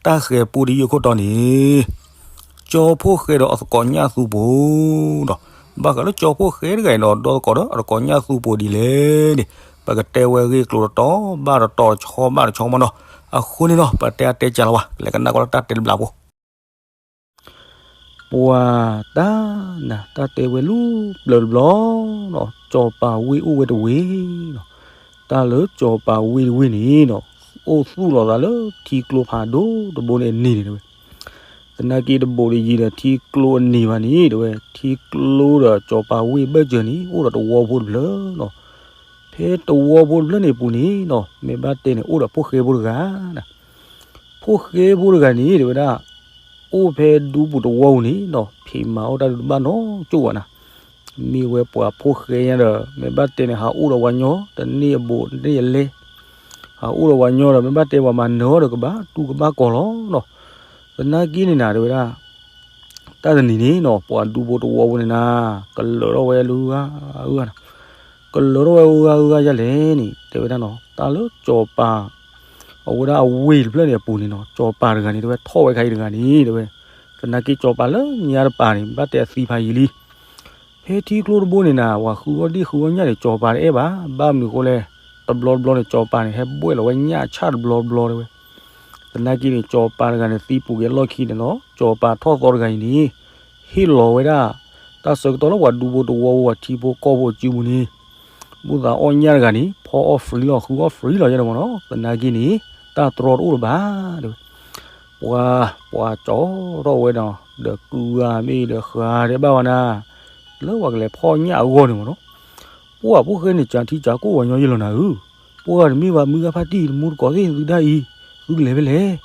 တၢ်ဃဲၤပူတယုၢ်ခိၣ်တီန့ၣ်, ကၠီဖှိၣ်ဃဲဒီးအသကိးညၣ်သူပိၤဒီး, ဘၣ်ဃးလၢကၠီဖှိၣ်ဃဲတဂၤအံၤဒီး ဒီသကိးဒီးအသကိးညၣ်သူပိၤဒ်လဲၣ်န့ၣ်, ပကတဲဝဲဂ့ၢ်ကျိၤတတီၤဘၣ်တတီၤ တဆီဘၣ်တဆီမနီၤ. အဃိန့ၣ်ဒီး ပတဲအါတဲကၢ်လီၤဝဲ, လဲၤကနၣ်ကွၢ်လၢတၢ်တဲတဘျီဖိ. ပှၤတၢ်နၤ တၢ်တဲဝဲလူၤပျၢၤတဘျီဒီး ကၠီၤပၤဝ့ၢ်အိၣ်ဝဲတဝ့ၢ်ဒီး, တၢ်လၢကၠီၤပၤဝ့ၢ်တဝ့ၢ်န့ၣ်ဒီး အိၣ်သူၣ်လီၤသးလၢထံကျိဖးဒိၣ်တဘိန့ၣ်အန့ၣ်န့ၣ်တဲဝဲ. သနာ်က့တဘိးတယံၤဒီးထံကျိအန့ၣ်ဘၣ်န့ၣ်တဲဝဲ, ထံကျိဒီးကၠီၤပၤဝ့ၢ်ဘၢၣ်စၢၤန့ၣ် အိၣ်ဒီးတဝီဖိတဖျၢၣ်ဒီး, ဖဲတဝီဖိတဖျၢၣ်န့ၣ်အပူၤန့ၣ်ဒီး မ့ၢ်ဘၣ်တဲန့ၣ် အိၣ်ဒီးဖိၣ်ဃဲဖိတဂၤ ဖိၣ်ဃဲဖိတဂၤန့ၣ် တဲဝဲဒၣ်, အိၣ်ဖဲဒူပူၤတဝီပူၤန့ၣ်ဒီး ဖံးမၤအီၣ်တၢ်ဒုးတဘၣ်နီတကၠိၢ်ဘၣ်နၤ. မ့ၢ်ဝဲပှၤဖိၣ်ဃဲညါဒီး မ့ၢ်ဘၣ်တဲန့ၣ် ဟးအိၣ်ဒီးပှၤညီ တန့ၢ်အဘူးတန့ၢ်အလဲ, ဟးအိၣ်ဒီးပှၤညီဒီး မ့ၢ်ဘၣ်တဲပှၤမၤနၢၤအီၤဒီး ကဘၣ်တူၢ်ကဘၣ်ကီၤလီၤဒီး, သနာ်က့န့ၣ်နၤ တဲဝဲဒၣ် တၢ်တနံၤန့ၣ်နီၤ ပှၤဒူဖိတဝီဖိန့ၣ်နၤ ကလၢာ်ထီၣ်ဝဲလၢဂၤဂၤနၤ, ကလၢာ်ထီၣ်ဝဲဂၤဂၤယၤလဲၣ်န့ၣ် တဲဝဲဒၣ်နီၤ တၢ်လၢကၠီၤပၤ အဝဲဒၣ်အဝ့ၢ်တဖျၢၣ်န့ၣ်အပူၤန့ၣ်နီၤ ကၠီၤပၤတဂၤန့ၣ် တဲဝဲထီၣ်ဝဲခါအံၤတဂၤန့ၣ် တဲဝဲ, သနာ်က့ကၠီၤပၤလၢညါတပၤန့ၣ် ဘၣ်တဲအသံဖးယံာ်လံ ဖဲထံကျိတဘိန့ၣ်နၤ ပှၤဃုအီၣ်ဒ့ၣ်ဃုအီၣ်ညၣ်န့ၣ် ကၠီၤပၤတအဲၣ်ဘၣ်, ဘၣ်မနုၤအဃိလဲၣ်, တဘျီတဘျီန့ၣ် ကၠီၤပၤန့ၣ် ဟဲဘှဲၣ်လီၤဝဲညၣ်ဆၣ်တဘျီတဘျီတဲဝဲ, သနာ်က့န့ၣ် ကၠီၤပၤတဂၤန့ၣ် သံပူၤက့ၤအလီၢ်ခံန့ၣ်နီၤ ကၠီၤပၤထီၣ်သီတဂၤအံၤန့ၣ် ဟ့ၣ်လီၤဝဲဒၣ် တၢ်ဆၢကတီၢ်လၢပှၤဒူဖိတဝီဖိ ပှၤထံဖိကီၢ်ဖိအစုပူၤန့ၣ် ဘူၣ်သးအီၣ်ညၣ်တဂၤန့ၣ် ဖီအီၣ် free လီၤ ဃုအီၣ် free လီၤယဲန့ၣ်မ့ၢ်နီၤ သနာ်က့န့ၣ် တၢ်တြီတအိၣ်လၢၤဘၣ်တဲဝဲ ပှၤ ပှၤကၠီထီၣ်ဝဲဒီး ဒီးကုဂၤမ့ၢ်ဒီး ဃၤဒဲးဘၣ်ဝဲနၤ လၢပှၤကလဲၤဖီၣ်ညၣ်အဂီၢ်န့ၣ်မ့ၢ်နီၤ, ပှၤဖိၣ်ဃဲန့ၣ် ကၢထံကၢကိၣ်ပှၤညီယဲလီၤနၤဧၢ, ပှၤတမ့ၢ်ဘၣ် မုၢ်ဂၤဖါတံၢ် တမူတကိးသ့ၣ် သုဒၣ်အံၤ သုကလဲၤဖဲလဲၣ်,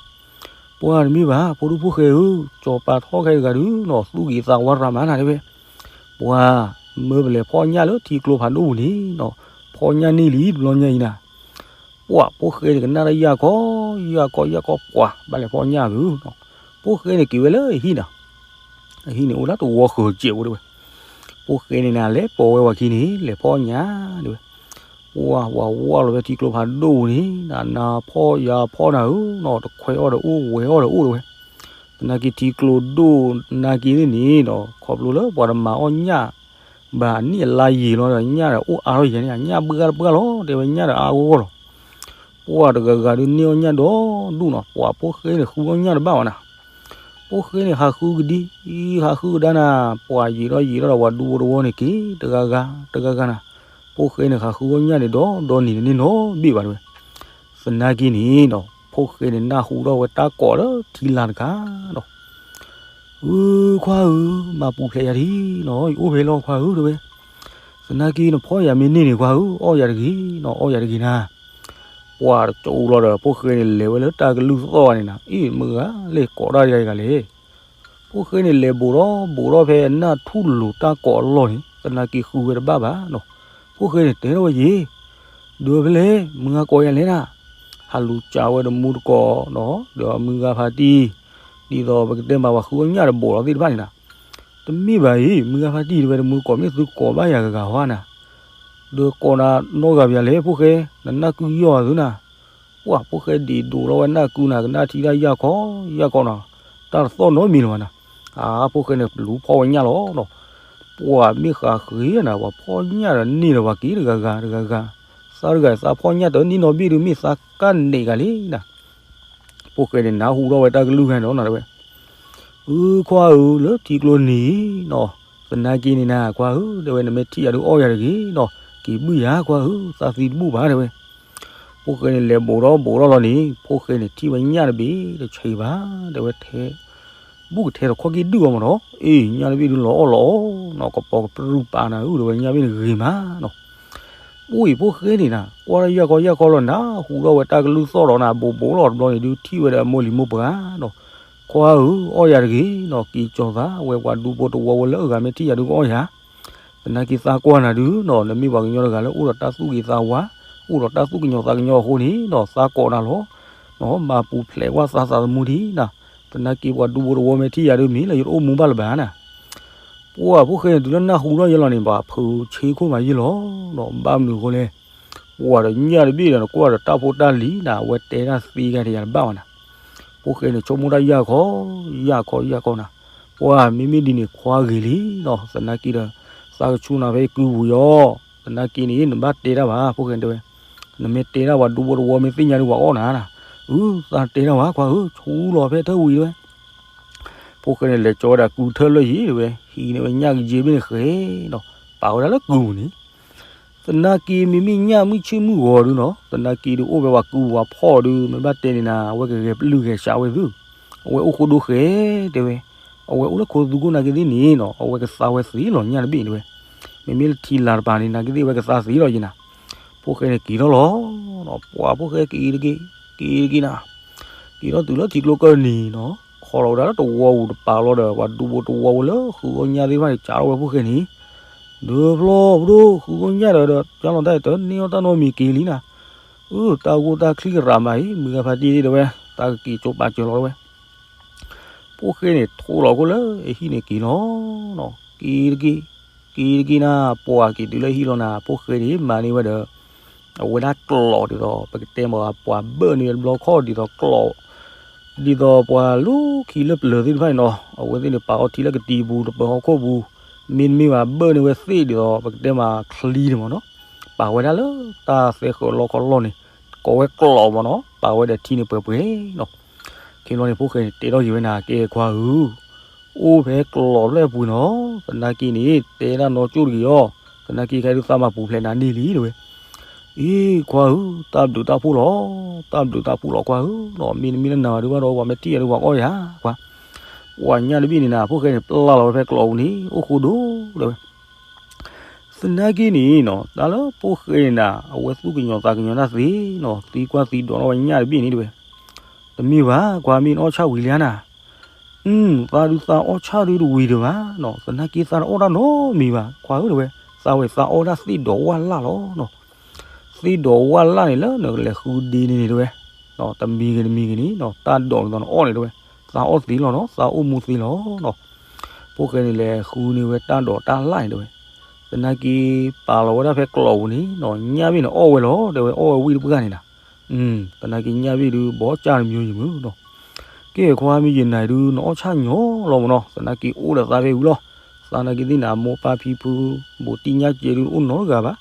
ပှၤတမ့ၢ်ဘၣ် ဖိဒိၣ်ဖိၣ်ဃဲဧၢ, ကၠီၤပၤထီၣ်ခဲတဂၤဒုးနီၤ သူၣ်ဂ့ၤသးဝါရၤမးနၤတဲဝဲ, ပှၤ မၢပလဲၤဖီၣ်ညၣ်လၢထံကျိဖးဒိၣ်ပူၤန့ၣ်နီၤ, ဖီၣ်ညၣ်န့ၢ်လံတဘျီညါအံၤနၤ ပှၤဖိၣ်ဃဲန့ၣ် ကနၣ်တၢ်ယၢ်ကီ ယၢ်ကီ ယၢ်ကီ ပှၤဘၣ်လဲၤဖီၣ်ညၣ်ဘုး, ဖိၣ်ဃဲန့ၣ်က့ၤဝဲလၢအဟံၣ်နၤ, အဟံၣ်န့ၣ်အိၣ်လၢတဝီဃၢၤစဲးဖိတဲဝဲ, ဖိၣ်ဃဲန့ၣ်နၤ လဲၤပိာ်ဝဲပှၤခံန့ၣ် လဲၤဖီၣ်ညၣ်တဲဝဲ, ပှၤ ပှၤဝဲလီၤဝဲထံကျိဖးဒိၣ်ပူၤန့ၣ် နၤနၤဖီၣ်ယၤဖီၣ်နၤဧၢနီၤ, တခွဲးအီၣ်ဒီးအိၣ် ဝဲအီၣ်ဒီးအိၣ်တဲဝဲ, သနာ်က့ထံကျိဒိၣ်သနာ်က့န့ၣ်နီၤ ခီဖျိလၢပှၤတမၤအီၣ်ညၣ် ဘၣ်အနံၣ်အလါယံာ်လီၤဒီး ညၣ်ဒီးအိၣ်အါထီၣ်ယဲန့ၣ် ညၣ်ဘှါတဘှါလီၤ တဲဝဲညၣ်ဒီးအါဂီၢ်ဂီၢ်လီၤ, ပှၤတဂၤဂၤဒုးန့ၢ်အီၣ်ညၣ်ဒီဒူၣ်နီၤ ပှၤဖိၣ်ဃဲန့ၣ် ဃုအီၣ်ညၣ်တဘၣ်ဘၣ်နၤ, ဖိၣ်ဃဲန့ၣ် ဟးဃုကဒံ ဟးဃုကဒါနၤ, ပှၤယံာ်ထီၣ်ယံာ်ထီၣ်ဒီး ပှၤဒူဖိတဝီန့ၣ်က့ၤ တဂၤဂၤ တဂၤဂၤနၤ, ဖိၣ်ဃဲန့ၣ် ဟးဃုအီၣ်ညၣ်န့ၣ်ဒီး ဒီနံၤန့ၣ်န့ၣ်နီၤဘ့ၣ်ဘၣ်တဲဝဲ, သနာ်က့န့ၣ်နီၤ ဖိၣ်ဃဲန့ၣ် နၢ်ဟူထီၣ်ဝဲတၢ်ကိးလၢထံလာ်တခါဒီး ဧၢ ခွါဧၢ, မၤပူၤဖျဲးယၤဒံးနီၤ, ယအိၣ်ဖဲလီၤခွါဧၢ တဲဝဲ, သနာ်က့နဖီၣ်ယၤမ့ၢ်န့ၢ်န့ၣ် ခွါဧၢ, အီၣ်ယၤတဂ့ၤနီၤ, အီၣ်ယၤတဂ့ၤနၤ, ပှၤတကၠိလီၤဒီး ဖိၣ်ဃဲန့ၣ် လဲၤဝဲလၢတၢ်ကလုၢ်သီၣ်ဂၤန့ၣ်နၤ, အ့ၣ် မုၢ်ဂၤလဲၤကိးတၢ်တဂၤဂၤလဲၣ်, ဖိၣ်ဃဲန့ၣ် လဲၤဘူးထီၣ်ဘူးထီၣ်ဖဲနၢ်ထူၣ်လိၤတၢ်ကိးအလီၢ်န့ၣ် သနာ်က့ဃုဝဲတဘၣ်ဘၣ်နီၤ, ဖိၣ်ဃဲန့ၣ် တဲထီၣ်ဝဲယဲ ဒုးဖဲလဲၣ် မုၢ်ဂၤကိးယၤလဲၣ်နၤ, ဟးလူၤကးဝဲဒီးမူတကိးနီၤ, ဒီးမုၢ်ဂၤဖါတံၢ်, ဒ်သိးပကတဲမး ပှၤဃုအီၣ်ညၣ်ဒီးဘူးလီၤသ့ၣ်တဖၣ်န့ၣ်နၤ, တမ့ၢ်ဘၣ်အံၤ မုၢ်ဂၤဖါတံၢ်တဲဝဲ ဒီးမူတကိး မ့ၢ်သုကိးဘၣ်ယၤဂၤဂၤဟီနၤ, ဒီးကိးနၤနီတဂၤဘၣ်လဲၣ် ဖိၣ်ဃဲ, နနၢ်ကုယီၢ်သုနၤ, ပှၤဖိၣ်ဃဲဒံးဒိးထီၣ်ဝဲနၢ်ကုနၤ ကနၣ်ထံတၢ်ယၢ်ခီ ယၢ်ခီနီၤ, တၢ်တသီၣ်နီတမံၤလၢၤဘၣ်နၤ, အါ ဖိၣ်ဃဲန့ၣ် လူၤဖီၣ်ဝဲညၣ်လီၤနီၤ, ပှၤမ့ၢ်ဃးဃ့နၤ ပှၤဖီၣ်ညၣ်ဒီးန့ၢ်ဒီးပှၤက့ၤတဂၤဂၤတဂၤဂၤ, သးတဂၤသးဖီၣ်ညၣ်တန့ၢ်နီတဘ့ၣ်ဒုး မ့ၢ်သးကၢ်နဲးဂၤလံနၤ, ဖိၣ်ဃဲန့ၣ် နၢ်ဟူထီၣ်ဝဲတၢ်ကလုၢ်ဂၤန့ၣ်နီၤ တဲဝဲ အၢ ခွါဧၢ, လၢထံကျိန့ၣ်နီၤ, သနာ်က့န့ၣ်နၤ ခွါဧၢ, တဲဝဲ နမ့ၢ်ထံၣ်ယၤဒုးအီၣ်ယၤတဂ့ၤနီၤ, က့ၤဘုၣ်ယၤခွါဧၢ, သးသံတဘူၣ်ဘၣ် တဲဝဲ. ဖိၣ်ဃဲန့ၣ် လဲၤဘူးထီၣ်ဘူးထီၣ်လီၤန့ၣ် ဖိၣ်ဃဲန့ၣ် ထံၣ်ဝဲညၣ်တဘ့ၣ်တဆံးဘၣ် တဲဝဲ, ထဲ ဘူးကထဲထီၣ်ခီၣ်က့ၤဒုၣ်အီၤမ့ၢ်နီၤ, အ့ၣ် ညၣ်တဘ့ၣ်ဒုးလီၤအီၣ်လီၤအီနီၤ, ကပီၤကပြုၢ်ပာ်နၤဧၢ တဲဝဲ, ညၣ်ဘ့ၣ်န့ၣ်ဂ့ၤမးနီၤ. ပှၤအံၤ ဖိၣ်ဃဲန့ၣ်နၤ ကွၢ်ထီၣ်ယၢ်ကီယၢ်ကီလီၤနၤ, ဟူထီၣ်ဝဲတၢ်ကလုၢ်သီၣ်ဒီးနၤ ဘူးဘူးလီၤတဘျီန့ၣ်ဒုး ထံၣ်ဝဲဒီးအမိၢ်လံၤမိၢ်ပှၢ်နီၤ, ခွါဧၢ, အီၣ်ယၤတဂ့ၤနီၤ, က့ၤကၠီၤသးဝဲ ပှၤဒူဖိတဝီဝဲလၢအဂၤမ့ၢ်ထံၣ်ယၤဒုးကအီၣ်ယၤ သနာ်က့သးကွၢ်နၤဒုးနီၤ, နမ့ၢ်ပှၤကညီတဂၤလၢအိၣ်ဒီးတၢ်သူၣ်ဂ့ၤသးဝါ, အိၣ်ဒီးတၢ်သူၣ်ကညီၤသးကညီၤအဃိန့ၣ်နီၤ, သးကိးနၤလီၤ. မၤပူၤဖျဲးကွၢ်သးသးသမူဒံးနၤ, သနာ်က့ပှၤဒူဖိတဝီမ့ၢ်ထံၣ်ယၤဒုးမ့ၢ်လၢယတအိၣ်မူဘၣ်လၢၤဘၣ်နၤ. ပှၤဖိၣ်ဃဲန့ၣ် တုၤလၢနၢ်ဟူထီၣ်ယဲလီၤန့ၣ် ပှၤဖုးဆ့ခိၣ်မးယဲလီၤနီၤ, ဘၣ်မနုၤအဃိလဲၣ်, ပှၤဒီးညၣ်တဘ့ၣ်ဒီး နကွၢ်ဒီးတၢ်ဖိတၢ်လံၤနၤ, အဝဲတဲတၢ်သ့ဂၤတယၤတဘၣ်ဘၣ်နၤ. ဖိၣ်ဃဲန့ၣ် ဆိကမိၣ်တၢ်ယၢ်ခီ, ယၢ်ခီယၢ်ခီနၤ, ပှၤမ့မ့ၢ်ဒ်န့ၣ် ခွါဂ့ၤလံနီၤ, သနာ်က့ဒီး သးကဆူၣ်နၤဖဲကုပူၤယီၤ, သနာ်က့န့ၣ် နဘၣ်တဲတၢ်ဘၣ် ဖိၣ်ဃဲတဲဝဲ, နမ့ၢ်တဲတၢ်ပှၤဒူဖိတဝီမ့ၢ်သ့ၣ်ညါဒုးပှၤအီၣ်နၤနၤ, အု သးတဲတၢ်ဘၣ်ခွါဧၢ, ဆူလီၤဖဲထၢဝံၤတဲဝဲ ဖိၣ်ဃဲန့ၣ် လဲၤကၠီဝဲဒၣ်ကုထၢလၢယံၤတဲဝဲ, ဟံးန့ၢ်ဝဲညၣ်ကယ့ဘ့ၣ်န့ၣ်ဃဲဒီး ပာ်ဝဲဒၣ်လၢကုပူၤန့ၣ်, သနာ်က့မ့မ့ၢ်ညၣ်မုၢ်ဆ့ၣ်မုၢ်ဂီၤဒုနီၤ, သနာ်က့ဒုးအိၣ်ဖဲပှၤကုပူၤပှၤဖီၣ်ဒု မ့ၢ်ဘၣ်တဲန့ၣ်နၤ အဝဲကဂဲၤပျုၢ်ဂဲၤဆးဝဲသု, အဝဲအိၣ်ဃိဒိဃဲတဲဝဲ, အဝဲအိၣ်လၢခိသူခိၣ်နာ်က့သ့ၣ်န့ၣ်နီၤ အဝဲကသါဝဲသ့လီၤညၣ်တဘ့ၣ်တဲဝဲ, မ့မ့ၢ်လၢထံလၤတပၤန့ၣ် နာ်က့သ့ၣ်အဝဲကသါသ့လီၤယံၤနၤ, ဖိၣ်ဃဲန့ၣ်က့ၤထီၣ်လီၤ, ပှၤဖိၣ်ဃဲက့ၤတက့ၢ်, က့ၤတက့ၢ်နၤ, က့ၤထီၣ်တုၤလၢထံကျိကၢၢ်နံၤနီၤ, ခီလီၤဝဲဒၣ်လၢတဝီပူၤတပၤလီၤဒီး ပှၤဒူဖိတဝီဖိလၢဃုဂီၢ်ညၣ်သ့ၣ်တဖၣ်န့ၣ် စးထီၣ်ဝဲဖိၣ်ဃဲန့ၣ်, ဒုးဖျီၣ်ပဒိၣ်ဃုဂီၢ်ညၣ်ဒီး ဒီးကၠီလီၤတၢ်အံၤတန့ၢ်အီၣ်တၢ်နီတမံၤက့ၤလံနၤ, အု တၢ်ဂိၢ်တၢ်ချံကရးမးအံၤ မုၢ်ဂၤဖးတံၢ်တဲဝဲ, တၢ်ကက့ၤကၠိပာ်စၢၤလီၤတဲဝဲ ဖိၣ်ဃဲန့ၣ် ထိးလီၤခိၣ်လၢအဟံၣ်န့ၣ်က့ၤလီၤ, က့ၤတက့ၢ်, က့ၤတက့ၢ်နၤ, ပှၤက့ၤတုၤလၢဟံၣ်လီၤနၤ, ဖိၣ်ဃဲန့ၣ် မၤန့ၢ်ဝဲဒီး အဝဲဒၣ်ကျိးဒ်သိး ပကတဲမ့ၢ်ပှၤဘၢၣ်န့ၢ်ဝဲတဘျီခီၣ်ဒ်သိးကျိး, ဒ်သိးပှၤလူၤခံလၢပျၢၤသ့ၣ်တဖၣ်န့ၣ်နီၤ, အဝဲသ့ၣ်န့ၣ် ပာ်အီထံလၢကတံၤပူၤ တပၢၤဟီၣ်ခိၣ်ပူၤ, မ့တမ့ၢ်ဘၣ်ဘၢၣ်န့ၢ်ဝဲသ့ၣ်ဒ်သိး ပကတဲမ့ၢ်ချံန့ၣ်မ့ၢ်နီၤ, ပာ်ဝဲဒၣ်လၢတၢ်သဲဃၢၤလီခီလီၢ်န့ၣ်, ကိးဝဲကျိးမ့ၢ်နီၤ, ပာ်ဝဲဒီးထံန့ၣ်ပှဲၤပှဲၤနီၤ, ခဲဘျီန့ၣ် ဖိၣ်ဃဲန့ၣ် တဲထီၣ်က့ၤဝဲနၤ ကဲခွါဧၢ အိၣ်ဖဲကျိးဖျၢၣ်ပူၤနီၤ, သနာ်က့န့ၣ် တဲဒၣ်နီၢ်ကၠိၣ်တဂ့ၤအီၤ, သနာ်က့ခဲဒုးသးမၤပူၤဖျဲးနၤန့ၢ်လံတဲဝဲ, အ့ ခွါဧၢ, တၢ်ဘျုးတၢ်ဖှိၣ်လီၤ, တၢ်ဘျုးတၢ်ဖှိၣ်လီၤခွါဧၢ, မ့တမ့ၢ်လၢနၤဘၣ်ဒုးဘၣ်ဒီး ပှၤမ့ၢ်ထံၣ်ယၤဒုးပှၤအီၣ်ယၤ, ပှၤ, ပှၤညၣ်တဘ့ၣ်န့ၣ်နၤ, ဖိၣ်ဃဲန့ၣ် ပျၢ်လီၤဝဲဖဲကျိးပူၤန့ၣ် အိၣ်ဃိဒိတဲဝဲ သနာ်က့န့ၣ်နီၤ, တၢ်လၢဖိၣ်ဃဲန့ၣ်နၤ အဝဲသူၣ်ကညီၤသးကညီၤတၢ်သ့နီၤ, သံကွၢ်သံဒိးထီၣ်ဝဲညၣ်တဘ့ၣ်န့ၣ်တဲဝဲ, တမ့ၢ်ဘၣ်, ကွၢ်မ့ၢ်အီၣ်ဆၣ်ဝံၤလံဧါနၤ, အု သးဒုးသးအီၣ်ဆၣ်ဒုးတဝံၤဒံးဘၣ်နီၤ, သနာ်က့သးတအီၣ်တၢ်နီတမံၤဘၣ်, ခွါဧၢတဲဝဲ, သးဝဲသးအီၣ်ဒၣ်သ့ၣ်ဒီးဝၣ်လၣ်လီၤနီၤ, သ့ၣ်ဒီးဝၣ်လၣ်န့ၣ်လၢနကလဲၤဃုဒ့န့ၣ်န့ၣ်တဲဝဲ, တမံၤဂ့ၤတမံၤဂ့ၤန့ၣ်နီၤ, တၢ်ဒိးန့ၣ်သီနအီၣ်န့ၣ်တဲဝဲ, သးအီၣ်သ့လီၤနီၤ, သးအိၣ်မူသ့လီၤနီၤ, ဖိၣ်ဃဲန့ၣ်လဲၤဃုန့ၢ်ဝဲတၢ်ဒိးတၢ်လၣ်န့ၣ်တဲဝဲ, သနာ်က့ပာ်လီၤဝဲဒၣ်ဖဲကျိးပူၤန့ၣ်နီၤ, ညၣ်ဘ့ၣ်န့ၣ်အီၣ်ဝဲလီၤတဲဝဲ, အီၣ်ဝဲဝံၣ်တပှၢ်န့ၣ်နၤ, သနာ်က့ညၣ်ဘ့ၣ်ဒုး ဘီကၢ်တမံၤယံၤမုၢ်နီၤ, ကဲခွါမ့ၢ်ယနၤဒုး နအီၣ်ဆၣ်ညီလီၤမ့ၢ်နီၤ, သနာ်က့အိၣ်ဒီးသးဖဲဝံၤလီၤ, သးနာ်က့သ့ၣ်နၤ မိၢ်ပၢ်ဖံဖု ဘူးတံၢ်ညၣ်ကဲဒုးအိၣ်နီတဂၤဘၣ်,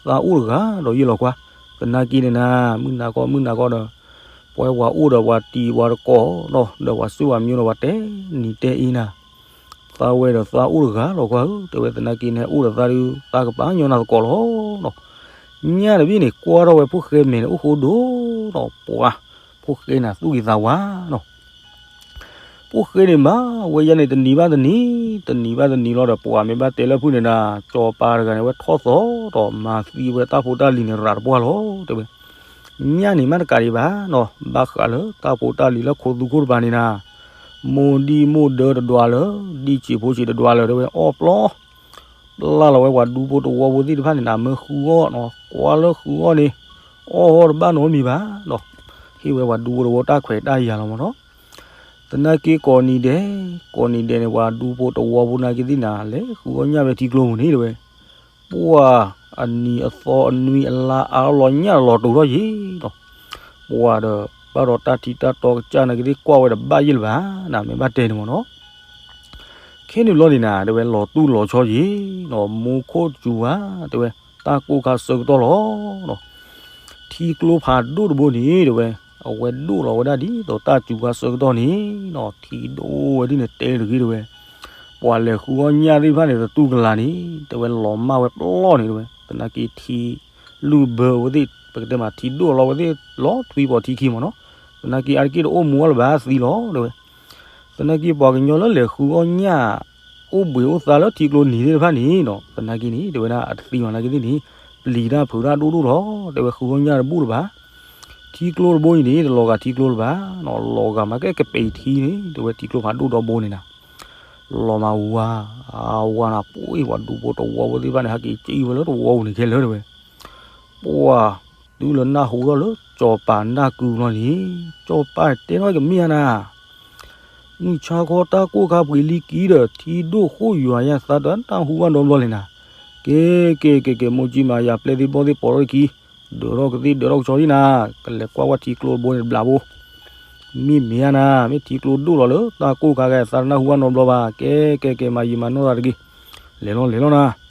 သးအိၣ်တဂၤဒီးယဲလီၤခွါ, သနာ်က့န့ၣ်နၤ မုၢ်နၤခီမုၢ်နၤခီဒီး ပှၤဝဲပှၤအိၣ်ဒီးပှၤတံၤပှၤတကီၢ်နီၤ, ဒီးပှၤစိပှၤမံၤဒီးပှၤတဲနံၤတဲအ့နၤ, သးဝဲဒီးသးအိၣ်တဂၤလီၤခွါဧၢ, တဲဝဲသနာ်က့န့ၣ် အိၣ်ဒီးသးဒုး သးကပာ်ညီနၤသကိးလီၤနီၤ, ညၣ်တဘ့ၣ်န့ၣ် ကွၢ်ထီၣ်ဝဲဖိၣ်ဃဲမဲာ်န့ၣ် အိၣ်ဃိဒိနီၤ, ပှၤ, ဖိၣ်ဃဲန့ၣ်သူၣ်ဂ့ၤသးဝါနီၤ ဖိၣ်ဃဲန့ၣ်မၤဝဲယဲန့ၣ် တနံၤဘၣ်တနံၤ, တနံၤဘၣ်တနံၤလီၤဒီး ပှၤမ့ၢ်ဘၣ်တဲလၢဖုၣ်န့ၣ်နၤ, စီၤပၤတဂၤန့ၣ်ဝဲထီၣ်သီဒီးမၤသံဝဲတၢ်ဖိတၢ်လံၤန့ၣ်ရၤတပှၢ်လီၤ တဲဝဲ, ညၣ်န့ၣ်မ့ၢ်တကးဒံးဘၣ်နီၤ, ဘၣ်ဃးလၢတၢ်ဖိတၢ်လံၤလၢခိသူခိၣ်တပၤန့ၣ်နၤ, မိၢ်ဒံၣ်မိၢ်ဒၢတဒွးလၢၤ, ဒံၣ်ဆံးဖိဆံးတဒွးလၢၤ တဲဝဲ အီၣ်ပျီ ပျၢ်လီၤဝဲပှၤဒူဖိတဝီဖိသ့ၣ်တဖၣ်န့ၣ်နၤ မ့ၢ်ဃုအီၣ်နီၤ, ကွၢ်လၢဃုအီၣ်န့ၣ် အီၣ်အီၣ်တဘၣ်နီတမံၤဘၣ်နီၤ, ဟ့ၣ်ဝဲပှၤဒူဖိတဝီတၢ်ခွဲးတၢ်ယာ်လီၤမ့ၢ်နီၤ, သနာ်က့ကိးနံၤဒဲး, ကိးနံၤဒဲးန့ၣ် ပှၤဒူဖိတဝီဖိနာ်က့သ့ၣ်နၤ လဲၤဃုအီၣ်ညၣ်ဝဲထံကျိပူၤန့ၣ်တဲဝဲ, ပှၤအနံၤအသီအနွံအလါအါလီၤညၣ်လီၤတူာ်ထီၣ်ယံၤနီၤ, ပှၤဒီး ဘၣ်ဒီးတၢ်ထံတၢ်တီကစၢ်နာ်က့သ့ၣ်ကွၢ်ဝဲဒီးဘၣ်ယဲၢ်လၢၤဘၣ်နၤ မ့ၢ်ဘၣ်တဲန့ၣ်မ့ၢ်နီၤ ခဲန့ၣ်ဘျီန့ၣ်နၤ တဲဝဲ လီၤတူၢ်လီၤဆီယံၤနီၤ, မူခိၣ်စူၤဝါ တဲဝဲ တၢ်ကိၢ်ခါဆၢကတီၢ်လီၤနီၤ, ထံကျိဖးဒိၣ်တဘိန့ၣ် တဲဝဲ အဝဲဒိၣ်လီၤဝဲဒၣ်ဒ်သိးတၢ်စူၤခါဆၢကတီၢ်န့ၣ်နီၤ, ထံဒိၣ်ဝဲဒ်န့ၣ်တဲတဂ့ၤ တဲဝဲ, ပှၤလဲၤဃုအီၣ်ညၣ်သ့ၣ်တဖၣ်န့ၣ် တတူၢ်ကလာ်န့ၣ် တဲဝဲ လီၤမၢ်ဝဲပျီန့ၣ် တဲဝဲ, သနာ်က့ထံ လုၢ်ဘၢအဝဲသ့ၣ် ပကတဲမး ထံဒိၣ်လီၤဝဲသ့ၣ် လီၤထွံပီၤထံခံမ့ၢ်နီၤ, သနာ်က့အါတက့ၢ်တအိၣ်မူအီၤလၢၤဘၣ်သံလီၤ တဲဝဲ, သနာ်က့ပှၤကညီလၢလဲၤဃုအီၣ်ညၣ် အိၣ်ဘှံးအိၣ်သါလၢထံကျိနံၤသ့ၣ်တဖၣ်န့ၣ်နီၤ, သနာ်က့န့ၣ် တဲဝဲဒၣ်အတသံဘၣ်နာ်က့သ့ၣ်န့ၣ် ပျံၤတၢ်ဖုးတၢ်ဒိၣ်ဒိၣ်လီၤ, တဲဝဲဃုအီၣ်ညၣ်တဘူၣ်လၢၤဘၣ်, ထံကျိတဘိအံၤန့ၣ် တလီၤဂာ်ထံကျိလၢၤဘၣ်နီၤ, လီၤဂာ်မးကဲကပဲာ်ထံန့ၣ် တဲဝဲထံကျိဖးဒိၣ်ဒီဘိန့ၣ်နၤ လီၤမးဝါ, ဝါနၤပှ့ၤပှၤဒူဖိတဝီဖိသ့ၣ်တဖၣ်န့ၣ် ဟဲက့ၤကံဝဲလၢတဝီပူၤန့ၣ်ခဲလၢာ်တဲဝဲ, ပှၤ, တုၤလၢနၢ်ဟူထီၣ်လၢစီၤပၤနၢ်ကုလီၤန့ၣ်, စီၤပၤတဲထီၣ်ကမ့ၢ်ဧါနၤ, မုၢ်ဆါခီတၢ်ကိၢ်ခါပှ့ၤလံကံဒီး ထံဒိၣ်ဃိၣ်ယွၤယဲၢ်သးတၢ်ဟူဘၣ်ဒီဘျီလဲၣ်နၤ, ကဲ, ကဲ, ကဲ, ကဲ, မိၢ်ကၠံမၤယၤပျဲၢ်သ့ၣ်ဘီၣ်သ့ၣ်ပိာ်ထီၣ်ခံ, ဒၢးထီၣ်ကသ့ၣ်ဒၢးထီၣ်ကဆီဒံနၤ, ကလဲၤကွၢ်ဝဲထံကျိတဘိန့ၣ်တဘျီဘိ မ့ၢ်မ့ၢ်ဧါနၤ, မ့ၢ်ထံကျိဒိၣ်လီၤလၢတၢ်ကိၢ်ခါဂဲၤ သးတနၢ်ဟူဘၣ်နီတဘျီဘၣ်, ကဲကဲကဲ မၤယံာ်မၤနီၢ်သးတဂ့ၤ, လဲၤလီၤလဲၤလီၤနၤ.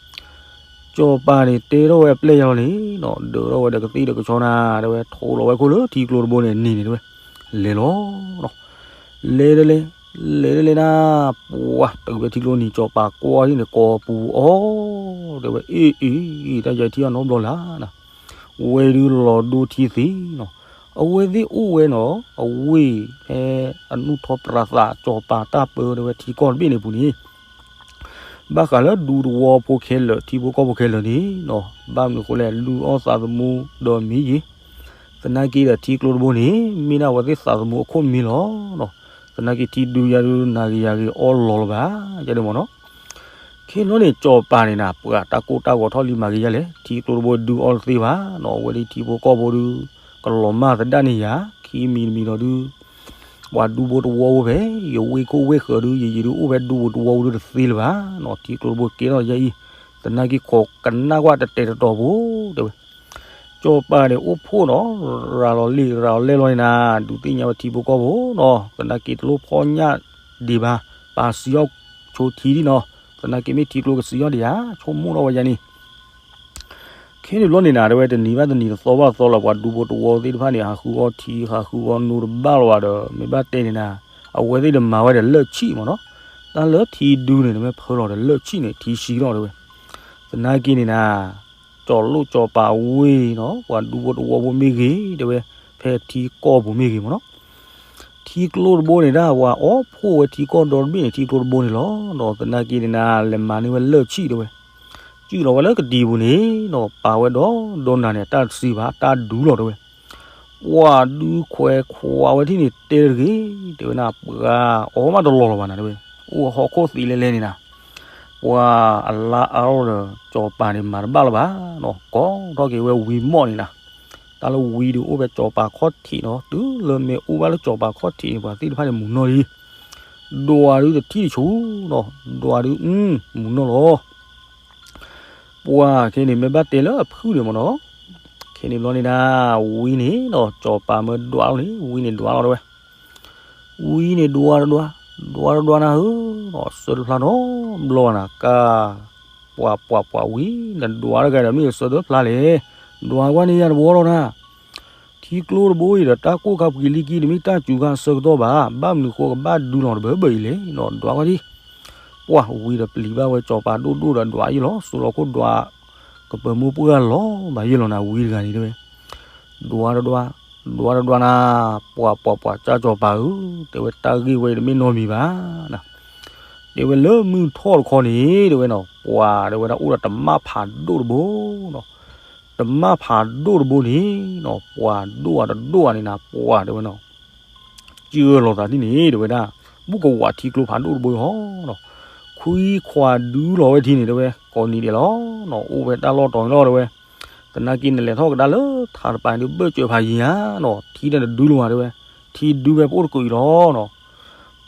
ကၠီၤပၤန့ၣ်တဲထီၣ်ဝဲအပျဲၢ်ယၤလီၤန့ၣ်နီၤ, ဒၢးထီၣ်ဝဲဒီးကသ့ၣ်ဒီးကဆီနၤ, တဲဝဲထိးလီၤဝဲခိၣ်လၢထံကျိတဘိန့ၣ်န့ၣ်န့ၣ် တဲဝဲ, လဲၤလီၤနီၤ. လဲၤဒ်လဲၣ်, လဲၤဒ်လဲၣ်နၤ, ပှၤတုၤဖဲထံကျိန့ၣ် ကၠီၤပၤကွၢ်ဒ်န့ၣ် ကိးပူၤအီၤ, တဲဝဲ အ့ၣ်အ့ၣ် တၢ်ယဲထံအီၤနီတဘျီလၢ်နၤ. ဝဲဒုးလီၤဒိထံသ့နီၤ, အဝဲသ့ၣ်အိၣ်ဝဲနီၤ, အဝ့ၢ်ဖဲအနူၢ်ထီပြးသး ကၠီၤပၤတၢ်ပၢ တဲဝဲထံကီၢ်တဘ့ၣ်န့ၣ်ပူၤန့ၣ် ဘၣ်ဃးလၢဒူသဝီဖိခဲလၢာ် ထံဖိကီၢ်ဖိခဲလၢာ်န့ၣ်နီၤ, ဘၣ်မနုၤဃိလဲၣ် လူအီၣ်သးသမူဒီးမ့ၢ်ယံၤ, သနာ်က့ဒီးထံကျိတဘိန့ၣ် မ့ၢ်ဒၣ်အဝဲသ့ၣ်သးသမူအခိၣ်မ့ၢ်လီၤနီၤ. သနာ်က့ထံဒုယၤဒုး နၤဂ့ၤယၤဂ့ၤအီလီၤလၢၤဘၣ်, ယၤဒုးမ့ၢ်နီၤ. ခဲလီၤန့ၣ် ကၠီၤပၤန့ၣ်နၤ ပှၤတၢ်ကိၢ်တၢ်ဂီၤထီၣ်လံမၤဂ့ၤယၤလဲၣ်, ထံကျိတဘိဒုးအီတသ့ဘၣ်နီၤ, အဝဲဒ်ထံဖိကီၢ်ဖိဒုး ကလီၤမၢ်သဒၣ်န့ၢ်ယၤ, ခံမံၤတမံၤဒီးဒုး ပှၤဒူဖိတဝီဖိဖဲ ယဝ့ၢ်ခိၣ်ဝ့ၢ်ဃၢၤဒုး ယယံၤဒုးအိၣ်ဖဲဒူဖိတဝီဖိဒုးတသ့လၢၤဘၣ်နီၤ, ထံကျိတဘိကဲထီၣ်ယၤအံၤ, သနာ်က့ခိးကနၣ်ကွၢ်တတဲာ်တတီၤဖိ, တဲဝဲ ကၠီၤပၤန့ၣ်အိၣ်ဖှိၣ်နီၤ, ရၤလီၤလံာ်ရၤလီၤလဲၢ်လီၤန့ၣ်နၤ, ဒုးသ့ၣ်ညါဝဲထံဖိကီၢ်ဖိနီၤ, သနာ်က့တလိၣ်ဖီၣ်ညၣ်ဒံးဘၣ်, ပာ်စံးအီၣ်ဆိထံဒံးနီၤ, သနာ်က့မ့ၢ်ထံကျိကစံးအီၣ်ဒံးဧါ, ဆိကမိၣ်ထီၣ်ဝဲယၤန့ၣ် ခဲန့ၣ်ဘျီန့ၣ်နၤ တဲဝဲတနံၤဘၣ်တနံၤတသီဘၣ်တသီလီၤ, ပှၤဒူဖိတဝီသ့ၣ်တဖၣ်န့ၣ် ဟးဃုအီထံ ဟးဃုအီနိတဘၣ်လီၤဘၣ်ဒီး မ့ၢ်ဘၣ်တဲန့ၣ်နၤ, အဝဲသ့ၣ်တမၤဝဲဒီးလၢၢ်ဆံၣ်မ့ၢ်နီၤ, တၢ်လၢထံဒုန့ၣ် တမ့ၢ်ဖၢလီၤဒီးလၢၢ်ဆံၣ်န့ၣ် ထံဆံးလီၤတဲဝဲ, သနာ်က့န့ၣ်နၤ ကၠီၤလိၣ်ကၠီၤပၤဝ့ၢ်နီၤ, ပှၤဒူဖိတဝီဖိမ့ၢ်ဂ့ၤ တဲဝဲ, ဖဲထံကီၢ်ပူၤမ့ၢ်ဂ့ၤမ့ၢ်နီၤ, ထံကျိတဘိန့ၣ်ဒၣ် ပှၤအီၣ်ဖှိၣ်ဝဲထံကီၢ်ဒီတဘ့ၣ်န့ၣ် ထံကျိတဘိန့ၣ်လီၤ. ဒီးသနာ်က့န့ၣ်နၤ လဲၤမၤန့ၢ်ဝဲလၢၢ်ဆံၣ်တဲဝဲ, စုၣ်လီၤဝဲလၢကဒံပူၤန့ၣ်နီၤ, ပာ်ဝဲဒီးဒီနၤန့ၣ် အတၢ်တစံးဘၣ် တၢ်ဒုးလီၤတဲဝဲ, ပှၤဒုးခွဲးခွးဝဲထံၣ်န့ၣ်တဲတဂ့ၤ, တဲဝဲနၤ ပှၤအီၣ်မးတလီၤလီၤဘၣ်နၤတဲဝဲ, အိၣ်ဟီၣ်ခိၣ်သံလဲၤလဲၤန့ၣ်နၤ ပှၤအလါအါထီၣ်ဒီး ကၠီၤပၤန့ၣ်မၤတဘၣ်လၢၤဘၣ်နီၤ, ကိးထီၣ်က့ၤဝဲဝံမီၣ်န့ၣ်နၤ, တၢ်လၢဝံဒုးအိၣ်ဖဲကၠီၤပၤခီၣ်ထံးနီၤ, တုၤလၢမ့ၢ်အိၣ်ဘၣ်လၢကၠီၤပၤခီၣ်ထံးန့ၣ် ပှၤသ့ၣ်တဖၣ်န့ၣ်မုာ်နီၢ်လံ, ဒွးဒုးတထံၣ်တဆူနီၤ, ဒွးဒုး မုာ်နီၢ်လီၤ. ပှၤခဲန့ၣ်မ့ၢ်ဘၣ်တဲလၢအဖုၣ်န့ၣ်မ့ၢ်နီၤ, ခဲန့ၣ်ဘျီန့ၣ်နၤ ဝံန့ၣ်နီၤ ကၠီၤပၤမၢဒွးလီၤန့ၣ် ဝံန့ၣ်ဒွးလီၤတဲဝဲ ဝံန့ၣ်ဒွးတဒွး, ဒွးတဒွးနၤဧၢ, အဆၢတဖျါနီတဘျီဘၣ်နၤ ကါ, ပှၤပှၤပှၤဝံ နဒွးတဂၤဒီး မ့ၢ်အဆၢတဖျါလဲၣ်, ဒွးကွၢ်န့ၢ်ယၤတဘျီလီၤနၤ, ထံကျိတဘိအံၤဒီး တၢ်ကိၢ်ခါပှ့ၤလံကံ တမ့ၢ်တၢ်စူၤခါအဆၢကတီၢ်ဘၣ်, ဘၣ်မနုၤဃိကဘၣ်ဒုးလီၤတဘၢဘၢအံၤလဲၣ်နီၤ, ဒွးကွၢ်ဒံ, ပှၤဝံဒီးပျံၤဘၣ်ဝဲကၠီၤပၤဒိၣ်ဒိၣ်ဒီး ဒွးယံာ်လီၤ, စိလီၤခိၣ်ဒွး ကပၢၤမူပှၢ်လီၤဘၣ်ယံာ်လီၤနၤ ဝံတဂၤန့ၣ်တဲဝဲ ဒွးတဒွး, ဒွးတဒွးနၤ, ပှၤပှၤပှၤ ကၢ်ကၠီၤပၤဧၢ, တဲဝဲတၢ်ဂ့ၢ်ဝဲအံၤတမ့ၢ်နီတမံၤဘၣ်နၤ, တဲဝဲလၢမုၢ်ထီၣ်တခီန့ၣ် တဲဝဲနီၤ ပှၤတဲဝဲဒၣ်အိၣ်ဒီးတမၣ်ဖးဒိၣ်တဘိနီၤ, တမၣ်ဖးဒိၣ်တဘိန့ၣ်နီၤ ပှၤဒိၣ်ဧါတဒိၣ်ဧါန့ၣ်နၤ ပှၤတဲဝဲနီၤ စၢလီၤသးဒ်န့ၣ် တဲဝဲဒၣ် ဘူၣ်ကဝးထံကျိဖးဒိၣ်တဘိဟီနီၤ, ခွံခွါဒုးလီၤဝဲထံန့ၣ် တဲဝဲ ကိးနံၤဒဲးလီၤနီၤ အိၣ်ဝဲတၢ်လီၢ်တီၤန့ၣ်လီၤ တဲဝဲ, သနာ်က့နလဲၤထီၣ်ကဒါလၢထးတပၤန့ၣ်ဒုး ဘၢၣ်စၢၤဖးယံၤဧါနီၤ ထံန့ၣ်တဒုလၢၤဘၣ် တဲဝဲ, ထံဒုးဖဲပအိၣ်တကုးအံၤလီၤနီၤ,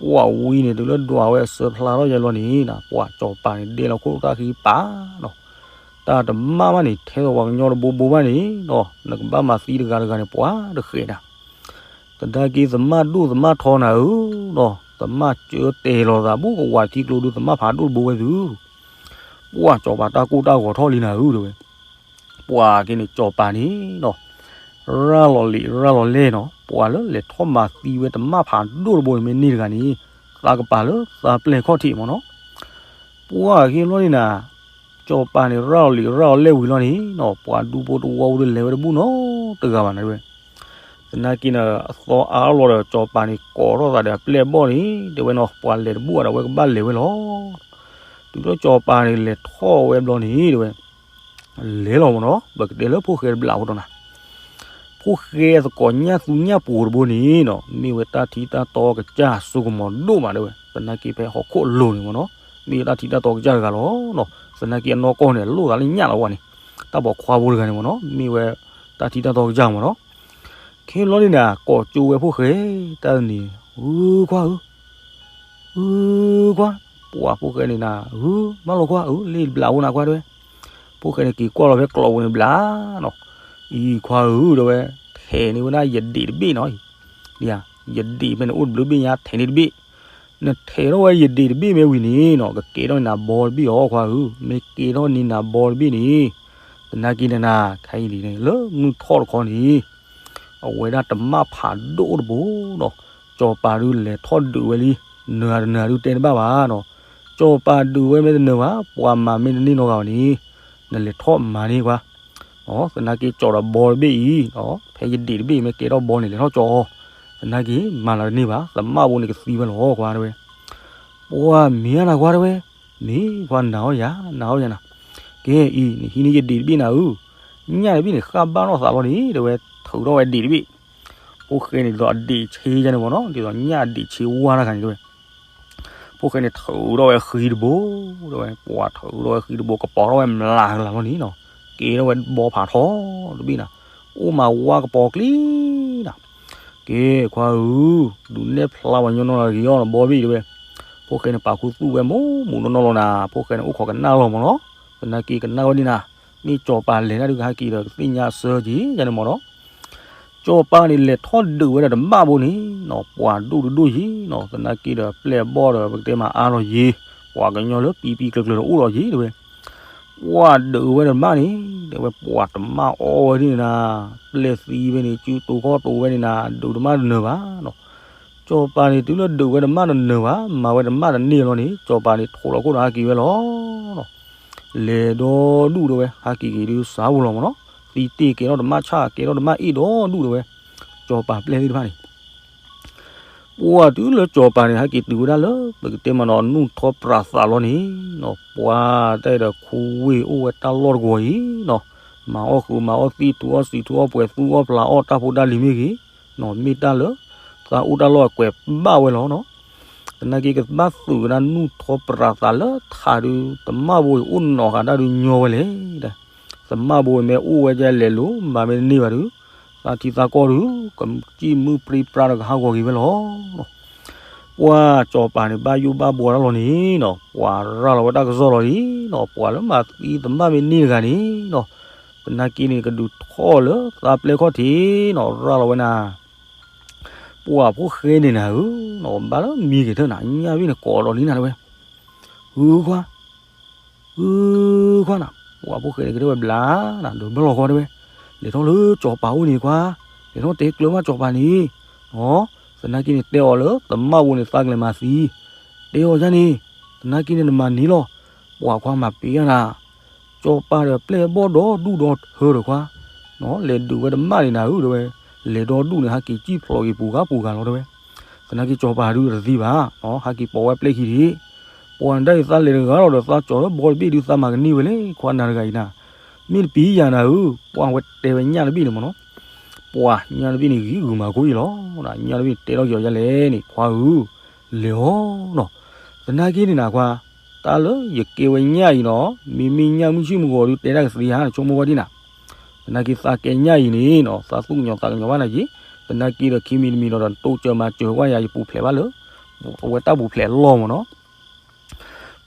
ပှၤဝံန့ၣ် တုၤလၢဒွးဝဲအဆၢဖျါထီၣ်ယဲလီၤန့ၣ် ပှၤကၠီၤပၤန့ၣ် ဒဲလီၤခိၣ်တၢ်ဃံပာ်နီၤ, တၢ်တမၣ်ဘၣ်န့ၣ် ထဲသိးပှၤကညီတဘိဘိဘၣ်န့ၣ်နီၤ နကဘၣ်မၤသံတဂၤတဂၤန့ၣ် ပှၤတဃဲၤဒၣ် သနာ်က့သမၣ်ဒိၣ်သမၣ်ထီနၤဧၢနီၤ, သမၣ်စၢတဲလီၤသး ဘူၣ်ကဝးထံကျိဒုး သမၣ်ဖးဒိၣ်တဘိဝဲသု, ပှၤကၠီၤပၤတၢ်ကိၢ်တၢ်ဂီၤထီၣ်လံနၤဧၢ တဲဝဲ, ပှၤက့န့ၣ်ကၠီၤပၤန့ၣ်နီၤ ရၤလီၤလံာ်ရၤလီၤလဲၢ်နီၤ ပှၤလၢလဲၤထီၣ်မၤသံဝဲတမၣ်ဖးဒိၣ်တဘိန့ၣ် မ့ၢ်န့ၢ်တဂၤန့ၣ် သးကပၤလၢသးပျဲၢ်ခီၣ်ထံးမ့ၢ်နီၤ, ပှၤက့ဘျီန့ၣ်နၤ ကၠီၤပၤန့ၣ် ရၤလီၤလံာ်ရၤလီၤလဲၢ်ဝံၤလီၤန့ၣ်နီၤ ပှၤဒူဖိတဝီဖိဒုး လဲၤဝဲတဘူၣ်နီတဂၤဘၣ်နၤ တဲဝဲ, သနာ်က့န့ၣ် အသီအါလီၤဒီး ကၠီၤပၤန့ၣ် ကိးထီၣ်သးဒီးအပျဲၢ်အဘီၣ်န့ၣ် တဲဝဲနီၤ ပှၤလဲၤတဘူၣ်ဘၣ်ဒီး အဝဲကဘၣ်လဲၤဝဲလီၤ, တုၤလၢကၠီၤပၤန့ၣ် လဲၤထီၣ်ဝဲဘျီန့ၣ် တဲဝဲ လဲၤလီၤမ့ၢ်နီၤ ပကတဲလၢဖိၣ်ဃဲတဘျုးဖိဒီးနၤ, ဖိၣ်ဃဲသကိးညၣ်သူညၣ်ပူၤတဘိန့ၣ်နီၤ မ့ၢ်ဝဲတၢ်ထံတၢ်တီကစၢ်စိကမီၤဒိၣ်မး တဲဝဲ, သနာ်က့ဖဲဟီၣ်ခိၣ်အလိၤန့ၣ်မ့ၢ်နီၤ မ့ၢ်ဝဲတၢ်ထံတၢ်တီကစၢ်တဂၤလီၤနီၤ, သနာ်က့အနီၢ်ကီၢ်န့ၣ် အလိၣ်သးလၢညၣ်လီၤဝဲန့ၣ်, တၢ်ပိာ်ခွါဖိတဂၤန့ၣ်မ့ၢ်နီၤ မ့ၢ်ဝဲတၢ်ထံတၢ်တီကစၢ်မ့ၢ်နီၤ, ခဲဘျီန့ၣ်နၤ ကိးကၠိဝဲဖိၣ်ဃဲ တၢ်တနံၤ ဧၢခွါဧၢ ဧၢခွါ, ပှၤဖိၣ်ဃဲန့ၣ်နၤ ဧၢ မၢလီၤခွါဧၢ လ့ၣ်တဘျုးအိၣ်နၤခွါတဲဝဲ, ဖိၣ်ဃဲန့ၣ်က့ၤကွၢ်လီၤဖဲကျိးပူၤန့ၣ်ဘျုးနီၤ, အံၤခွါဧၢ တဲဝဲ, ထဲးန့ၢ်ဝဲဒၣ်ယဒံးတဘ့ၣ်နီၤ, ဒ်ဧါ ယဒံၣ်မ့ၢ်နအိၣ်တဘျုးဘ့ၣ်ညါ ထဲးန့ၢ်တဘ့ၣ်, နထဲးထီၣ်ဝဲယဒံၣ်တဘ့ၣ်မ့ၢ်ဝံၤန့ၣ်နီၤ ကကဲထီၣ်န့ၢ်နၤဘီတဘ့ၣ်အီၤခွါဧၢ, မ့ၢ်ကဲထီၣ်န့ၢ်နၤဘီတဘ့ၣ်န့ၣ်, သနာ်က့န့ၣ်နၤ ခဲအံၤဒ်န့ၣ် လၢမုၢ်ထီၣ်တခီန့ၣ် အဝဲဒၣ်တမၣ်ဖးဒိၣ်တဘိနီၤ, စီၤပၤဒုးလဲၤထီၣ်ဒုးဝဲလံ, နၤတနၤဒုးတဲတဘၣ်ဘၣ်နီၤ, စီၤပၤဒုးဝဲမ့ၢ်တနၢၤဘၣ် ပှၤမၤမ့ၢ်တန့ၢ်နီတဂၤဘၣ်န့ၣ်, နလဲၤထီၣ်မၤန့ၢ်ကွၢ် သနာ်က့ကၠီၤဒီးဘီတဘ့ၣ်အံၤ, ဖဲယဒံၣ်တဘ့ၣ်မ့ၢ်ကဲထီၣ်ဘီန့ၣ် လဲၤထီၣ်ကၠီၤအီၤ, သနာ်က့မၤနၤတန့ၢ်ဘၣ် သမၣ်ဘိန့ၣ်ကသံဝဲလီၤကွၢ်တဲဝဲ, ပှၤမ့ၢ်ဧါနၤကွၢ်တဲဝဲ, မ့ၢ်ကွၢ်နၤအီၣ်ယၤ နၤအီၣ်ယၤနၤ, ကဲအံၤ နဟံးန့ၢ်ယဒံၣ်တဘ့ၣ်နၤဧၢ, ညၣ်တဘ့ၣ်န့ၣ် ဃၣ်ဘၣ်ထီၣ်သးလီၤန့ၣ် တဲဝဲ, ထုးထီၣ်ဝဲဒံၣ်တဘ့ၣ်, ဖိၣ်ဃဲန့ၣ်ဒ်သိးအဒံၣ်ဆ့ယါန့ၣ်မ့ၢ်နီၤ ဒ်သိးညၣ်အဒံၣ်ဆ့ဝါတၢ်ခါန့ၣ်တဲဝဲ ဖိၣ်ဃဲန့ၣ် ထုးထီၣ်ဝဲဃံတဘိ, တဲဝဲ ပှၤထုးထီၣ်ဝဲဃံတဘိ ကပီၤထီၣ်ဝဲမျးကလၤလီၤန့ၣ်နီၤ, ကဲထီၣ်ဝဲဘီဖးထီတဘ့ၣ်နၤ, အိၣ်မးဝါကပီၤကျံနၤ, ကဲခွါဧၢ, ဒုးနဲၣ်ဖျါပှၤညီနီၢ်လၢကယီၢ်နီၤ ဘီတဘ့ၣ်တဲဝဲ, ဖိၣ်ဃဲန့ၣ် ပာ်ခူသူၣ်ဝဲမူးမူးနီၢ်နီၢ်လီၤနၤ, ဖိၣ်ဃဲန့ၣ် အိၣ်ခိးကနၣ်လီၤမ့ၢ်နီၤ, သနာ်က့ကနၣ်ဝဲဒ်နၤ, မ့ၢ်စီၤပၤလဲၤတၢ်ဒုးကဟဲက့ၤဒီး ကသ့ၣ်ညါအဆၢက့ၤယါန့ၣ်မ့ၢ်နီၤ စီၤပၤန့ၣ် လဲၤထီၣ်ဒုးဝဲဒီးတဘၣ်ဘိန့ၣ်နီၤ, ပှၤဒိၣ်တဒိၣ်ယံၤနီၤ, သနာ်က့ဒီး ပျဲၢ်အဘီၣ်ဒီး ပကတဲမၤအါလီၤယံၤ, ပှၤကညီလၢပံပံကျၢၤကျၢၤဒီးအိၣ်လီၤယံၤတဲဝဲ, ပှၤဒုးဝဲတဘၣ်န့ၣ် တဲဝဲ ပှၤတမၣ်အီၣ်ဝဲဒ်န့ၣ်နၤ, ပျဲၢ်သံဝဲန့ၣ် စုတိၤခီၣ်တိၤဝဲန့ၣ်နၤ, ဒုးတမၣ်တနၢၤဘၣ်နီၤ, စီၤပၤန့ၣ် တုၤလၢဒုးဝဲတမၣ်တနၢၤဘၣ်, မၤဝဲတမၣ်တန့ၢ်လီၤန့ၣ် စီၤပၤန့ၣ် ထိးလီၤခိၣ်ဒီးဟးက့ၤဝဲလီၤ. လဲၤဒီဒူၣ်တဲဝဲ ဟးက့ၤက့ၤဒုးစှၤပူၤလီၤမ့ၢ်နီၤ, သံတ့ၢ်ကဲထီၣ်တမၣ်ဆၣ် ကဲထီၣ်တမၣ်အ့ၣ်ဒီဒူၣ်တဲဝဲ, စီၤပၤပျဲၢ်သ့ၣ်တဖၣ်န့ၣ် ပှၤတုၤလၢစီၤပၤန့ၣ် ဟဲက့ၤတုၤဝဲဒၣ်လၢ ပကတဲမ့ၢ်နီၤ နူၢ်ထီပြးသးလီၤန့ၣ်နီၤ, ပှၤတၢ်အဲၣ်ဒီးခူဝ့ၢ်အိၣ်ဝဲတၢ်လီၢ်တကွီၤအံၤနီၤ, မၤအီၣ်ဃုာ်မၤအီၣ်သံၣ် ထူအီၣ်စံာ် ထူအီၣ်ပှဲၤ သူအီၣ်ဖျးအီၣ်တၢ်ဖိတၢ်လံၤမ့ၢ်ဂ့ၤနီၤ, မ့ၢ်တၢ်လၢ သးအိၣ်တၢ်လီၢ်အကွဲးဘၣ်ဝဲလီၤနီၤ. သနာ်က့ကဘၣ်သုးကဒါနူၢ်ထီပြးသးလၢထးဒုး သမၣ်ဘိအံၤအိၣ်နီၤဃာ်တၢ်ဒုးညီဝဲလဲၣ်ဒီး, သမၣ်ဘိအံၤမ့ၢ်အိၣ်ဝဲဒ်လဲၣ်လိၤ မၤမ့ၢ်တန့ၢ်ဘၣ်ဒုး သးထံသးကီၢ်ဒုး ကစံၣ်မုၢ်ပြံပြါဒီးကဟးဂီၤက့ၤဝဲလီၤ. ပှၤစီၤပၤန့ၣ် ဘၣ်ယိၣ်ဘၣ်ဘှီတၢ်လီၤန့ၣ်နီၤ, ပှၤရၤလီၤဝဲတၢ်ကစီၣ်လီၤလံနီၤ, ပှၤလၢမၤသံသမၣ်မ့ၢ်န့ၢ်တဂၤန့ၣ်နီၤ, သနာ်က့န့ၣ် ကဒုးထီၣ်လၢသးပျဲၢ်ခီၣ်ထံးနီၤ, ရၤလီၤဝဲနၤ ပှၤဖိၣ်ဃဲန့ၣ်နၤဧၢ, ဘၣ်လၢမံဂဲၤထၢၣ်နၤ ညၣ်ဘ့ၣ်န့ၣ်ကိးဒီးလံနၤတဲဝဲ, ဂုၤခွါ, ဂုၤခွါနၤ, ပှၤဖိၣ်ဃဲန့ၣ်ကတဲဝဲဘျါနၤ ဒီးဘၣ်လီၤဃီတဲဝဲ, လဲၤထီၣ်လၢစီၤပၤအိၣ်န့ၣ်ခွါ, လဲၤထီၣ်တဲကျၢၤဘၣ်စီၤပၤန့ၣ်, သနာ်က့န့ၣ် တဲအီၤလၢသမၣ်ဘိန့ၣ် သးကလဲၤမၤသံ, တဲအီၤယါန့ၣ်, သနာ်က့န့ၣ်နမၤန့ၢ်လီၤ, ပှၤခွါမၤပ့ၤယါနၤ စီၤပၤဒီးပျဲၢ်အဘီၣ်ဒီဒူၣ်ဒီထၢဒီးခွါ, လဲၤဒုးဝဲတမၣ်န့ၣ်နၤဧၢ တဲဝဲ, လဲၤဒီဒူၣ်န့ၣ်ဟးက့ၤစံၣ်ဖျိးက့ၤပူၤဂၤပူၤဂၤလီၤတဲဝဲ, သနာ်က့စီၤပၤဒုးတသံဘၣ်, ဟးက့ၤပိာ်ဝဲပျဲၢ်ခံဒံး, ပှၤဒၣ်အံၤသးလဲၤတဂၤလီၤဒီးသးကၠီၤလၢဘီတဘ့ၣ်ဒုးသးမၤကန့ၢ်ဝဲလဲၣ် ခွါနၤတဂၤအံၤနၤ, မ့ၢ်တပံၤယၤနၤဧၢ, ပှၤဝဲတဲဝဲညၣ်တဘ့ၣ်န့ၣ်မ့ၢ်နီၤ, ပှၤညၣ်တဘ့ၣ်န့ၣ်ဂံၤဂုၤမၤခိၣ်အံၤလီၤ, ညၣ်တဘ့ၣ်န့ၣ်တဲထီၣ်က့ၤအီၤယါလဲၣ်န့ၣ် ခွါဧၢ, လဲၤအီၤနီၤ, သနာ်က့န့ၣ်နၤခွါ တၢ်လၢယကဲဝဲညၣ်အံၤနီၤ, မ့မ့ၢ်ညၣ်မုၢ်ဆ့ၣ်မုၢ်ဂီၤဒုးတဲတၢ်ကသ့ဧါ နဆိကမိၣ်ဝဲဒ်နၤ, သနာ်က့သးကဲညၣ်အံၤန့ၣ်နီၤ သးသူၣ်ကညီၤသးကညီၤဘၣ်နၤက့, သနာ်က့ဒီးခံမံၤတမံၤဒီး နတိစၢၤမၤစၢၤကွၢ်ယၤ ယပူၤဖျဲးဘၣ်လၢ အဝဲတၢ်ပူၤဖျဲးအလီၢ်မ့ၢ်နီၤ,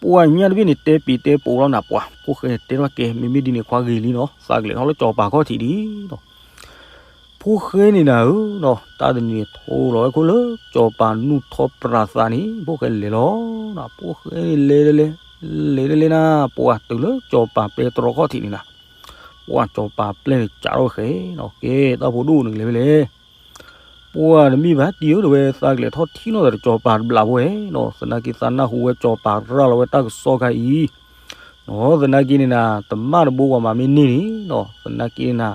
ပှၤညၣ်တဘ့ၣ်န့ၣ် တဲပံၤတဲပိာ်လီၤနၤ ပှၤဖိၣ်ဃဲတဲထီၣ်ကဲ မ့မ့ၢ်ဒ်န့ၣ်ခွါဂ့ၤလံနီၤ သးကလဲၤထီၣ်လၢစီၤပၤခီၣ်ထံးဒံးနီၤ ဖိၣ်ဃဲန့ၣ်နၤဧၢ, တၢ်တနံၤန့ၣ်ထိလီၤဝဲခိၣ်လၢ စီၤပၤနူၢ်ထီၣ်ပြးသးန့ၣ် ဖိၣ်ဃဲလဲၤလီၤ, ဖိၣ်ဃဲန့ၣ်လဲၤတလဲၤ, လဲၤတလဲၤနၤ ပှၤတုၤလၢစီၤပၤပဲတြီခီၣ်ထံးန့ၣ်နၤ, ပှၤစီၤပၤပျဲၢ်န့ၣ်စးထီၣ်ဃဲနီၤ ကဲတၢ်ဖိဒိၣ်န့ၣ်ကလဲၤဖဲလဲၣ် ပှၤတမ့ၢ်ဘၣ်တံၤဧၢ တဲဝဲ သးကလဲၤထီၣ်ထံၣ်နီၣ်သးဒီးစီၤပၤတဘျီဖိနီၤ, သနာ်က့သးနၢ်ဟူဝဲစီၤပၤရၤလီၤဝဲတၢ်ကစီၣ်ခါအံၤ, သနာ်က့န့ၣ်နၤ တမၣ်တဘိပှၤမၤမ့ၢ်န့ၢ်န့ၣ်နီၤ, သနာ်က့န့ၣ်နၤ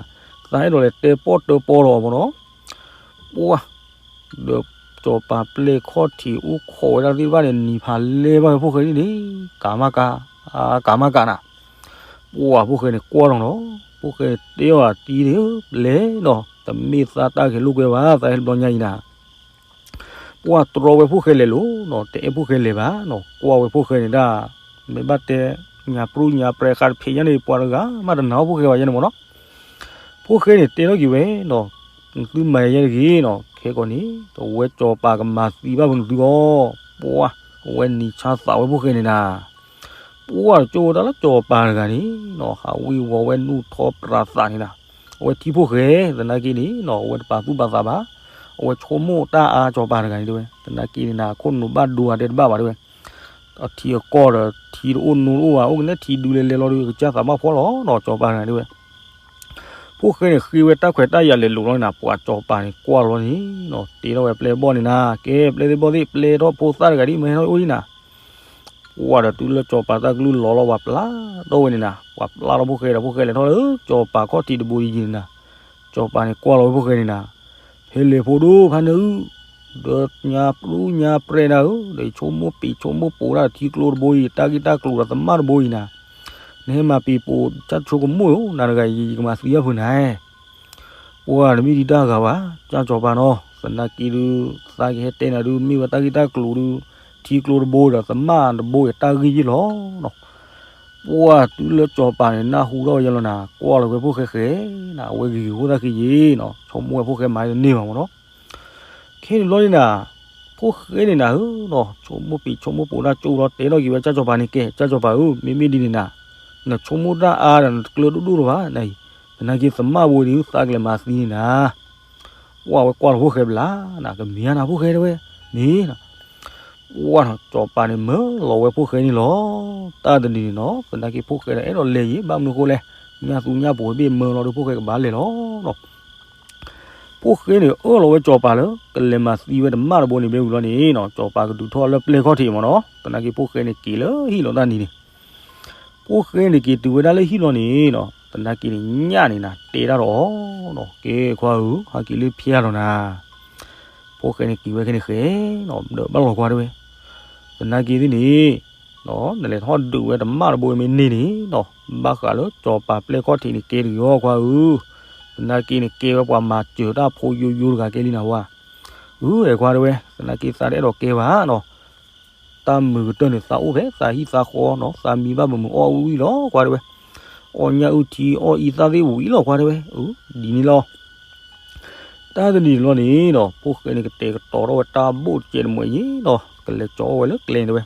သးအဲၣ်ဒိးလဲၤတဲပီၣ်တၢပီၣ်လီၤမ့ၢ်နီၤ, ပှၤ ဒီးစီၤပၤပျဲၢ်ခီၣ်ထံးအိၣ်ခိးဝဲဒၣ်သ့ၣ်တဖၣ်န့ၣ် နံၤဖးလဲဘၣ်ဝဲဖိၣ်ဃဲန့ၣ်န့ၣ်, ကမၣ်က, ကမၣ်ကနၤ, ပှၤဖိၣ်ဃဲန့ၣ်ကွၢ်လီၤနီၤ, ဖိၣ်ဃဲတဲအီၤတံၤန့ၣ် လဲၤနီၤ, တမ့ၢ်သးတၢ်ဂဲၤလိာ်ကွဲဘၣ် သးဟဲတဘျီညါအံၤနၤ ပှၤတြီဝဲဖိၣ်ဃဲလဲၤလိၤနီၤ, တအဲၣ်ဖိၣ်ဃဲလဲၤဘၣ်နီၤ, ကွၢ်ဝဲဖိၣ်ဃဲန့ၣ်ဒၣ်, မ့ၢ်ဘၣ်တဲ ညါပြူၢ်ညါပြဲးဃာ်တဖျဲးညါန့ၣ် ပှၤတဂၤမးတနာ်အီၣ်ဖိၣ်ဃဲဘၣ်ယါန့ၣ်မ့ၢ်နီၤ, ဖိၣ်ဃဲန့ၣ်တဲထီၣ်က့ၤဝဲနီၤ, နသုမၤယဲတဂ့ၤနီၤ, ခဲကီးန့ၣ် တဝဲစီၤပၤကမၤသံဘၣ်ဖိနသုအီၤ, ပှၤ အဝဲနံၤဆါသးဝဲဖိၣ်ဃဲန့ၣ်နၤ ပှၤတကၠိဝဲဒၣ်လၢစီၤပၤတဂၤန့ၣ်နီၤ, ဟးဝံၣ်ဝီၤဝဲနူၢ်ထီပြးသးန့ၣ်နၤ, အဝဲထံၣ်ဖိၣ်ဃဲ သနာ်က့န့ၣ်နီၤ အဝဲတပာ်သူၣ်ပာ်သးဘၣ်, အဝဲဆိကမိၣ်တၢ်အါ စီၤပၤတဂၤန့ၣ်တဲဝဲ, သနာ်က့န့ၣ်နၤ အခိၣ်နူာ်ဘၣ်ဒိဧါ တဲတဘၣ်ဘၣ်တဲဝဲ, အထံအကီၢ်ဒီး ထံတအိၣ်နိတအိၣ်ဘၣ်, အိၣ်ကနဲထံဒုလဲၤလဲၤလီၤဒီး ကစၢ်သးဘၣ်ဖှီၣ်လီၤဒီး စီၤပၤတဂၤတဲဝဲ. ဖိၣ်ဃဲန့ၣ်ဃ့ဝဲတၢ်ခွဲးတၢ်ယာ်လဲၤလိာ်လီၤန့ၣ်နၤ, ပှၤစီၤပၤန့ၣ်ကွၢ်လီၤန့ၣ်နီၤ, တ့ထီၣ်ဝဲပျဲၢ်ဘီၣ်န့ၣ်နၤ, ကဲပျဲၢ်သ့ၣ်ဘီၣ်သ့ၣ် ပျဲထီၣ်ဖိသၣ်တဂၤဒ်မ့ၢ်ဟဲထီၣ်အိၣ်ဒံးနၤ. ပှၤဒီးတုၤလၢစီၤပၤတၢ်ကလုၢ်လီၤလီၤ ပှၤပျၢ်ထီၣ်ဝဲန့ၣ်နၤ, ပှၤပျၢ်ထီၣ်ဖိၣ်ဃဲဒီး ဖိၣ်ဃဲလဲၤထီၣ်လၢစီၤပၤခီၣ်ထံးတဘိယံၤန့ၣ်နၤ, စီၤပၤန့ၣ်ကွၢ်လီၤဝဲဖိၣ်ဃဲန့ၣ်နၤ, ဖဲလဲၤဖိဒိၣ်ဖးနၢအုၣ်, ဒီးညါပျူညါပြဲၣ်နၤဧၢ, ဒီးယဆိကမိၣ်ပ့ၤဆိကမိၣ်ပိာ်ဒၣ်ထံကျိတဘိအံၤ တၢ်ဂ့ၢ်တၢ်ကျိၤဒီးသမၣ်တဘိအံၤနၤ, နဟဲမၤပ့ၤပိာ်တၢ်ဆိကမိၣ်ဧိၤ နၤတဂၤယံာ်ယံာ်ကမၤသံအီၣ်ဖုးနၤ ပှၤတမ့ၢ်ဒံးတၢ်ဂၤဘၣ်, ကၢ်စီၤပၤနီၤ, သနာ်က့ဒုး သးကဟဲတဲနၤဒုး မ့ၢ်ဝဲတၢ်ဂ့ၢ်တၢ်ကျိၤဒုး ထံကျိတဘိဒီးသမၣ်တဘိအံၤတၢ်ဂ့ၢ်ယ့ၢ်လီၤနီၤ. ပှၤတုၤလၢစီၤပၤန့ၣ် နၢ်ဟူထီၣ်ဝဲယဲလီၤနၤ, ကွၢ်လီၤဝဲဖိၣ်ဃဲဃဲနၤ, အဝဲဂ့ၤဂ့ၤဃိသၣ်ခံယ့ၤနီၤ, ဆိကမိၣ်ဝဲဖိၣ်ဃဲမၤတန့ၢ်ဘၣ်မ့ၢ်နီၤ. ခဲန့ၣ်ဘျီန့ၣ်နၤ, ဖိၣ်ဃဲန့ၣ်နၤဧၢနီၤ, ဆိကမိၣ်ပ့ၤဆိကမိၣ်ပိာ်တၢ်ကၠိလီၤ တဲထီၣ်က့ၤဝဲကၢ်စီၤပၤန့ၣ် ကဲ ကၢ်စီၤပၤဧၢ, မ့မ့ၢ်ဒ်န့ၣ်နၤ, နဆိကမိၣ်တၢ်အါဒီး နတကျၢၤဒိၣ်ဒိၣ်လၢၤဘၣ်နၤအံၤ, သနာ်က့သမၣ်ဘိဒုး သးကလဲၤမၤသံန့ၣ်နၤ. ပှၤဝဲကွၢ်လီၤဖိၣ်ဃဲဘျါနၤ, ကမ့ၢ်ဧါနၤဖိၣ်ဃဲတဲဝဲ, မ့ၢ်နီၤ. ပှၤနီၤ စီၤပၤန့ၣ်မၢလီၤဝဲဖိၣ်ဃဲန့ၣ်လီၤ. တၢ်တနံၤန့ၣ်နီၤ သနာ်က့ဖိၣ်ဃဲဒီးအဲၣ်ဒိးလဲၤယံၤ ဘၣ်မနုၤအဃိလဲၣ်, ညၣ်သူညၣ်ပိာ်ဘ့ၣ်မၢလီၤဒီး ဖိၣ်ဃဲကဘၣ်လဲၤလီၤနီၤ. ဖိၣ်ဃဲန့ၣ်အၢၣ်လီၤဝဲစီၤပၤလၢ ကလဲၤမၤသံဝဲတမၣ်တဘိန့ၣ် မ့ၢ်ဝံၤလီၤန့ၣ်နီၤ စီၤပၤကဒုးထီၣ်လၢပျဲၢ်ခီၣ်ထံးမ့ၢ်နီၤ, သနာ်က့ဖိၣ်ဃဲန့ၣ်က့ၤလၢဟံၣ်လီၤတၢ်နံၤန့ၣ် ဖိၣ်ဃဲန့ၣ်က့ၤတုၤဝဲဒၣ်လၢဟံၣ်လီၤန့ၣ်နီၤ သနာ်က့န့ၣ်ညၣ်န့ၣ်နၤ တဲတၢ်ဒီးအီၤနီၤ, ကဲခွါဧၢ ဟဲက့ၤလၢဖၠါလီၤနၤ. ဖိၣ်ဃဲန့ၣ်က့ၤဝဲခဲန့ၣ်ဃဲနီၤ ဒီးဘၣ်လီၤခွါတဲဝဲ, သနာ်က့သ့ၣ်န့ၣ် နလဲၤထီၣ်ဒုးဝဲတမၣ်တဘိမ့ၢ်န့ၢ်န့ၣ်နီၤ ဘၣ်ဃးလၢစီၤပၤပျဲၢ်ခီၣ်ထံးန့ၣ်ကဲတဂ့ၤအီၤခွါဧၢ, သနာ်က့န့ၣ် ကဲဝဲပှၤမၤစၢၤတၢ်ဖိယိယိတဂၤကဲလံနၤဝဲ, အုအဲခွါတဲဝဲ, သနာ်က့သးတအဲၣ်ဒိးကဲဘၣ်နီၤ တၢ်မုာ်ကတၢၢ်န့ၣ် သးအိၣ်ဖဲသးဟံၣ်သးဃီနီၤ သးမံဘၣ်မုာ်မုာ်အီၣ်အုၣ်အုၣ်လီၤ ခွါတဲဝဲ, အီၣ်ညၣ်အုၣ်ထံအီၣ်အံသၣ်သ့ၣ်ဝံၤလီၤ ခွါတဲဝဲ, အု ဒ်န့ၣ်လီၤ. တၢ်တနံၤန့ၣ်လီၤန့ၣ်နီၤ ဖိၣ်ဃဲန့ၣ်ကတဲာ်ကတီၤထီၣ်ဝဲတၢ်ဘိၣ်တစဲးတမှဲၤယ့ၤနီၤ ကလဲၤကၠီဝဲလၢကျဲတဲဝဲ,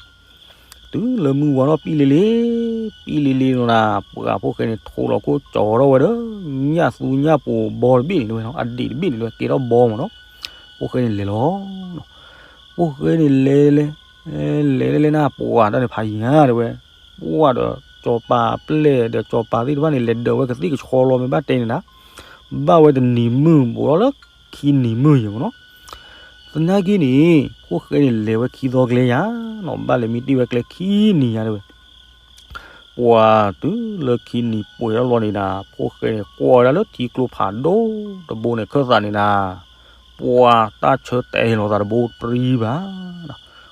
တုၤလၢမုၢ်ဝါထီၣ်ပံၣ်လ့လ့, ပံၣ်လ့လ့လီၤနၤ ပှၤဖိၣ်ဃဲန့ၣ် ထိးလီၤခိၣ်ကၠီထီၣ်ဝဲဒီး ညၣ်သူညၣ်ပိာ်ဘီတဘ့ၣ်န့ၣ်တဲဝဲနီၤ အဒံးတဘ့ၣ်န့ၣ်တဲဝဲ ကဲထီၣ်ဘီမ့ၢ်နီၤ, ဖိၣ်ဃဲန့ၣ်လဲၤလီၤ ဖိၣ်ဃဲန့ၣ်လဲၤလဲၤ, လဲၤလဲၤလဲၤနၤ ပှၤတၢ်န့ၣ်ဖးယံၤဧါတဲဝဲ, ပှၤဒီးစီၤပၤပျဲၢ်ဒီးစီၤပၤသ့ၣ်တဖၣ်န့ၣ် လဲၤဒၢးဝဲကသ့ၣ်ကဆီလီၤမ့ၢ်ဘၣ်တဲန့ၣ်နၤ, ဘၣ်ဝဲတနံၤမုၢ်ဘူးထီၣ်လၢခံနံၤမုၢ်ယံၤမ့ၢ်နီၤ, သနာ်က့န့ၣ် ဖိၣ်ဃဲန့ၣ်လဲၤဝဲခံသီကျဲယါနီၤ ဘၣ်လဲၤမံတ့ၢ်ဝဲကျဲခံနံၤယါတဲဝဲ ပှၤတုၤလၢခံနံၤပှဲၤထီၣ်လီၤန့ၣ်နၤ ဖိၣ်ဃဲန့ၣ် ကွၢ်ဝဲဒၣ်လၢထံကျိဖးဒိၣ်တဘိန့ၣ် ခၢၣ်သးန့ၣ်နၤ, ပှၤတၢ်ဆၢတဲာ်လီၤသးတဘိပြံဘၣ်,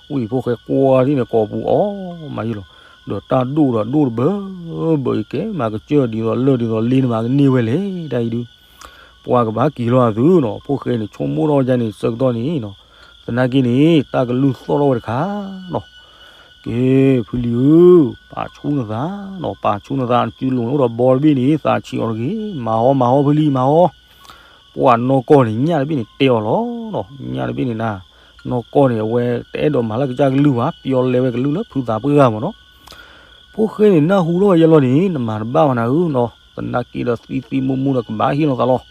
ဝံၣ်ဖိၣ်ဃဲကွၢ်ဒ်န့ၣ် ကိာ်ပူၤအီၣ်မးယံၤလီၤ, ဒီးတၢ်ဒိၣ်ဒီးဒိၣ်တဘၢဘၢအံၤ ကဲမၤကစၢၢ်ဒ်သိးလၢၢ်ဒ်သိးလ့နမၤကန့ၢ်ဝဲလဲၣ် တၢ်အံၤဒုး ပှၤကဘၣ်က့ၤလီၤအသုနီၤ, ဖိၣ်ဃဲန့ၣ် ဆိကမိၣ်ထီၣ်ဝဲဒ်န့ၣ် ဆၢကတီၢ်န့ၣ်နီၤ, သနာ်က့န့ၣ် တၢ်ကလုၢ်သီၣ်ထီၣ်ဝဲတခါနီၤ, က့ၤ ဖုလံဧၢ, ပာ်ဆူၣ်နသးနီၤ, ပာ်ဆူၣ်နသး နစုလိၤန့ၣ်အိၣ်ဒီးဘီတဘ့ၣ်န့ၣ် သးဆံးအီၤတဂ့ၤ, မၤဟီ မၤဟီ ဖုလံ မၤဟီ, ပှၤနီၢ်ကီၢ်န့ၣ် ညၣ်တဘ့ၣ်န့ၣ်တဲအီၤလီၤနီၤ, ညၣ်တဘ့ၣ်န့ၣ်နၤ, နီၢ်ကီၢ်န့ၣ် အဝဲတအဲၣ်ဒိးမၤလၢကစၢ်ကလုၢ်ဘၣ်, ပျီလဲဝဲကလုၢ်လၢဖုသးပှၢ်မ့ၢ်နီၤ, ဖိၣ်ဃဲန့ၣ် နၢ်ဟူထီၣ်ဝဲယဲလီၤန့ၣ် နမၤတဘၣ်ဘၣ်နၤဧၢနီၤ, သနာ်က့ဒီးသံသံမူမူဒီးကဘၣ်ဟ့ၣ်လီၤသးလီၤ,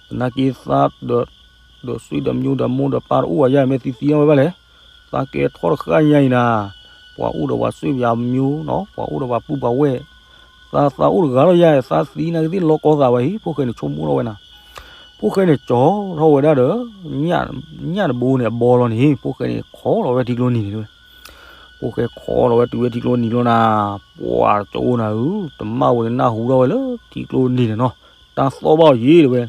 သနာ်က့သးဒီး ဒီးစွံဒီးမၠိဒီးမိၢ်ဒီးပၢ်တအိၣ်ဘၣ်ယါ မ့ၢ်သံသံအီၤဝဲဘၣ်လဲၣ်, သးကဲထီၣ်တဃၣ်ညါအံၤနၤ, ပှၤအိၣ်ဒီးပှၤစွံပှၤမၠိနီၤ, ပှၤအိၣ်ဒီးပှၤပုၢ်ပှၤဝဲၢ်, သးသးအိၣ်တဂၤလီၤယါ သးသံနာ်က့သ့ၣ်လီၤကီသးဝဲအံၤ ဖိၣ်ဃဲန့ၣ်ဆိကမိၣ်ထီၣ်ဝဲနၤ, ဖိၣ်ဃဲန့ၣ်ကၠီထီၣ်ဝဲဒၣ်ဒီး ညၣ်တဘိန့ၣ်အဘီလီၤန့ၣ် ဖိၣ်ဃဲန့ၣ်ခိးလီၤဝဲထံကျိနံၤန့ၣ်တဲဝဲ, ဖိၣ်ဃဲခိးလီၤဝဲတုၤဝဲထံကျိနံၤလီၤနၤ, ပှၤတအိၣ်နၤဧၢ, တမၣ်ဝဲန့ၣ်နၢ်ဟူထီၣ်ဝဲလၢထံကျိနံၤန့ၣ်နီၤ, တၢ်သီၣ်ဘၣ်အီၤယ့ၤတဲဝဲ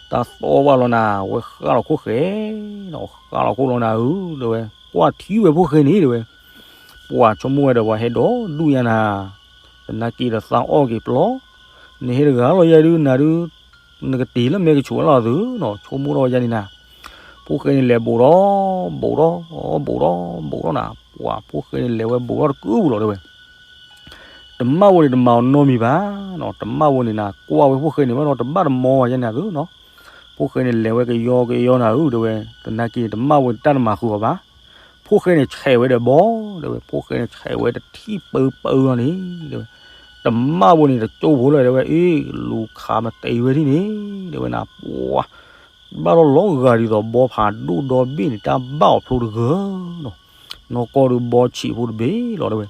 တၢ်သီၣ်ဘၣ်လီၤနၤ, ဝဲဃၣ်လီၤခိၣ်ဃဲနီၤ, ဃၣ်လီၤခိၣ်လီၤနၤဧၢ တဲဝဲ, ကွၢ်ထံဝဲဖိၣ်ဃဲန့ၣ်တဲဝဲ, ပှၤဆိကမိၣ်ဝဲဒီးပှၤဟဲဒီးဒူၣ်ညါနၤ, သနာ်က့ဒီးသးအီၣ်က့ၤပျီ, နဟဲတဂၤလီၤယဲဒုးနၤဒုး, နကတ့ၤလၢမဲကဆူးဝဲလီၤသုနီၤ, ဆိကမိၣ်ထီၣ်ဝဲယါန့ၣ်နၤ, ဖိၣ်ဃဲန့ၣ်လဲၤဘူးထီၣ်, ဘူးထီၣ်, ဘူးထီၣ်, ဘူးထီၣ်နၤ, ပှၤဖိၣ်ဃဲန့ၣ်လဲၤဝဲဘူးထီၣ်တကုပူၤလီၤတဲဝဲ တမၣ်ဝဲန့ၣ်တမၤအီၤနီတမံၤဘၣ်နီၤ, တမၣ်ဝဲန့ၣ်နၤ ကွၢ်ဝဲဖိၣ်ဃဲန့ၣ်ဘၣ်နီၤ တဘၣ်တမီဘၣ်ယါန့ၣ်သုနီၤ, ဖိၣ်ဃဲန့ၣ်လဲၤဝဲကယီကယီနၤဧၢ တဲဝဲ, သနာ်က့န့ၣ် တမၣ်ဝဲတၢ်တမၤဃုာ်အီၤဘၣ်, ဖိၣ်ဃဲန့ၣ်ဆဲးဝဲဒီးဘီ တဲဝဲ, ဖိၣ်ဃဲန့ၣ်ဆဲးဝဲတထံၣ်ပၢပၢလီၤန့ၣ် တဲဝဲ, တမၣ်ဝဲန့ၣ်တကၠိဖိလီၤ တဲဝဲ, အ့ၣ် လူၤခးမတ့ၤဝဲဒ်န့ၣ် တဲဝဲနၤ, ပှၤ ဘၣ်လီၤလီၤဂာ်ဒ်သိးဘီဖးဒိၣ်ဒီဘ့ၣ်န့ၣ် တၢ်ဘၣ်အီၤဖျိတဂၢၢ်နီၤ. နီၢ်ကီၢ်ဒုးဘီဆံးဖိတဘ့ၣ်လီၤတဲဝဲ.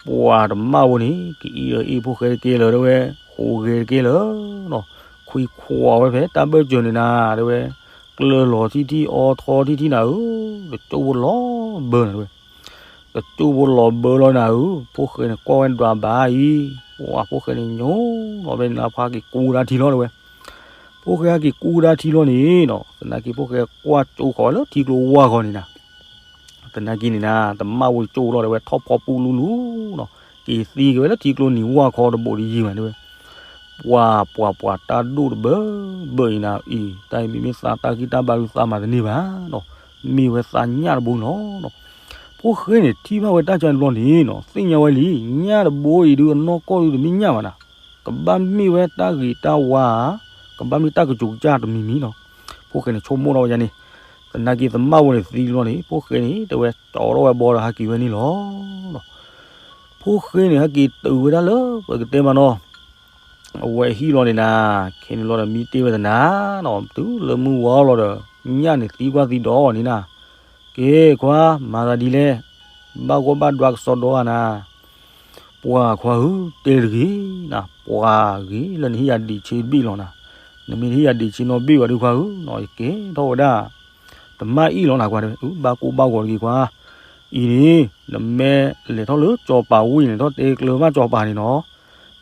ပှၤတမၣ်ဝဲန့ၣ် ကအံၣ်ဒီးအ့ၣ်ဖိၣ်ဃဲတက့ၢ်လၢၤတဲဝဲ, ဟူးဂဲၤတက့ၢ်လၢၤနီၤ. ခွံခွးဝဲဖဲတၢ်ဘၢၣ်စၢၤန့ၣ်နၤတဲဝဲ, ကျၢၤလီၤထံထံ အီထီထံထံနၤဧၢ, တကၠိဖိလီၤဘၢနၤတဲဝဲ. တကၠိဖိလီၤဘၢလီၤနၤဧၢ, ဖိၣ်ဃဲန့ၣ်ကွၢ်ဝဲဒွးဘၣ်အံၤ, ပှၤဖိၣ်ဃဲန့ၣ်ညိလီၤဖဲန့ၣ်လၢဖါက့ၤကူတၢ်ထံလီၤတဲဝဲ. ဖိၣ်ဃဲဟဲက့ၤကူတၢ်ထံလီၤန့ၣ်နီၤ, သနာ်က့ဖိၣ်ဃဲကွၢ်ကၠိဃီၤဝဲလၢထံကျိဝၢ်ဃီန့ၣ်နၤ သနာ်က့န့ၣ်နၤ တမၣ်ဝဲကၠိလီၤတဲဝဲ ထီၣ်ဖီပူလူလူနီၤ, က့ၤသံက့ၤဝဲလၢထံကျိနံၤဝၢ်ခီတဘိးတယံၤဘၣ်တဲဝဲ. ပှၤပှၤပှၤတၢ်ဒိၣ်တဘၢဘၢအံၤနၤအံၤ တၢ်အံၤမ့မ့ၢ်သးတၢ်ဂံၢ်တၢ်ဘါဒုးသးမၤတန့ၢ်ဘၣ်နီၤ, မ့ၢ်ဝဲသးညၣ်တဘိလီၤနီၤ. ဖိၣ်ဃဲန့ၣ်ထံၣ်ဘၣ်ဝဲတၢ်ကါန့ၣ်တဘျီန့ၣ်နီၤ သ့ၣ်ညါဝဲလံ ညၣ်တဘိအံၤဒုးအနီၢ်ကီၢ်ဒုးတမ့ၢ်ညၣ်ဘၣ်နၤ, ကဘၣ်မ့ၢ်ဝဲတၢ်ဂ့ၤတၢ်ဝါဧါ, ကဘၣ်မ့ၢ်တၢ်ကစိၤကစၢ်တမံၤမံၤနီၤ. ဖိၣ်ဃဲန့ၣ်ဆိကမိၣ်ထီၣ်ဝဲဒ်န့ၣ်, သနာ်က့သမၣ်ဝဲန့ၣ်သံလီၤန့ၣ် ဖိၣ်ဃဲန့ၣ်တဲဝဲ ကၠီထီၣ်ဝဲဘီဒီးဟဲက့ၤဝဲန့ၣ်လီၤ. ဖိၣ်ဃဲန့ၣ်ဟဲက့ၤတုၤဝဲဒၣ်လၢပကတဲမးနီၤ အဝဲဟံၣ်လီၤန့ၣ်နၤ, ခဲန့ၣ်လီၤဒီးမံတ့ၢ်ဝဲသနၤနီၤ, တုၤလၢမုၢ်ဝါလီၤဒီး ညၣ်န့ၣ်သံကွၢ်သံဒီးအီၤန့ၣ်နၤ, က့ၤခွါ မၤသးဒ်လဲၣ်, ဘၣ်ဂီၢ်ဘၣ်ဒွးကစီဒီဧါနၤ, ပှၤခွါဧၢ တဲတဂ့ၤနၤ, ပှၤဂ့ၤလၢနဟ့ၣ်ယၤဒ့းဆ့တဘ့ၣ်လီၤနၤ, နမ့ၢ်တဟ့ၣ်ယၤဒ့းဆ့နီတဘ့ၣ်ဘၣ်ဒီးခွါဧၢနီၤ ယကဲထီၣ်ဝဲဒၣ် တမၣ်အံၣ်လီၤနၤခွါတဲဝဲ, ဘၣ်ကိၢ်ဘၣ်ဂီၤတဂ့ၤခွါ, အံၤန့ၣ် နမ့ၢ်လဲၤထီၣ်လၢကၠီၤပၤဝ့ၢ်န့ၣ် ထီၣ်တဲကျၢၤဘၣ်ကၠီၤပၤန့ၣ်နီၤ,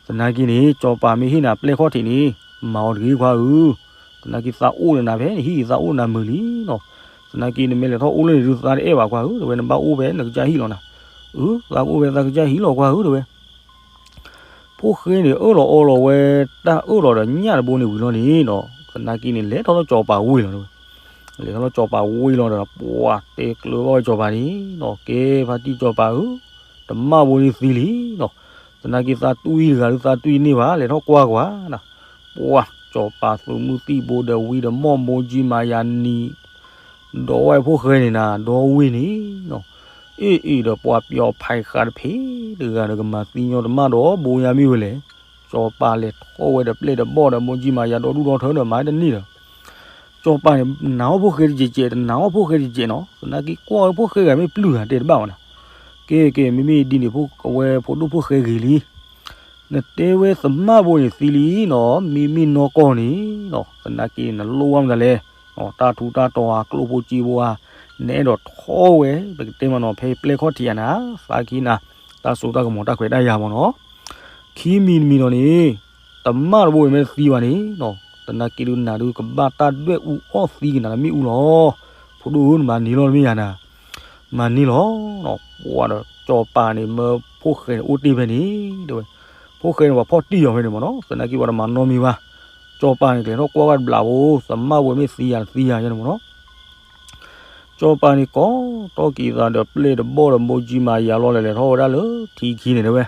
သနာ်က့န့ၣ် ကၠီၤပၤမ့ၢ်ဟ့ၣ်နၤပျဲၢ်ခီၣ်ထံးန့ၣ် မၤအီၤတဂ့ၤခွါဧၢ, သနာ်က့သးအိၣ်ဒီးနၤဖဲနဟံၣ်အံၤသးအိၣ်နၤမုာ်လံနီၤ, သနာ်က့နမ့ၢ်လဲၤထီၣ်အိၣ်လၢန့ၣ်ဒုးသးတအဲၣ်ဘၣ်ခွါဧၢ တဲဝဲ နဘၣ်အိၣ်ဖဲနကစၢ်ဟံၣ်လီၤနၤ, အၢ သးကအိၣ်ဖဲသးကစၢ်ဟံၣ်လီၤခွါဧၢ တဲဝဲ ဖိၣ်ဃဲန့ၣ် အၢၣ်လီၤအီလီၤဝဲ တၢ်အၢၣ်လီၤဒီးညၣ်တဘိန့ၣ်ဝံၤလီၤန့ၣ်နီၤ, သနာ်က့န့ၣ်လဲၤထီၣ်လၢကၠီၤပၤဝ့ၢ်လီၤတဲဝဲ, လဲၤထီၣ်လၢကၠီၤပၤဝ့ၢ်လီၤဒီး ပှၤတဲကျၢၤဘၣ်ဝဲကၠီၤပၤန့ၣ်နီၤ, ကဲဖါတံၢ်ကၠီၤပၤဧၢ, တမၣ်ဘိန့ၣ်သံလံနီၤ, သနာ်က့သးတွံၢ်တဂၤဒုးသးတွံၢ်န့ၢ်ဘၣ် လဲၤထီၣ်ကွၢ်ကွၢ်နၤ, ပှၤကၠီၤပၤသုးမုၢ်သံၣ်ဘိဒီးဝံၤဒီးမီၢ်မိၢ်ကၠံမၤယၤနံၤ ဒီးဝဲဖိၣ်ဃဲန့ၣ်နၤ ဒီဝ့ၢ်န့ၣ်နီၤ, အ့ၣ်အ့ၣ်ဒီးပှၤပယီၤဖဲးဃာ်တဖံးတဂၤဒီး ကမၤသံညီတမၣ်ဒီးဘိညါမ့ၢ်ဝဲလဲၣ်, ကၠီၤပၤလဲၤထီၣ်ဝဲဒီးပျဲၢ်ဒီးဘီၣ်ဒီးမိၢ်ကၠံမၤယၤဒီဒူၣ်ဒီထၢဒီးမၤတန့ၢ်ဒီး ကၠီၤပၤန့ၣ် နာ်အီၣ်ဖိၣ်ဃဲတကဲးကဲး တနာ်အီၣ်ဖိၣ်ဃဲတကဲးနီၤ, သနာ်က့ကွၢ်ဝဲဖိၣ်ဃဲဂၤမ့ၢ်ပျုၢ်ဂၤတဲတဘၣ်ဘၣ်နၤ, ကဲကဲ မ့မ့ၢ်ဒ်န့ၣ် အဝဲဖိဒိၣ်ဖိၣ်ဃဲဂ့ၤလံ နတဲဝဲသမၣ်ဘိန့ၣ်သံလံနီၤ, မ့မ့ၢ်နီၢ်ကီၢ်န့ၣ်နီၤ, သနာ်က့နလိၣ်ဘၣ်မတၤလဲၣ်, တၢ်ထူးတၢ်တီၤဧါ ကျိၣ်ဖိစ့ဖိဧါ, နအဲၣ်ဒိးထီၣ်ဝဲ ပကတဲမးနီၤ ဖဲပျဲၢ်ခီၣ်ထံးအနၤ, သးကဟံးနၤ တၢ်စိတၢ်ကမီၤတၢ်ခွဲးတၢ်ယာ်မးနီၤ, ခံမံၤတမံၤဒီးန့ၣ် သမၣ်တဘိအံၤမ့ၢ်တသံဘၣ်န့ၣ်နီၤ, သနာ်က့ဒုးနၤဒုးကဘၣ်တၢ်ဒွဲၣ်အူအီၣ်သံကနၤလၢမ့ၣ်အူလီၤ, ဖိဒိၣ်ဧၢ နမၤန့ၢ်လီၤတမ့ၢ်ယၤနၤ မၤန့ၢ်လီၤနီၤ, ပှၤဒီးကၠီၤပၤန့ၣ် မၢဖိၣ်ဃဲန့ၣ်အိၣ်တ့ၢ်ဖဲန့ၣ် တဲဝဲ, ဖိၣ်ဃဲန့ၣ် ပှၤဖီၣ်တံၢ်အီၤဖဲန့ၣ်မးနီၤ, သနာ်က့ပှၤတမၤနီတမံၤဘၣ်, ကၠီၤပၤန့ၣ် ကလဲၤထီၣ်ကွၢ်ဝဲတဘျီဖိ သမၣ်ဘိမ့ၢ်သံယၤတသံယၤယဲန့ၣ်မးနီၤ, ကၠီၤပၤန့ၣ် ကိးထီၣ်က့ၤသးဒီးပျဲၢ်ဒီးဘီၣ်ဒီးမိၢ်ကၠံမၤယၤလီၤလဲၤလဲၤထီၣ်ဝဲဒၣ်လၢထံခံန့ၣ်တဲဝဲ,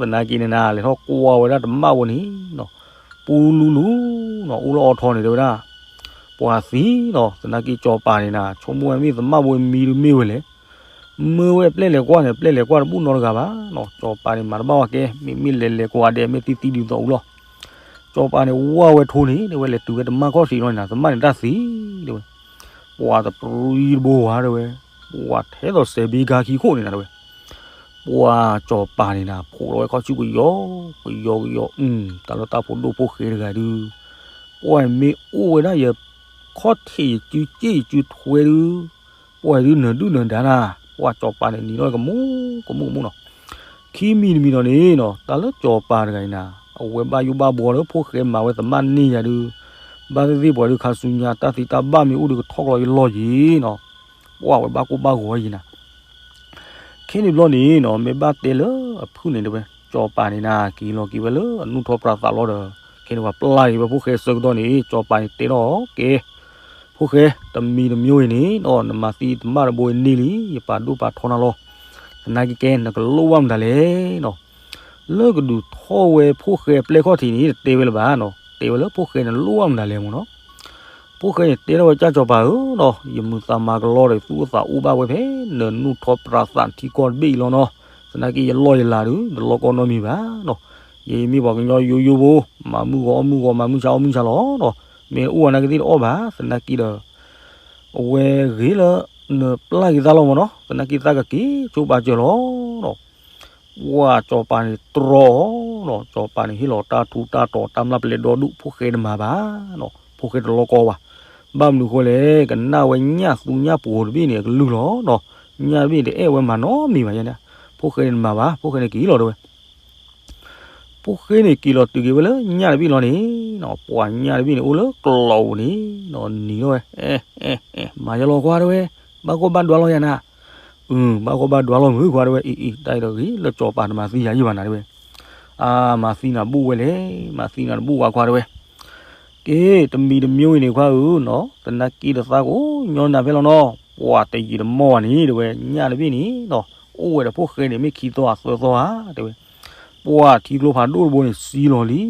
သနာ်က့န့ၣ်နၤ လဲၤထီၣ်ကွၢ်ဝဲဒၣ်တမၣ်ဘိန့ၣ်နီၤ, ပူလူလူနီၤ အိၣ်လၢအီထီန့ၣ်တဲဝဲဒၣ် ပှၤသံနီၤ, သနာ်က့ကၠီၤပၤန့ၣ်နၤ ဆိကမိၣ်ဝဲမ့ၢ်သမၣ်ဘိမံဒုးမ့ၢ်ဝဲလဲၣ်, မၢဝဲပျဲၢ်လဲၤကွၢ်န့ၣ် ပျဲၢ်လဲၤကွၢ်တဘူၣ်နီတဂၤဘၣ်နီၤ, ကၠီၤပၤန့ၣ် မၤတဘၣ်ဝဲကဲ မ့မ့ၢ်လဲၤလဲၤကွၢ်ဒဲး မ့ၢ်သံသံဒ်သိးအူလီၤ, ကၠီၤပၤန့ၣ် ဝၢ်ဝဲထိန့ၣ် တဲဝဲ လဲၤတုၤဝဲတမၣ်ခီၣ်ထံးလီၤန့ၣ်နၤ သမၣ်န့ၣ်တၢ်သံ တဲဝဲ, ပှၤတပြံတဘိဝဲ တဲဝဲ, ပှၤထဲသိးစဲးဘံကါခံခိၣ်န့ၣ်နၤ တဲဝဲ ပှၤကၠီၤပၤန့ၣ်နၤ ဖိးလီၤဝဲခီၣ်ဆူကယီၤ ကယီၤကယီၤ, တၢ်လၢတၢ်ဖိဒိၣ်ဖိၣ်ဃဲတဂၤဒုး, ပှၤမ့ၢ်အိၣ်ဝဲဒၣ်ယခီၣ်ထံးယစုစ့ၣ်ယစုထွဲဒုး, ပှၤဒုးနၢၤဒုၣ်နၢၤဒါနၤ, ပှၤကၠီၤပၤန့ၣ် နံၤလီၤကမူကမူကမူနီၤ, ခံမံၤတမံၤဒီးန့ၣ်နီၤ တၢ်လၢကၠီၤပၤတဂၤအံၤနၤ, အဝဲဘၣ်ယိၣ်ဘၣ်ဘှီလၢဖိၣ်ဃဲမၤဝဲသမၣ်န့ၢ်ယၤဒုး, ဘၣ်သ့ၣ်သ့ၣ်ပှၤဒုးခါဆူညါ တၢ်သံတၢ်ဘၣ်မ့ၢ်အိၣ်ဒုးကထီၣ်ကျီယလီၢ်ယံၤနီၤ, ပှၤဝဲဘၣ်ကိၢ်ဘၣ်ဂီၤယံၤနၤ ခဲန့ၣ်ဘျီန့ၣ်နီၤ မ့ၢ်ဘၣ်တဲလၢအဖုၣ်န့ၣ်တဲဝဲ ကၠီၤပၤန့ၣ်နၤ က့ၤလီၤက့ၤဝဲလၢအနူၢ်ထီၣ်ပြးသးလီၤဒီး ခဲန့ၣ်ပှၤပျၢ်က့ၤဝဲဖိၣ်ဃဲဆၢကတီၢ်န့ၣ် ကၠီၤပၤန့ၣ်တဲထီၣ်ကဲ ဖိၣ်ဃဲ တမံၤတမံၤအံၤန့ၣ်နီၤ နမၤသံတမၣ်တဘိအံၤန့ၢ်လံ ယပာ်ဒိၣ်ပာ်ထီနၤလီၤ. သနာ်က့ကဲ နကလိၣ်ဘၣ်မတၤလဲၣ်နီၤ လၢကဒုးထီၣ်ဝဲဖိၣ်ဃဲအပျဲၢ်ခီၣ်ထံးန့ၣ် တတဲဝဲလၢၤဘၣ်နီၤ တဲဝဲလၢဖိၣ်ဃဲန့ၣ်လိၣ်ဘၣ်မတၤလဲၣ်မ့ၢ်နီၤ ဖိၣ်ဃဲန့ၣ်တဲထီၣ်ဝဲ ကၠၢ်ကၠီၤပၤဧၢနီၤ ယမုာ်သးမၤကလီဒီး ယသူၣ်အိၣ်သးအိၣ်ဘၣ်ဝဲဖဲနနူၢ်ထီၣ်ပြးသးထံကီၢ်တဘ့ၣ်အံၤလီၤနီၤ. သနာ်က့ယလီၢ်ယလၤဒုး တလီၢ်ကီၢ်နီတမံၤဘၣ်နီၤ. ယမ့ၢ်ပှၤကညီယိယိဖိ မၤမုၢ်ဂီၤအီၣ်မုၢ်ဂီၤ မၤမုၢ်ဆါအီၣ်မုၢ်ဆါလီၤနီၤ. မ့ၢ်အိၣ်အနာ်က့သ့ၣ်တအီၣ်ဘၣ်, သနာ်က့ဒီး အဝဲဂ့ၤလၢ နပျၢ်က့ၤသးလီၤမ့ၢ်နီၤ, သနာ်က့သးကက့ၤကၠိပာ်စၢၤလီၤနီၤ. ပှၢ်စီၤပၤန့ၣ်တြီအီၤနီၤ, စီၤပၤန့ၣ်ဟ့ၣ်လီၤတၢ်ထူးတၢ်တီၤတၢ်မျၢ်ပလဲဒီဒူၣ် ဖိၣ်ဃဲတမၤဘၣ်နီၤ, ဖိၣ်ဃဲတလီကီဘၣ်. ဘၣ်မနုၤဃိလဲၣ်, ကနၣ်ဝဲညၣ်သူညၣ်ပှိၤတဘ့ၣ်န့ၣ် အကလုၢ်လီၤနီၤ, ညၣ်တဘ့ၣ်န့ၣ် တအဲၣ်ဝဲမၤနီတမံၤဘၣ်ယဲန့ၣ်, ဖိၣ်ဃဲန့ၣ်တမၤဘၣ်, ဖိၣ်ဃဲန့ၣ်က့ၤလီၤတဲဝဲ ဖိၣ်ဃဲန့ၣ်က့ၤလီၤတုၤက့ၤဝဲလၢညၣ်တဘ့ၣ်လီၤန့ၣ်နီၤ, ပှၢ်ညၣ်တဘ့ၣ်န့ၣ်အိၣ်လၢကျီးပူၤန့ၣ်နီၤ, နံၤလီၤဝဲ, အဲ အဲ အဲ မၤယလီၤကွၢ်တဲဝဲ, ဘၣ်ကီဘၣ်ဒွးလီၤယၤနၤ, အၢ ဘၣ်ကီဘၣ်ဒွးလီၤမုၢ်ကွၢ်တဲဝဲ, အံၤအံၤ တၢ်အံၤဒီးဂ့ၤလၢစီၤပၤတမၤသံယၤယံၢ်ဘၣ်နၤတဲဝဲ, အါ မၤသံနၤဘူၣ်ဝဲလဲၣ်, မၤသံနၤတဘူၣ်ဝဲကွၢ်တဲဝဲ က့ တမံၤတမံၤအံၤန့ၣ်ခွါဧၢနီၤ, သနာ်က့ဒီးသးကအိၣ်ညီနၤဖဲလီၤနီၤ, ပှၢ်တယံာ်တမီၢ်ဘၣ်န့ၣ်တဲဝဲ, ညၣ်တဘ့ၣ်န့ၣ်နီၤ, အိၣ်ဝဲဒီးဖိၣ်ဃဲန့ၣ် မ့ၢ်ခံသီဧါသၢသီဧါတဲဝဲ, ပှၢ်ထံကျိဖးဒိၣ်တဘိန့ၣ်စံလီၤလံန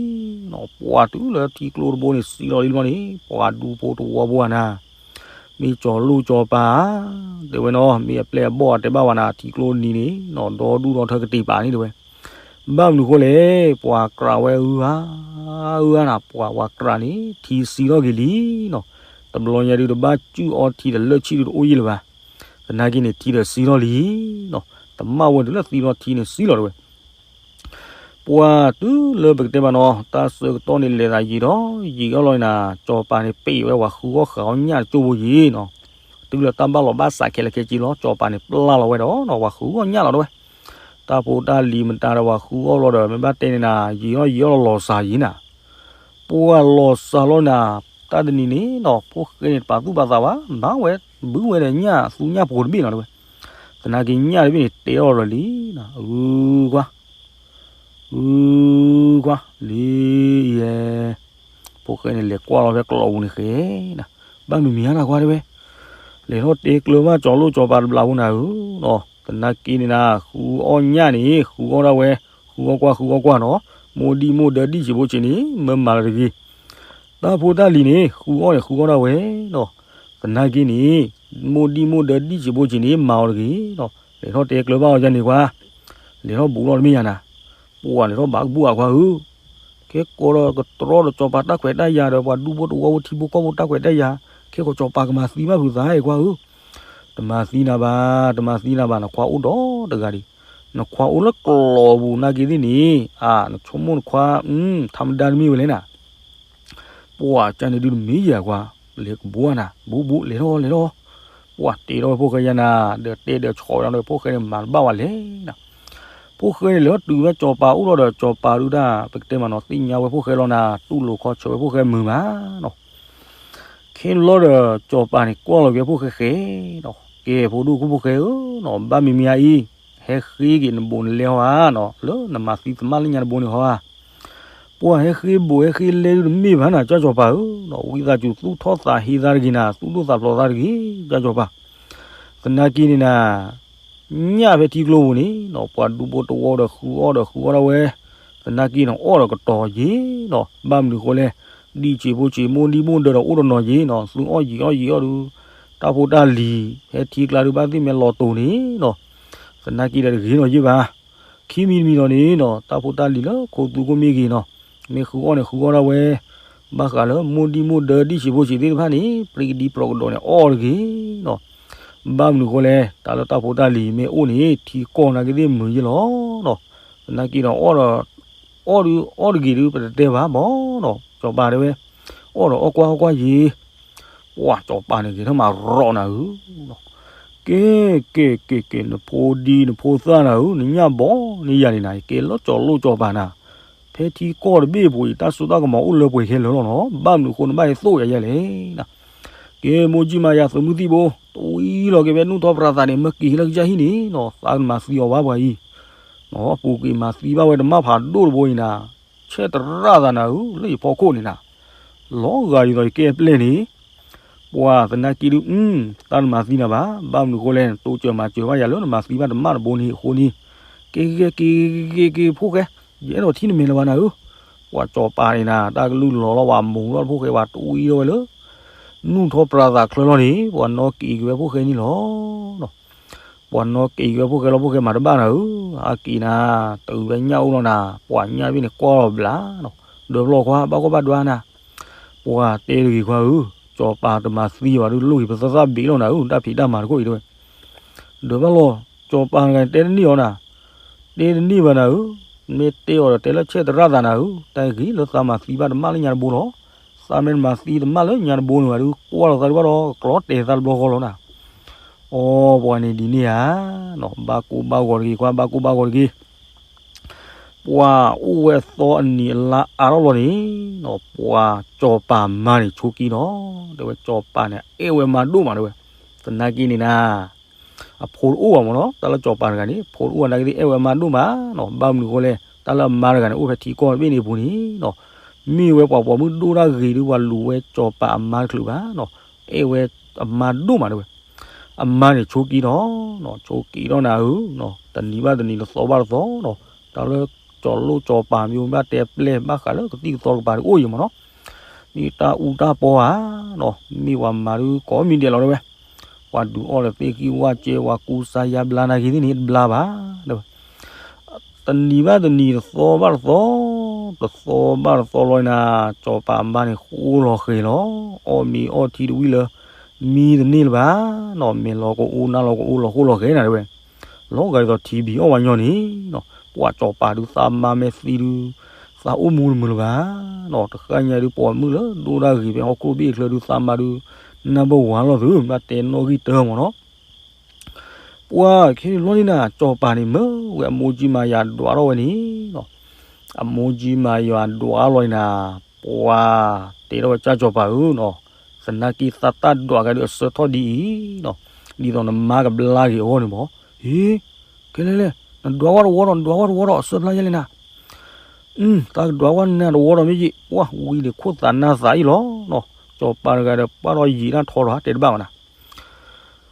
ီၤ, ပှၢ်တုၤလၢထံကျိတဘိန့ၣ်စံလီၤလံတဘျီန့ၣ်, ပှၢ်ဒူဖိတဝီဖိဧါနၤ, မ့ၢ်စီၤလိၣ်စီၤပၤဧါ, တဲဝဲနီၤ, မ့ၢ်အပျဲၢ်အဘီၣ်အတဲဘၣ်ဝဲနၤ, ထံကျိနံၤန့ၣ်နီၤ, ဒီဒူၣ်ဒီထၢကတ့ၤပာ်န့ၣ်တဲဝဲ ဘၣ်မနုၤဃိလဲၣ်, ပှၤကြးဝဲအုအါ, အုအါနၤ, ပှၤဝဲကြးန့ၣ် ထံစံထီၣ်က့ၤလံနီၤ, တဘျီညါဒုးတဘၣ်စုၣ်အီထံဒီးလၢၢ်ဆံၣ်ဒုးတအိၣ်ယံာ်လၢၤဘၣ်, သနာ်က့န့ၣ် ထံဒီးစံထီၣ်လံနီၤ, တမၣ်ဝဲတုၤလၢသံထီၣ်ထံန့ၣ်စံလီၤတဲဝဲ ပှၢ်တုၤလၢပကတဲဘၣ်နီၤ, တၢ်ဆၢကတီၢ်န့ၣ်လဲၤသးယံာ်ဒီး ယံာ်အီၤလီၤနၤ, စီၤပၤန့ၣ်ပ့ၢ်ဝဲပှၤဃုအီၣ်ဃာ်အီၣ်ညၣ်တကၠိဖိယံၤနီၤ, တုၤလၢတၢ်ဘၣ်လီၤဘၣ်စးခဲလၢာ်ခဲဆ့လီၤ, စီၤပၤန့ၣ်ပျၢ်လီၤဝဲဒီးနီၤ, ပှၤဃုအီၣ်ညၣ်လီၤတဲဝဲ, တၢ်ဖိတၢ်လံၤမတၤဒီးပှၤဃုအီၣ်လီၤဒီး မ့ၢ်ဘၣ်တဲန့ၣ်နၤ, ယံာ်အီၣ်ယံာ်အီၣ်လီၤလီၤစးယံၤနၤ ပှၢ်လီၤစးလီၤနၤ, တၢ်တနံၤန့ၣ်နီၤ, ဖိၣ်ဃဲန့ၣ်တပာ်သူၣ်ပာ်သးဘၣ်, မၤဝဲ ဘုဝဲဒီးညၣ်သူညၣ်ပှိၤတဘ့ၣ်နီၤတဲဝဲ, သနာ်က့ညၣ်တဘ့ၣ်န့ၣ် တဲအီၤဒီးလံနီၤ, အုကွၢ် အုကွၢ် လံယဲ, ဖိၣ်ဃဲန့ၣ်လဲၤကွၢ်လီၤဖဲကျီးပူၤန့ၣ်ဃဲနီၤ, ဘၣ်မုာ်မံၤဧါနၤကွၢ်တဲဝဲ, လဲၤထီၣ်တဲကျၢၤဘၣ်စီၤလိၣ်စီၤပၤတဘျီဖိနၤဧၢနီၤ, သနာ်က့န့ၣ်နၤ, ဃုအီၣ်ညၣ်န့ၣ် ဃုအီၣ်ဒၣ်ဝဲ, ဃုအီၣ်ကွၢ်ဃုအီၣ်ကွၢ်နီၤ, မိၢ်ဒံၣ်မိၢ်ဒၢဒံၣ်ဆံးဖိဆံးန့ၣ် မ့ၢ်မၤလီၤတဂ့ၤ တၢ်ဖိတၢ်လံၤန့ၣ် ဃုအီၣ်န့ၣ် ဃုအီၣ်ဒၣ်ဝဲနီၤ, သနာ်က့န့ၣ် မိၢ်ဒံၣ်မိၢ်ဒၢဒံၣ်ဆံးဖိဆံးန့ၣ် မၤအီၤတဂ့ၤနီၤ, လဲၤထီၣ်တဲကျၢၤဘၣ်အီၤယၤန့ၣ်ကွၢ်, လဲၤထီၣ်ဘူးလီၤတမ့ၢ်ယၤနၤ, ပှၢ်လဲၤထီၣ်ဘၣ်ကဘူၣ်အကွၢ်ဧၢ, ကဲကီးဒီးကတြီဒီးစီၤပၤတၢ်ခွဲးတၢ်ယာ်ဒီး ပှၤဒူဖိတဝီဖိထံဖိကီၢ်ဖိတၢ်ခွဲးတၢ်ယာ်, ခဲကီးစီၤပၤကမၤသံဘၣ်ဖုးသးအံၤကွၢ်ဧၢ, တမၤသံနၤဘၣ်, တမၤသံနၤဘၣ်, နခွါအိၣ်ဒီးတဂၤဒံး, နခွါအိၣ်လၢကျီးပူၤနာ်က့သ့ၣ်န့ၣ်, အါ နဆိကမိၣ်နခွါ, ထါမဒါတမ့ၢ်ဝဲလဲၣ်နၤ ပှၢ်ကန့ၣ်ဒုးတမ့ၢ်ယၤကွၢ်, လဲၤကဘူးနၤ, ဘူးဘူး လဲၤထီၣ်လဲၤထီၣ်, ပှၢ်တဲထီၣ်ဝဲဖိၣ်ဃဲယၤနၤ, ဒီးတဲဒီးဆီးဝဲဒီး ဖိၣ်ဃဲန့ၣ်မၤတဘၣ်ဝဲလဲၣ်နၤ, ဖိၣ်ဃဲန့ၣ်လဲၤထီၣ်တုၤဝဲစီၤပၤအိၣ်ထီၣ်ဒီး စီၤပၤဒုးတၢ် ပကတဲမးနီၤ သ့ၣ်ညါဝဲဖိၣ်ဃဲလီၤနၤ, တူၢ်လိာ်ခီဆၢဝဲဖိၣ်ဃဲမုာ်မးနီၤ ခဲလီၤဒီး စီၤပၤန့ၣ် ကွၢ်လီၤက့ၤဖိၣ်ဃဲဃဲနီၤ, ကဲဖိဒိၣ်ခိၣ်ဖိၣ်ဃဲဧၢနီၤ, ဘၣ်မံၤမံၤအံၤ, ဟဲဃ့က့ၤနဘူးနလဲဟီဧါနီၤ, လၢနမၤသံသမၣ်လၢညါတဘိန့ၣ်ဟီဧါ, ပှၤဟဲဃ့ဘူးဟဲဃ့လဲဒုးတမ့ၢ်ဘၣ်နၤ ကၢ်စီၤပၤဧၢနီၤ, ဝံသးစူၤသူၣ်ထီၣ်သးဟ့သးတဂ့ၤနၤ, သူၣ်ဒိၣ်သးဖျိးသးတဂ့ၤ, ကၢ်စီၤပၤ, သနာ်က့န့ၣ်နၤ ညၣ်ဖဲထံကျိပူၤန့ၣ်နီၤ, ပှၤဒူဖိတဝီဒီးဃုအီၣ်ဒီးဃုအီၣ်ဒၣ်ဝဲ, သနာ်က့န့ၣ်အီၣ်ဒီးကတီၤယ့ၤနီၤ, ဘၣ်မနုၤဃိလဲၣ်, ဒံၣ်စံးဖိစံး မိၢ်ဒံၣ်မိၢ်ဒၢဒီးအိၣ်တနီၤယ့ၤနီၤ, သုအီၣ်ယံာ်အီၣ်ယံာ်အီၣ်ဒုး, တၢ်ဖိတၢ်လံၤ ဖဲထံကျါဒုးဘၣ်သ့ၣ်မ့ၢ်လီၤတိာ်န့ၣ်နီၤ, သနာ်က့ဒီးတဂ့ၤနီၤယ့ၤဘၣ်, ခံမံၤတမံၤနီၤန့ၣ်နီၤ, တၢ်ဖိတၢ်လံၤလၢခိသူခိၣ်မ့ၢ်ဂ့ၤနီၤ, မ့ၢ်ဃုအီၣ်န့ၣ်ဃုအီၣ်ဒၣ်ဝဲ, ဘၣ်ဃးလၢမိၢ်ဒံၣ်မိၢ်ဒၢဒံၣ်စံးဖိစံးသ့ၣ်တဖၣ်န့ၣ် ပြံကဒံပြီကဒီးန့ၣ် အီၣ်တဂ့ၤနီၤ, ဘၣ်မနုၤဃိလဲၣ်, တၢ်လၢတၢ်ဖိတၢ်လံၤမ့ၢ်အိၣ်န့ၣ် ထံကီၢ်နာ်က့သ့ၣ်မုာ်ယ့ၤလီၤနီၤ, သနာ်က့ဒီးအီၣ်ဒီး, အီၣ်ဒုးအီၣ်တဂ့ၤဒုး ပတတဲဘၣ်မးနီၤ, စီၤပၤတဲဝဲ, အီၣ်ဒီးအီၣ်ကွၢ်အီၣ်ကွၢ်ယ့ၤ ပှၢ်စီၤပၤန့ၣ်ဂဲၤထီၣ်မၤရီနၤဧၢ, ကဲ, ကဲ, ကဲ, ကဲ, နဖိဒံနဖိသၣ်နၤဧၢ, နညၣ်ဘီန့ၢ်ယၤန့ၣ်နၤ, ကဲလီၤစီၤလိၣ်စီၤပၤနၤ, ဖဲထံကီၢ်တဘ့ၣ်အပူၤအံၤ တၢ်စိတၢ်ကမီၤအိၣ်လၢပှဲၤခဲလၢာ်လီၤနီၤ, ဘၣ်မနုၤအဃိနဘၣ်ဟဲသိၣ်ယၤယဲလဲၣ်နၤ, ကဲမိၢ်ကၠံမၤယၤသုးမုၢ်သံၣ်ဘိ, တဝံၤလီၤက့ၤဖဲနူၢ်ထီၣ်ပြးသးန့ၣ် မၢက့ၤဟံးလၢကစၢ်ဟံၣ်န့ၣ်နီၤ, သးကမၤသံအီၤဘၣ်ပှၤအံၤ, ပူၤကွံာ်မၤသံဘၣ်ဝဲတမၣ်ဖးဒိၣ်တဘိအံၤနၤ, ဆဲးတရၣ်သးနၤဧၢ, လၢယဖီခိၣ်န့ၣ်နၤ, လီၤဂာ်ဒ်သိးယကဲအပျဲၢ်န့ၣ် ပှၤသနာ်က့ဒုး, တၢ်တမၤသံနၤဘၣ်, ဘၣ်မနုၤအဃိလဲၣ်, နတိစၢၤမၤစၢၤဘၣ်ယၤလၢနမၤသံဘၣ်တမၣ်တဘိန့ၣ်အဃိန့ၣ်, ကဲကဲကဲကဲကဲ ဖိၣ်ဃဲ, ယအဲၣ်ဒိးထံၣ်နမဲာ်လၢၤဘၣ်နၤဧၢ, ပှၤစီၤပၤန့ၣ်နၤ တၢ်ကလုၢ်လီၤလီၤ ပှၤမူၤထီၣ်ဖိၣ်ဃဲ ပှၤတဝံၤထီၣ်ဝဲလၢ နူၢ်ထီၣ်ပြးသးချၢလီၤန့ၣ် ပှၤနီၣ်က့ၤက့ၤဝဲဖိၣ်ဃဲန့ၣ်လီၤ. ပှၤနီၣ်က့ၤက့ၤဝဲဖိၣ်ဃဲလီၤ ဖိၣ်ဃဲမၤတဘၣ်နၤဧၢ, အါက့ၤနၤ, တုၤဝဲညၣ်အိၣ်လီၤနၤ, ပှၤညၣ်တဘ့ၣ်န့ၣ်ကွၢ်လီၤဘျးနီၤ, ဒၢဖျီၣ်ခွါ ဘၣ်ကီဘၣ်ဒွါနၤ, ပှၤတဲတဂ့ၤခွါဧၢ, စီၤပၤတမၤသံဘၣ်ဒုး လိၣ်ဂ့ၤပသၢသၣ်ဘ့းလီၤနၤဧၢ, တၢ်ဖံးတၢ်မၤတခိၣ်အံၤတဲဝဲ. ဒီးဘၣ်လီၤ, စီၤပၤတဂၤန့ၣ်တဲတန့ၢ်အီၤနၤ, တဲတန့ၢ်ဘၣ်နၤဧၢ, မ့ၢ်တဲအီၤဒီးတဲလၢဆဲးသရၣ်သးနၤဧၢ, တၢ်ဂ့ၤလၢသးမၤသံဘၣ်တမၣ်လၢညါတဘိလီၤ. သးမ့ၢ်တမၤသံတမၣ်လၢညါတဘိန့ၣ်ဘၣ်ဒုး ကွၢ်လီၤသးဒုးဘၣ်ဒီး ကကျီတဲာ်သးတဘျီဃီလီၤနၤ. အိ ပှၤန့ၣ်ဒ်န့ၣ်ဧါ, ဘၣ်ကိၢ်ဘၣ်ဂီၤတဂ့ၤခွါ, ဘၣ်ကိၢ်ဘၣ်ဂီၤတဂ့ၤ. ပှၤအိၣ်ဝဲအသီအနံၤအလါအါထီၣ်လီၤန့ၣ်, ပှၤစီၤပၤမါန့ၣ်ဆိကံဒီး, တဲဝဲစီၤပၤန့ၣ် အဲၣ်ဝဲမါဒိၣ်မးတဲဝဲ. သနာ်က့န့ၣ်နၤ အဖိတအိၣ်ဘၣ်မ့ၢ်နီၤ, တၢ်လၢစီၤပၤတဂၤန့ၣ် ဖိတအိၣ်ဘၣ်နာ်က့သ့ၣ် အဲၣ်ဝဲအမါဒိၣ်မးနီၤ. ဘၣ်မနုၤအဃိလဲၣ်, တၢ်လၢအမါတဂၤန့ၣ် အိၣ်ဖဲထံကီၢ်တဘ့ၣ်န့ၣ်အပူၤန့ၣ်နီၤ, မ့ၢ်ဝဲပှၤပိာ်မုၣ်ဒိၣ်တၢ်ဂ့ၤဒုး ပှၤလူၤဝဲစီၤပၤအမါတချုးဘၣ်နီၤ, အဲၣ်ဝဲအမါဒိၣ်မးတဲဝဲ. အမါန့ၣ်ဆိကံဒီး, ဆိကံဒီးနၤဧၢ, တနံၤဘၣ်တနံၤ တသီဘၣ်တသီဒီး, တၢ်လၢစီၤလိၣ်စီၤပၤမ့ၢ်ဘၣ်တဲပျဲၢ်ဘၣ်ဃးလၢကသံၣ်ကသီတကပၤဒုးအိၣ်ယံၤမ့ၢ်နီၤ, မ့ၢ်တၢ်အူတၢ်ပီဧါနီၤ, မ့ၢ်ပှၤမၤဒုးကိးမံၤဒဲးလီၤတဲဝဲ. ပှၤဒုးအီၣ်လၢသ့ၣ်ခံဝၣ်ကဲ ပှၤကူစါယါဘျါနာ်က့သ့ၣ်န့ၣ် တဘျါဘၣ်တဲဝဲ. တနံၤဘၣ်တနံၤ တသီဘၣ်တသီ, တသီဘၣ်တသီလီၤနၤ, စီၤပၤမါန့ၣ်ဃိလီၤဃဲၤလီၤ, အီၣ်မ့ၤအီထံတဝံၣ်လၢ မံတန့ၢ်လၢၤဘၣ်နီၤ, မဲာ်လီၤကအိနါလီၤကအိ လီၤဃိလီၤဃဲၤနၤတဲဝဲ. လီၤဂာ်ဒ်သိးထံဘံအီၣ်ဝဲညီန့ၣ်နီၤ, ပှၤစီၤပၤဒုးသးမါမ့ၢ်သံဒုး သးအိၣ်မူတမုာ်လၢၤဘၣ်နီၤ, တဃၣ်ညါဒုးပိာ်မုၣ်လၢဒိၣ်တၢ်ဂ့ၤဖဲဟီၣ်ခိၣ်ဘ့ၣ်အချၢဒုး သးမါဒုး နၢ်ပၢၢ်ဝၤလီၤသုး ဘၣ်တဲနီၣ်ဂံၢ်တၢမ့ၢ်နီၤ. ပှၤခဲန့ၣ်ဘျီန့ၣ်နၤ စီၤပၤန့ၣ် မၢဝဲအမိၢ်ကၠံမၤယွၤဒွးထီၣ်ဝဲန့ၣ်နီၤ, အမိၢ်ကၠံမၤယွၤဒွးလီၤန့ၣ်နၤ, ပှၤတဲထီၣ်ဝဲကၢ်စီၤပၤဧၢနီၤ, သနာ်က့သးတၢ်ဒွးကဒီးအဆၢထီၣ်ဒ်အံၤနီၤ, ဒ်သိးနမါကဘျါက့ၤအဂီၢ်န့ၣ်မ့ၢ်, ဟ့, ခဲလဲၣ်လဲၣ်, နဒွးဝဲတဝီဒီး နဒွးဝဲတဝီဒီး အဆၢဖျါယဲလဲၣ်နၤ အၢ, သးကဒွးဝဲနၤတဝီဒီးမ့ၢ်ယံာ်, ပှၤဝံၤန့ၣ်ခိၣ်သးနၢ်သးအံၤလီၤနီၤ, စီၤပၤတဂၤဒီးပာ်ထီၣ်ယံာ်တၢ်ထီထီၣ်တဲတဘၣ်ဘၣ်နၤ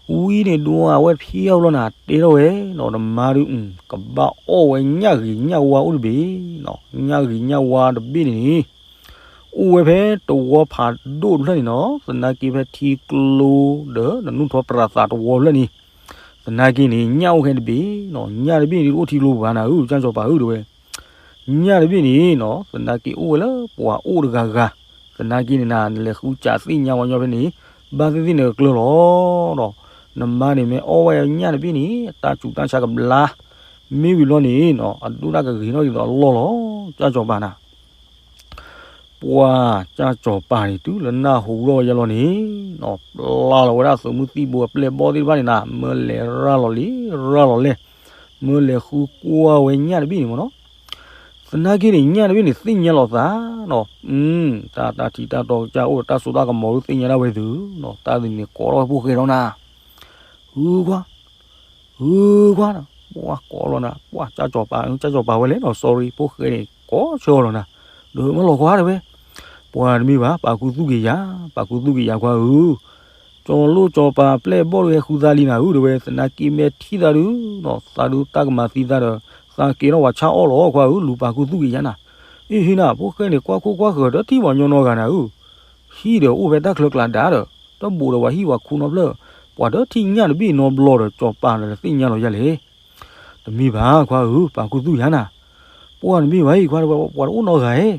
ဝံၤန့ၣ်ဒွးဝဲဖံအီၤဘျီနၤ တဲထီၣ်ဝဲနီၤ, နမါဒုး ကဘၣ်အီၣ်ဝဲညၣ်ဂ့ၤညၣ်ဝါအိၣ်တဘ့ၣ်နီၤ, ညၣ်ဂ့ၤညၣ်ဝါတဘ့ၣ်န့ၣ်န့ၣ် အိၣ်ဝဲဖဲတဝီဖးဒိၣ်တဖျၢၣ်န့ၣ်နီၤ, သနာ်က့ဖဲထံကျိဒီး နနူၢ်ထီၣ်ပြးသးတဝီဖျၢၣ်န့ၣ်, သနာ်က့န့ၣ် ညၣ်အိၣ်ခဲတဘ့ၣ်နီၤ, ညၣ်တဘ့ၣ်န့ၣ်တအိၣ်ထံကျိပူၤဘၣ်နၤဧၢ ကၢ်စီၤပၤဧၢတဲဝဲ ညၣ်တဘ့ၣ်န့ၣ်နီၤ သနာ်က့အိၣ်ဝဲလၢပှၤအိၣ်တဂၤဂၤ, သနာ်က့န့ၣ်နၤ နလဲၤဃုစးသ့ၣ်ညါဝဲညီဖဲန့ၣ်, ဘၣ်သ့ၣ်သ့ၣ်န့ၣ်ကကျၢၤလီၤဒီး, နမါန့ၣ်မ့ၢ်အီၣ်ဝဲညၣ်တဘ့ၣ်န့ၣ် အတၢ်ဆူးတၢ်ဆါကဘျါ, မ့ၢ်ဝံၤဘျီန့ၣ်နီၤ အဒိၣ်တၢ်ကဂ့ၤထီၣ်ဒ်သိးအလီၢ်လီၤ, ကၢ်စီၤပၤနၤ ပှၤကၢ်စီၤပၤန့ၣ် တုၤလၢနၢ်ဟူထီၣ်ဝဲယဲလီၤန့ၣ်နီၤ, ပျၢ်လီၤဝဲဒၣ်သုးမုၢ်သံၣ်ဘိအပျဲၢ်ဘီၣ်သ့ၣ်တဖၣ်န့ၣ်နၤ မၢလဲၤရၤလီၤလံ ရၤလီၤလဲၣ်, မၢလဲၤဃုကွၢ်ဝဲညၣ်တဘ့ၣ်န့ၣ်မ့ၢ်နီၤ, သနာ်က့န့ၣ် ညၣ်တဘ့ၣ်န့ၣ် သ့ၣ်ညါလီၤသးနီၤ, တၢ်တၢ်ထံတၢ်တီကစၢ်အိၣ်ဒီးတၢ်စိတၢ်ကမီၤဒုးသ့ၣ်ညါဒၣ်ဝဲသုးနီၤ, တၢ်န့ၣ်ကိးထီၣ်ဝဲဖိၣ်ဃဲဒီးနၤ, ဟုခွါ ဟုခွါ, ပှၤကိးလီၤနၤ, ပှၤကၢ်စီၤပၤ, ကၢ်စီၤပၤဝဲလဲၣ်နီၤ sorry ဖိၣ်ဃဲန့ၣ် ကိးဆၢလီၤနၤ, ဒီးမၢလီၤကွၢ်တဲဝဲ, ပှၤတမ့ၢ်ဘၣ် ပာ်ခူသူၣ်က့ၤယၤ, ပာ်ခူသူၣ်က့ၤယၤခွါဧၢ, ကၠီၤလိၣ်ကၠီၤပၤပျဲၢ်ဘီၣ်ဒုးဟဲဃုသးလံနၤဧၢ တဲဝဲ, သနာ်က့မ့ၢ်ထံၣ်သးဒုးနီၤ သးဒုးတၢ်ကမၤသံသးဒီး သးကဲထီၣ်ပှၤဆါအီၣ်လီၤခွါဧၢ, လူၤပာ်ခူသူၣ်က့ၤယၤနၤ, အ့ဟ့နၤ ဖိၣ်ဃဲန့ၣ် ကွၢ်ခိၣ်ကွၢ်ဃၢၤဒီးထံၣ်ပှၤညီနီတဂၤနၤဧၢ ဟံၣ်ဒီးအိၣ်ဖဲတၢ်ချၢကျါဒါဒီး တဘိးဒီးပှၤဟံၣ်ပှၤခူနီတဖျၢၣ်, ပှၤဒီးထံၣ်ညၣ်တဘ့ၣ်နီတဘျီဒီး ကၠီၤပၤဒီးသ့ၣ်ညါလီၤယဲလဲၣ်, တမ့ၢ်ဘၣ်ခွါဧၢ, ပာ်ခူသူၣ်ယၤနၤ, ပှၤတမ့ၢ်ဘၣ်အံၤခွါ ပှၤတအိၣ်နီတဂၤဧၢ,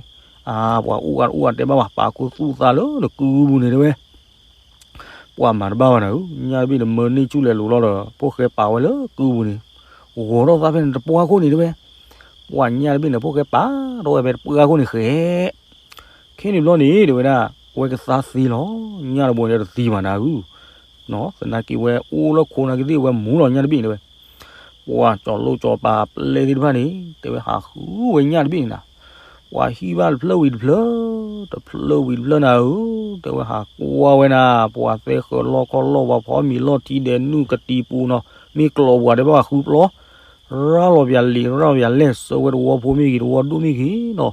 အါ ပှၤအိၣ်ဂၤတအိၣ်ဂၤတဲဘၣ်ဘၣ် ပာ်ခူသူၣ်သးလၢနကုပူၤန့ၣ်တဲဝဲ ပှၤမၤတဘၣ်ဘၣ်နၤဧၢ, ညၣ်တဘ့ၣ်န့ၣ်မၢန့ၢ်ဆူၣ်လဲၤလိၤလီၤဒီး ဖိၣ်ဃဲပာ်ဝဲလၢကုပူၤန့ၣ်, ဂီၤထီၣ်သးဖဲန့ၣ်တပှၢ်ခိၣ်န့ၣ်တဲဝဲ, ပှၤညၣ်တဘ့ၣ်န့ၣ် ဖိၣ်ဃဲပာ်ထီၣ်ဝဲဖဲတပှၢ်ခိၣ်န့ၣ်ဃဲ ခဲန့ၣ်ဘျီန့ၣ်တဲဝဲဒၣ် ဝဲကသါသ့လီၤ, ညၣ်တဘိန့ၣ်တသံဘၣ်နၤဧၢ, သနာ်က့ဝဲအိၣ်လၢခိနာ်က့သ့ၣ်ဝဲမူလီၤညၣ်တဘ့ၣ်န့ၣ်တဲဝဲ, ပှၤကၠီၤလိၣ်ကၠီၤပၤပျဲၢ်သ့ၣ်တဖၣ်န့ၣ် တဲဝဲဟးဃုဝဲညၣ်တဘ့ၣ်န့ၣ်နၤ, ပှၤဟံၣ်ဘၣ်တဖျၢၣ်ဝံၤတဖျၢၣ်, တဖျၢၣ်ဝံၤတဖျၢၣ်နၤဧၢ, တဲဝဲဟးကွၢ်ဝဲနၤ, ပှၤသဲဃၢၤလီၢ်ခီၣ်လီၢ် ပှၤဖီမ့ၤလီၢ်ထံဒဲးနုာ်ကတံၤပူၤနီၤ, မ့ၢ်ကျီၤပှၤတဲဘၣ်ဟးဃုပျီ ရၤလီၤပၠးလံာ် ရၤလီၤပၠးလဲၢ် ဆှၢဝဲတဝီဖိမ့ၢ်ဂ့ၤ တဝီဒိၣ်မ့ၢ်ဂ့ၤနီၤ,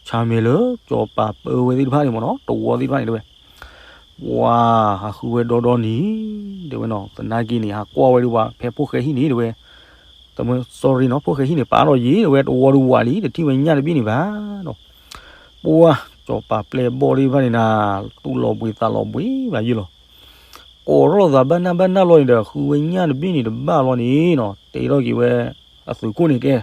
ဆၣ်မဲာ်လၢကၠီၤပၤပၢဝဲသ့ၣ်တဖၣ်န့ၣ်မ့ၢ်နီၤ တဝီသ့ၣ်တဖၣ်န့ၣ်တဲဝဲ, ပှၤဟးဃုဝဲဒီဒီနံၤ တဲဝဲနီၤ, သနာ်က့န့ၣ် ဟးကွၢ်ဝဲဒုးပှၤဖဲဖိၣ်ဃဲဟံၣ်န့ၣ်တဲဝဲ, တမ့ၢ် sorry နီၤ ဖိၣ်ဃဲဟံၣ်န့ၣ် ပာ်ထီၣ်ယံၤတဲဝဲ တဝီဒုးဝးလံ တထံၣ်ဝဲညၣ်တဘ့ၣ်န့ၣ်ဘၣ်နီၤ, ပှၤကၠီၤပၤပျဲၢ်ဘီၣ်သ့ၣ်တဖၣ်န့ၣ်နၤ သူၣ်လီၤဘှံးသးလီၤဘှံးဘၣ်ယုၢ်လီၤ ကိးထီၣ်လိာ်သးဘၣ်နၢ်ဘၣ်နၢ်လီၤန့ၣ်ဒီး ဃုဝဲညၣ်တဘ့ၣ်န့ၣ်တဘၣ်လီၤန့ၣ်နီၤ တဲထီၣ်က့ၤဝဲ အသုးခိၣ်န့ၣ်ကဲ,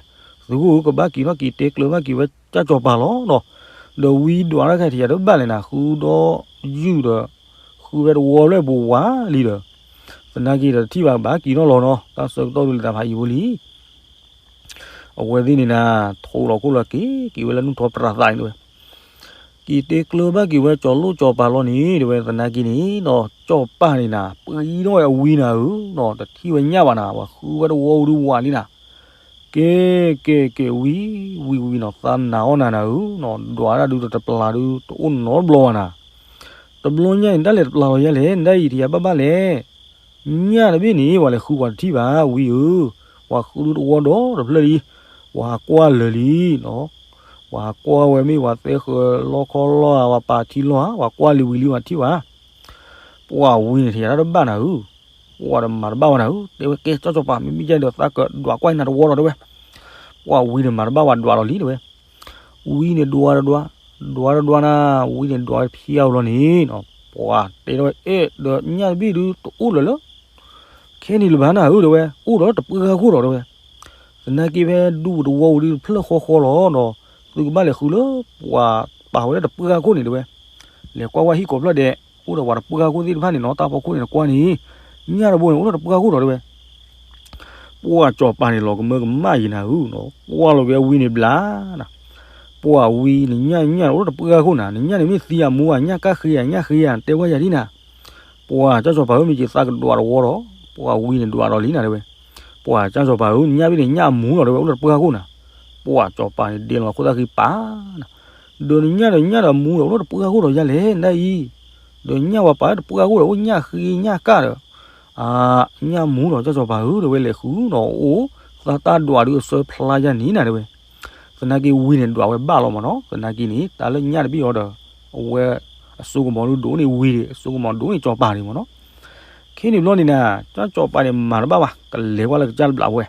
သုးခိၣ်ဧၢ ကဘၣ်က့ၤထီၣ်က့ၤတဲကျၢၤဘၣ်က့ၤဝဲကၠီၤပၤလီၤနီၤ, ဒီးဝံဒွးတၢ်ခဲထံးယၤတဘၣ်လဲၣ်နၤ ဃုဒီးယုၢ်ဒီး ဃုဝဲတဝီဖျၢၣ်ပူၤဝးလံဒီး သနာ်က့ဒီးတထံၣ်ဘၣ်ဘၣ်က့ၤထီၣ်လီၤနီၤ တၢ်ဆၢကတီၢ်ဒုးလၢတၢ်ဖးယံာ်ဖိလံ အဝဲသ့ၣ်န့ၣ်နၤ ထိးလီၤခိၣ်လီၤက့ၤ က့ၤဝဲလၢနူၢ်ထီပြးသးန့ၣ်တဲဝဲ က့ၤတဲကျၢၤဘၣ်က့ၤဝဲကၠီၤလိၣ်ကၠီၤပၤလီၤန့ၣ် တဲဝဲသနာ်က့န့ၣ်နီၤ ကၠီၤပၤန့ၣ်နၤ ပှံထီၣ်ဝဲအဝံနၤဧၢနီၤ တထံၣ်ဝဲညၣ်ဘၣ်နၤ ပှၤဃုဝဲတဝီဒုးဝးလံနၤ ကဲ ကဲ ကဲ ဝံ ဝံ ဝံနီၤ သးနာ်အီၣ်နၤနၤဧၢနီၤ ဒွးတၢ်ဒုးတပျၢ်ဒုး တအိၣ်နီတဘျီဘၣ်နၤ တဘျီညါအံၤ တၢ်လဲၤတပျၢ်လီၤယဲလဲၣ် နဒၣ်အံၤတယၤဘၣ်ဘၣ်လဲၣ် ညၣ်တဘ့ၣ်န့ၣ် ပှၤလဲၤဃုပှၤတထံၣ်ဘၣ် ဝံဧၢ, ပှၤဃုဒုတဝီဒီးတဖျၢၣ်လံ, ပှၤဟးကွၢ်လၢာ်လံ, ပှၤဟးကွၢ်ဝဲမ့ၢ်ပှၤသဲဃၢၤလီခီလီဧါ, ပှၤပာ်ထံလီဧါ, ပှၤကွၢ်လံဝံၤလံပှၤထံၣ်ဘၣ်, ပှၤဝံန့ၣ် ထံၣ်ယၤတၢ်တဘၣ်နၤဧၢ, ပှၤတမၤတဘၣ်ဝဲနၤဧၢ, တဲဝဲကဲ ကၠီကၠီပၤ မ့မ့ၢ်ကဲဒီးသးကဒွးကွၢ်နၤတဝီဒီးတဲဝဲ, ပှၤဝံန့ၣ်မၤတဘၣ်ဝဲဒွးလီၤလံတဲဝဲ ဝံန့ၣ်ဒွးတဒွး, ဒွးတဒွးနၤ, ဝံန့ၣ်ဒွးဝဲဖျါအီၤလီၤန့ၣ်, ပှၤတဲထီၣ်ဝဲ အဲၣ်ဒီးညၣ်တဘ့ၣ်ဒုတအိၣ်လၢၤလၢ ခဲန့ၣ်လၢၤဘၣ်နၤဧၢတဲဝဲ, အိၣ်ဒီးတပှၢ်ဃီခိၣ်ဒီးတဲဝဲ, သနာ်က့ဖဲဒူပူၤတဝီပူၤဒုတဖျၢၣ်ဃီဃီလီၤဒီး သုကဘၣ်လဲၤဃုလၢပှၤပာ်ဝဲလၢတပှၢ်ဃီခိၣ်န့ၣ်တဲဝဲ, လဲၤကွၢ်ဝဲဟံၣ်ကိးဖျၢၣ်ဒဲး, အိၣ်ဒီးပှၤတပှၢ်ဃီခိၣ်သ့ၣ်တဖၣ်န့ၣ်နီၤ, တၢ်ဖီခိၣ်န့ၣ်နကွၢ်န့ၣ်, ညၣ်တဘိန့ၣ် အိၣ်ဒီးတပှၢ်ဃီခိၣ်ဒီးတဲဝဲ ပှၤကၠီၤပၤန့ၣ်လီၤကမၢကမၣ်ယံၤနၤဧၢ, ကွၢ်လီၤက့ၤအဝံန့ၣ်ဘျါနၤ, ပှၤဝံနညၣ်ညၣ်န့ၣ်အိၣ်ဒီးတပှၢ်ဃီခိၣ်နၤ, နညၣ်န့ၣ်မ့ၢ်သံအမူဧါ, ညၣ်ကၣ်ဃ့ဧါ, ညၣ်ဃ့ဧါ, တဲဝဲယၤဒ်နၤ, ပှၤကၠီကၠီၤပၤဧၢ မ့ၢ်က့ၤသးကဒွးတဝီဒီး, ပှၤဝံန့ၣ်ဒွးဒီးလံနၤတဲဝဲ, ပှၤကၠီကၠီၤပၤဧၢ နညၣ်ဘ့ၣ်န့ၣ်ညၣ်အမူလီၤတဲဝဲ အိၣ်ဒီးတပှၢ်ဃီခိၣ်နၤ, ပှၤကၠီၤပၤန့ၣ်ဒဲလီၤခိၣ်သၣ်ဃံပာ်နၤ ဒီးနညၣ်ဒီးညၣ်ဒီးမူဒီး အိၣ်ဒီးတပှၢ်ဃီခိၣ်ဒီးယၤလဲၣ် နဒၣ်အံၤ, ဒီးညၣ်ပှၤပာ်လၢတပှၢ်ဃီခိၣ်ဒီး အိၣ်ညၣ်ဃ့ညၣ်ကၣ်ဒီး, အ, ညၣ်မူဒီး ကၠီကၠီၤပၤဧၢ တဲဝဲလဲၤဃုဒီးအိၣ်, သးတၢ်ဒွးဒုးအစၢဖျါယၤန့ၣ်နၤတဲဝဲ, သနာ်က့ဝံန့ၣ်ဒွးဝဲဘၣ်လီၤမးနီၤ, သနာ်က့န့ၣ် တၢ်လၢညၣ်တဘ့ၣ်အီၤဒီး, အဝဲ, အစိကမီၤဒုးဒိၣ်န့ၢ်ဝံဒီး အစိကမီၤဒိၣ်န့ၢ်ကၠီၤပၤန့ၣ်မးနီၤ ခဲန့ၣ်ဘျီန့ၣ်နၤ, ကၠီကၠီၤပၤန့ၣ်မၤတဘၣ်ဘၣ်, ကလဲၤကွၢ်လၢကစၢ်တဘျးဝဲ,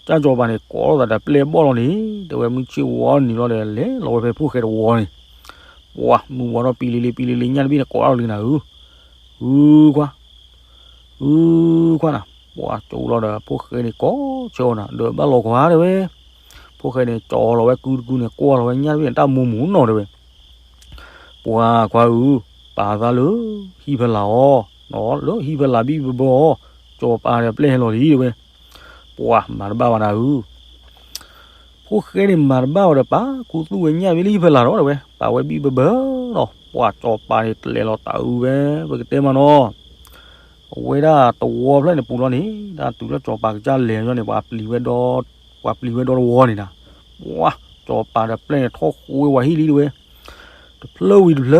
ကၠီကၠီၤပၤန့ၣ် ကိးထီၣ်သးဒီးပျဲၢ်ဘီၣ်လီၤန့ၣ်, တဲဝဲမုၢ်ဆ့ၣ်ဝီန့ၣ်လီၤဒီး လဲၤလီၤဝဲဖဲဖိၣ်ဃဲတဝီန့ၣ်, ပှၤမုၢ်ဝါထီၣ်ပံလံလံပံလံလံ ညၣ်တဘ့ၣ်န့ၣ်ကိးထီၣ်လံနၤဧၢ, ဟုခွါ ဟုခွါနၤ, ပှၤကၠီလီၤဒီး ဖိၣ်ဃဲန့ၣ်ကိးဆၢအီၤနၤ ဒီးဘၣ်လီၤကွၢ်တဲဝဲ, ဖိၣ်ဃဲန့ၣ် ကၠီလီၤဝဲကုတကုန့ၣ် ကွၢ်လီၤဝဲညၣ်တဘ့ၣ်န့ၣ် တၢ်မူမူနီၤတဲဝဲ, ပှၤခွါဧၢ, ပာ်သးလၢ, ဟံၣ်ဖဲလၢ်အီၤ, လၢဟံၣ်ဖဲလၢ်ဘံၣ်ဘၢဘၢအီၤ, ကၠီၤပၤဒီးပျဲၢ်ဟဲလီၤလံတဲဝဲ, ပှၤမၤတဘၣ်ဝဲနၤဧၢ ဖိၣ်ဃဲန့ၣ်မၤတဘၣ်ဝဲဒီး ပာ်ခူသူၣ်ဝဲညၣ်ဘ့ၣ်လၢဟံၣ်ဖဲလၢ်ဒီးတဲဝဲ, ပာ်ဝဲဘံၣ်ဘၢဘၢဒီး ပှၤကၠီၤပၤန့ၣ်တလဲၤလီၤတၢ်အုးဝဲ, ပကတဲမးနီၤ, အဝဲဒၣ်တဝီဖျၢၣ်န့ၣ်ပူၤလီၤန့ၣ် တၢ်တုၤလၢကၠီၤပၤကစၢ်လဲၤညီန့ၣ် ပှၤပျံၤဝဲဒီ, ပှၤပျံၤဝဲဒီတဝီန့ၣ်နၤ, ပှၤကၠီၤပၤဒီးပျဲၢ်န့ၣ် ထီၣ်ဃိဝဲပှၤဟံၣ်လံတဲဝဲ တဖျၢၣ်ဝံၤတဖျၢၣ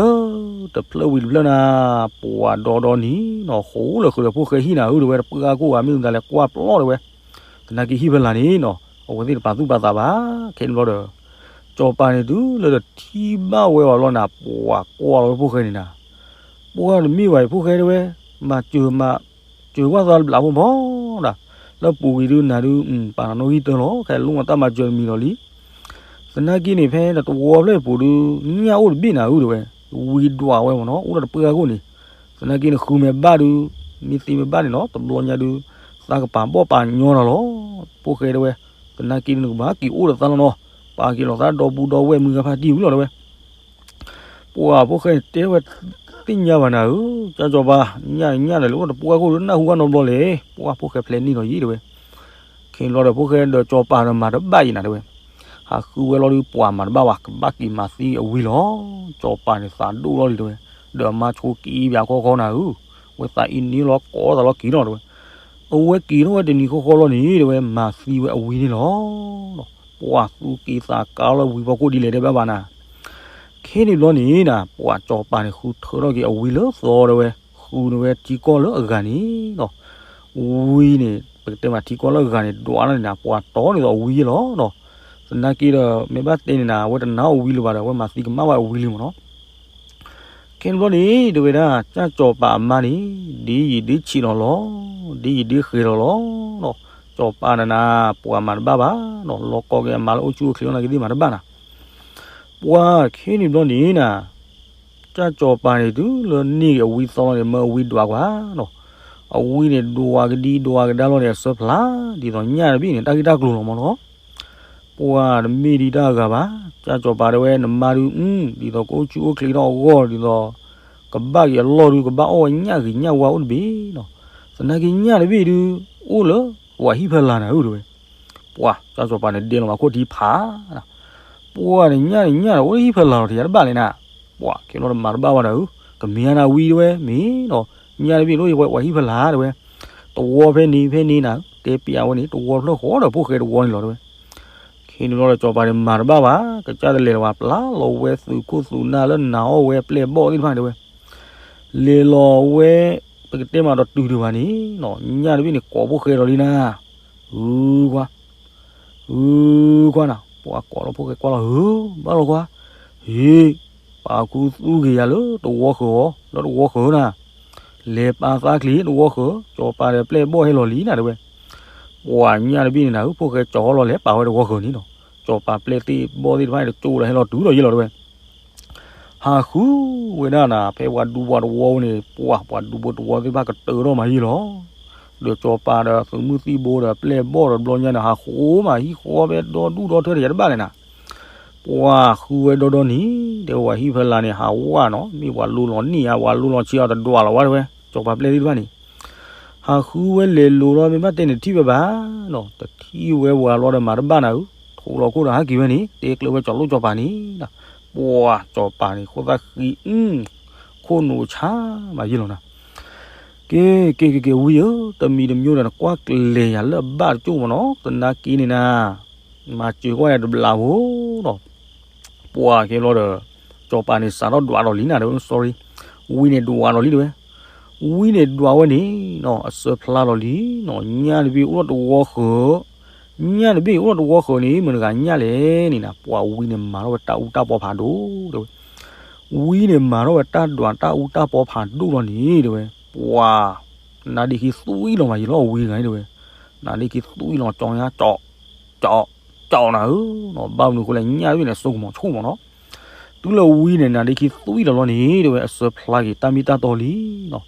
်, တဖျၢၣ်ဝံၤတဖျၢၣ်နၤ, ပှၤဒီဒီနံၤနီၤ ဃိလၢဃုာ်ဒီးဖိၣ်ဃဲဟံၣ်နၤဧၢ တဲဝဲ တပှၢ်ကိၢ်ဧါ မ့ၢ်မတၤလဲၣ်ကွၢ်ပျီတဲဝဲ, သနာ်က့ဟံၣ်ဖဲလၢ်န့ၣ်နီၤ အဝဲသ့ၣ်တပာ်သူၣ်ပာ်သးဘၣ်, ခဲန့ၣ်ဘျီဒီး, ကၠီၤပၤန့ၣ်တုၤလၢတထံၣ်ဘၣ်ဝဲအီၤလီၤနၤ ပှၤကွၢ်လီၤဝဲဖိၣ်ဃဲန့ၣ်နၤ, ပှၤတမ့ၢ်ဘၣ်အံၤဖိၣ်ဃဲတဲဝဲ, မၤစၢၤမၤ, စၢၤကွၢ်သးတဘျးဖိမီၤဒၣ်, လၢပူၤကွံာ်ဒုးနၤဒုး, ပာ်နၤနီၣ်ဂံၢ်တၢလီၤ ခဲလၢမၤတၢ်မၤစၢၤတမံၤလီၤလံ သနာ်က့န့ၣ်ဖဲနတဝီဖျၢၣ်အံၤပူၤဒုး, ညၣ်အိၣ်တဘ့ၣ်နၤဧၢတဲဝဲ, ဝံဒွးဝဲမ့ၢ်နီၤ အိၣ်ဒီးတပှၢ်ဃီခိၣ်န့ၣ်, သနာ်က့နဃုမဲာ်ဘၣ်ဒုး, မ့ၢ်သ့မဲာ်ဘၣ်န့ၣ်နီၤ တဘျီညါဒုး, သးကပာ်ဘီၣ်ပာ်ညီနၤလီၤ, ဖိၣ်ဃဲတဲဝဲ, သနာ်က့နကဘၣ်က့ၤအိၣ်ဒီးသးလီၤနီၤ, ပာ်က့ၤလီၤသးဒီဘူးဒီဝဲၢ်မုၢ်ဂၤဖါတံၢ်ဝံၤလီၤတဲဝဲ ပှၤဖိၣ်ဃဲန့ၣ်တဲဝဲ, သ့ၣ်ညါဘၣ်နၤဧၢ, ကၠီကၠီၤပၤ, ညၣ်ညၣ်ဒီးလၢအိၣ်ဒီးတပှၢ်ဃီခိၣ်ဒုး နၢ်ဟူဘၣ်နီတဘျီလဲၣ်, ပှၤဖိၣ်ဃဲဖျဲးန့ၢ်လီၤယံၤတဲဝဲ ခဲန့ၣ်ဘျီဒီးဖိၣ်ဃဲဒီးကၠီၤပၤဒီးမၤတဘၣ်အံၤနၤတဲဝဲ, ဟးဃုဝဲလီၤဒုး ပှၤမၤတဘၣ်ဝဲ ကဘၣ်က့ၤမၤသံအဝံလီၤ, ကၠီၤပၤန့ၣ်သးဒိၣ်လီၤလံတဲဝဲ, ဒီးမါဆိက့ၤဘၣ်ခီခီနၤဧၢ, ဝဲသးအံၤန့ၣ်လီၤကိးသးလီၤက့ၤလီၤတဲဝဲ, အဝဲက့ၤထီၣ်ဝဲတနံၤဃီဃီလီၤန့ၣ်တဲဝဲ မၤသံဝဲအဝံန့ၣ်လီၤ, ပှၤသူၣ်က့ၤသးကါလီၤဝံၤဖီခိၣ်ဒ်လဲၣ်တဲဘၣ်ဘၣ်နၤ ခဲန့ၣ်ဘျီန့ၣ်နၤ ပှၤကၠီၤပၤန့ၣ်ဃုထၢထီၣ်က့ၤအဝံလၢသီတဲဝဲ, ဃုန့ၢ်ဝဲထံကီၢ်လၢအဂၤန့ၣ်လီၤ, ဝံန့ၣ် ပကတဲမးထံကီၢ်လၢအဂၤန့ၣ် ဒွးန့ၢ်နၤ ပှၤတီန့ၢ်သိးအဝံယဲလီၤ, သနာ်က့ဒီး မ့ၢ်ဘၣ်တဲန့ၣ်နၤ အဝဲတနာ်အဝံလၢၤဘၣ်ဒီး အဝဲမၤသံကမၣ်ဝဲအဝံလံမ့ၢ်နီၤ ခဲန့ၣ်ဘျီန့ၣ် တဲဝဲဒၣ် ကၢ်ကၠီၤပၤအမါန့ၣ် ဒ်ယံာ်ဒ်ဆံးလီၤလီၤ, ဒ်ယံာ်ဒ်ဃဲၤလီၤလီၤ, ကၠီၤပၤနၤနၤ ပှၤမၤတဘၣ်ဘၣ်နီၤ, လီၤကီက့ၤအမါလၢအိၣ်ဆူၣ်အိၣ်ချ့လီၤ နာ်က့သ့ၣ်မၤတဘၣ်နၤ, ပှၤခဲန့ၣ်ဘျီန့ၣ်နၤ, ကၢ်ကၠီၤပၤန့ၣ် တုၤလၢန့ၢ်က့ၤအဝံသီလီၤန့ၣ် မၢအဝံဒွးကွၢ်နီၤ, အဝံန့ၣ်ဒွးကဒံဒွးကဒါလီၤန့ၣ် အစၢဖျါ ဒ်သိးညၣ်တဘ့ၣ်န့ၣ် တၢ်ဂ့ၢ်တၢ်ကျိၤလီၤမ့ၢ်နီၤ ပှၤတမ့ၢ်ဒံးတၢ်အဂၤဘၣ်, ကၢ်စီၤပၤတဲဝဲ နမါဒုး အု ဒ်သိးကအိၣ်ဆူၣ်အိၣ်ချ့ထီၣ်အဂီၢ် ဒ်သိး ကဘၣ်က့ၤအလီၢ်ဒုး ကဘၣ်အီၣ်ဝဲညၣ်ဂ့ၤညၣ်ဝါအိၣ်တဘ့ၣ်နီၤ, သနာ်က့ညၣ်တဘ့ၣ်ဒုး အိၣ်လၢပှၤဟံၣ်ဖီလာ်နၤဧၢ တဲဝဲ. ပှၤကၢ်စီၤပၤန့ၣ်ဒဲလီၤမၤခိၣ်ထံဖး ပှၤန့ၣ်ညၣ်န့ၣ်ညၣ်န့ၣ် အိၣ်လၢဟံၣ်ဖီလာ်လီၤ တယၤတဘၣ်လဲၣ်နၤ. ပှၤခဲလီၤတမၤတဘၣ်ဘၣ်နၤဧၢ, ကမ့ၢ်ဧါနၤဝံတဲဝဲ, မ့ၢ်နီၤ, ညၣ်တဘ့ၣ်ဒုးအိၣ်ဝဲပှၤဟံၣ်ဖီလာ်တဲဝဲ, တဝီဖဲန့ၣ်ဖဲန့ၣ်နၤ, တဲပျးဝဲန့ၣ် တဝီဖျၢၣ်ဃီဒီးဖိၣ်ဃဲတဝီန့ၣ်လီၤတဲဝဲ. ခဲန့ၣ်ဘျီဒီးစီၤပၤန့ၣ်မၤတဘၣ်ဘၣ်, ကစၢ်တလဲၤလၢၤဘၣ် ပျၢ်လီၤဝဲသုးခိၣ်သုးနၢ်လၢနၤအီၣ်ဝဲအပျဲၢ်အဘီၣ်သ့ၣ်တဖၣ်န့ၣ်တဲဝဲ, လဲၤလီၤဝဲ ပကတဲမးဒီးတုၤဒံးဘၣ်န့ၣ်နီၤ, ညၣ်တဘ့ၣ်န့ၣ်ကိးဖိၣ်ဃဲဒီးလံနၤ, ဟုခွါ ဟုခွါနၤ, ပှၤကိးလီၤဖိၣ်ဃဲကွၢ်လီၤ ဟု ဘၣ်လီၤခွါ, ဟ့ၣ် ပာ်ခူသူၣ်က့ၤယၤလၢတဝီဃၢၤအီၤ လၢတဝီဃၢၤနၤ, လဲၤပာ်သးချ့တဝီဃၢၤ စီၤပၤဒီးပျဲၢ်ဘီၣ်ဟဲလီၤလံနၤတဲဝဲ. ပှၤညၣ်တဘ့ၣ်န့ၣ်နၤ ဖိၣ်ဃဲကၠီၤဟီလီၤလဲၤပာ်ဝဲတဝီဃၢၤန့ၣ်နီၤ, စီၤပၤပျဲၢ်သ့ၣ်ဘီၣ်သ့ၣ်တဖၣ်န့ၣ် တကၠိဒီးဟဲလီၤတုၤဒီးယ့ၢ်လီၤတဲဝဲ. ဟးဃုဝဲဒၣ်နၤ ဖဲပှၤဒူပှၤတဝီဝဲန့ၣ် ပှၤပှၤဒူဖိတဝီသ့ၣ်တဖၣ်ကတၢၢ်ထီၣ်မးယ့ၢ်လီၤ. ဒီးစီၤပၤဒီးသုးမုၢ်သံၣ်ဘိဒီးပျဲၢ်ဘီၣ်ဒီးတဘျီညါန့ၣ် ဟးဃုမးဟံၣ်ဃီဖဲဒီဒူၣ်ဒီထၢတယၤတဘၣ်လဲၣ်နၤ. ပှၤဃုဝဲဒီဒီနံၤ တဲဝဲ ပှၤဟံၣ်ဖီလာ်န့ၣ် ဟးဝဲနီၤ မ့ၢ်ပှၤလူလီၤန့ၢ်ဧါ ပှၤလူလီၤဆံးအီၤတဒွးလီၤဝဲတဲဝဲ စီၤပၤပျဲၢ်သ့ၣ်တဖၣ်န့ၣ် ဟးဃုဝဲလဲၤလိၤလီၤ မ့ၢ်ဘၣ်တဲန့ၣ်ထံၣ်ဝဲဘၣ်နီၤ တထံၣ်ဝဲပှၤလီၤဒီးမၤတဘၣ်နၤဧၢ, ထိးလီၤခိၣ်ဒီးဟးက့ၤဝဲန့ၣ် တဲကျၢၤဝဲစီၤလိၣ်စီၤပၤန့ၣ်, ပှၤစီၤပၤန့ၣ် ခိၣ်သၣ်ဃံ အု ခိၣ်နူာ်ဆါမးယ့ၢ်လီၤနၤ. က့ၤ က့ၤ က့ၤ က့ၤ ဝံဧၢ, တမံၤတမံၤဒီးနကွၢ်ကျဲၤယၤလၢအဘၣ်တကၠိၢ်မးနီၤ သနာ်က့န့ၣ်နၤ မၤစၢၤကွၢ်ယၤတဘျီဖိဒီး ပှၤက့ၤလီၤဒီး စီၤပၤန့ၣ်စးထီၣ်ဒွးဒီးလံနၤတဲဝဲ sorry, ဝံန့ၣ်ဒွးဒီးလံတဲဝဲ, ဝံန့ၣ်ဒွးဝဲန့ၣ်နီၤ အစၢဖျါလီၤလံနီၤ ညၣ်တဘ့ၣ်အိၣ်ထီၣ်တဝီဃၢၤ, ညၣ်တဘ့ၣ်အိၣ်ထီၣ်တဝီဃၢၤန့ၣ် မတၤတဂၤညၣ်လဲၣ်န့ၣ်နၤ ပှၤဝံန့ၣ်မၤထီၣ်ဝဲတၢ်အူတၢ်ပီဖးဒိၣ်တဲဝဲ ဝံန့ၣ်မၤထီၣ်ဝဲတၢ်ဒွးတၢ်အူတၢ်ပီဖးဒိၣ်လီၤန့ၣ်တဲဝဲ, ပှၤ နါဒ့ခံသွံၣ်လီၤမးယံၤလီၤ ဝံတဂၤန့ၣ်တဲဝဲ, နါဒ့ခံသွံၣ်လီၤ ကၠီညါ ကၠီ ကၠီ ကၠီနၤဧၢ, ဘၣ်မနုၤအဃိလဲၣ် ညၣ်တဘ့ၣ်န့ၣ် စိကမီၤဆိၣ်မးနီၤ, တုၤလၢဝံန့ၣ် နါဒ့ခံသွံၣ်လီၤလီၤန့ၣ်တဲဝဲ အစၢဖျါက့ၤတၢ်မ့ၢ်တၢ်တီလံနီၤ,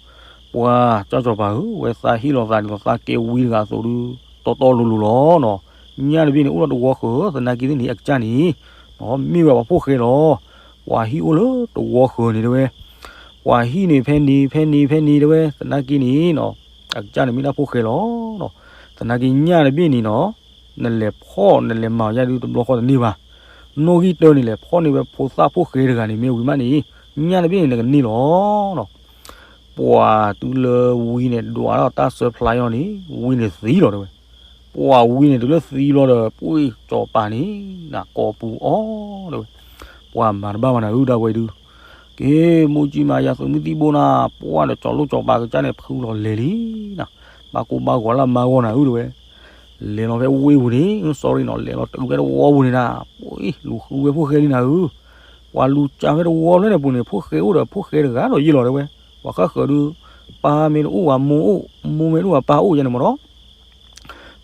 ပှၤကၢ်စီၤပၤဧၢ ဝဲသးဟ့ၣ်လီၤသးဒ်သိးသးကဲဝံတဂၤအသိးဒီး တီတီလိၤလိၤလီၤနီၤ, ညၣ်တဘ့ၣ်န့ၣ်အိၣ်လၢတဝီဃၢၤ သနာ်က့သ့ၣ်န့ၣ် အကစၢ်န့ၣ် မ့ၢ်ဝဲပှၤဖိၣ်ဃဲလီၤ, ပှၤဟံၣ်အိၣ်လၢတဝီဃၢၤန့ၣ်တဲဝဲ ပှၤဟံၣ်န့ၣ်ဖဲန့ၣ် ဖဲန့ၣ် ဖဲန့ၣ်တဲဝဲ သနာ်က့န့ၣ်နီၤ, အကစၢ်န့ၣ်မ့ၢ်ဒၣ်ဖိၣ်ဃဲလီၤနီၤ, သနာ်က့ညၣ်တဘ့ၣ်န့ၣ်နီၤ, နလဲၤဖီၣ်နလဲၤမၤအီၤယါဒုးတဘျီဃီတန့ၢ်ဘၣ်, နီၣ်ဂံၢ်တၢန့ၣ်လဲၤဖီၣ်န့ၢ်ဝဲဖိသၣ်ဖိၣ်ဃဲတဂၤန့ၣ် မ့ၢ်ဝံၤမးန့ၣ် ညၣ်တဘ့ၣ်န့ၣ်နကန့ၢ်လီၤနီၤ, ပှၤတုၤလၢဝံန့ၣ်ဒွးထီၣ်တၢ်စၢဖျါအီၤန့ၣ် ဝံန့ၣ်သံလီၤတဲဝဲ, ပှၤဝံန့ၣ်တုၤလၢသံလီၤဒီး ပှ့ၢ်စီၤပၤန့ၣ် နကိးပူၤအီၤတဲဝဲ, ပှၤမၤတဘၣ်ဘၣ်နၤဧၢ ဒၣ်ဝဲဒုး, က့ၤ မိၢ်ကၠံမၤယၤသုးမုၢ်သံၣ်ဘိနၤ, ပှၢ်ဒီးစီၤလိၣ်စီၤပၤကစၢ်န့ၣ် ဖုလီၤလဲၤလံနၤ, ဘၣ်ကိၢ်ဘၣ်ဂီၤလၢအမါဂီၢ်နၤဧၢတဲဝဲ, လဲၤလီၤဖဲဝ့ၢ်ပူၤန့ၣ် sorry နီၤ လဲၤလီၤတုၤဖဲတဝီပူၤန့ၣ်နၤ, ပှ့ၢ်လူၤဃုဝဲဖိၣ်ဃဲလံနၤဧၢ, ပှၤလူၤကၢ်ဖဲတဝီဖျၢၣ်န့ၣ်ပူၤန့ၣ် ဖိၣ်ဃဲအိၣ်ဒီးဖိၣ်ဃဲတဂၤဒီးယ့ၢ်လီၤတဲဝဲ, ပှၤဃၣ်ဃၢၤဒုး ပၢ်မ့ၢ်တအိၣ်ဝဲမိၢ်အိၣ်, မိၢ်မ့ၢ်တအိၣ်ဝဲပၢ်အိၣ်ယါန့ၣ်မးနီၤ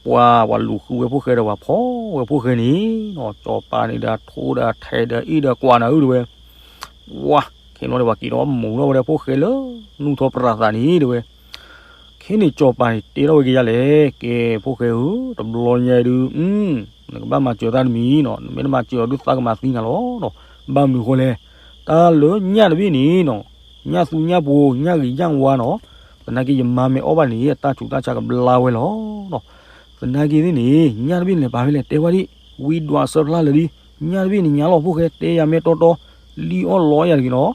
ပှၤ ပှၤလူၤဃုဝဲဖိၣ်ဃဲဒီးပှၤဖီဝဲဖိၣ်ဃဲန့ၣ်နီၤ, စီၤပၤန့ၣ်ဒီးထိဒီးထဲးဒီးအ့ၣ်ဒီးကွးနၤဧၢတဲဝဲ, ပှၤ ခဲန့ၣ်ဒီးပှၤက့ၤဒီးမူၤထီၣ်ဝဲဒၣ်ဖိၣ်ဃဲလၢ နူၢ်ထီၣ်ပြးသးန့ၣ်တဲဝဲ, ခဲန့ၣ်စီၤပၤန့ၣ်တဲထီၣ်ဝဲက့ၤယါလဲၣ်, ကဲ ဖိၣ်ဃဲဧၢ, တဘျီညါဒုး နကဘၣ်မၤစၢၤတၢ်တမံၤနီၤ, နမ့ၢ်တမၤစၢၤအီၤဒုးသးကမၤသံနၤလီၤနီၤ, ဘၣ်မနုၤအဃိလဲၣ်, တၢ်လၢညၣ်တဘ့ၣ်န့ၣ်နီၤ, ညၣ်သူညၣ်ပှိၤ ညၣ်ဂ့ၤညၣ်ဝါနီၤ, သနာ်က့ယမါမ့ၢ်အီၣ်ဘၣ်န့ၣ် အတၢ်ဆူးတၢ်ဆါကဘျါဝဲလီၤနီၤ, သနာ်က့သ့ၣ်န့ၣ် ညၣ်တဘ့ၣ်န့ၣ်လဲၤပာ်ဖဲလဲၣ်တဲဝဲဒၣ်, ဝံဒွးစၢဖျါလၢာ်လံ, ညၣ်တဘ့ၣ်န့ၣ်ညါလီၤဖိၣ်ဃဲတဲယၤမ့ၢ်တီတီ, လံၣ်အီၣ်လီယၤတဂ့ၤနီၤ,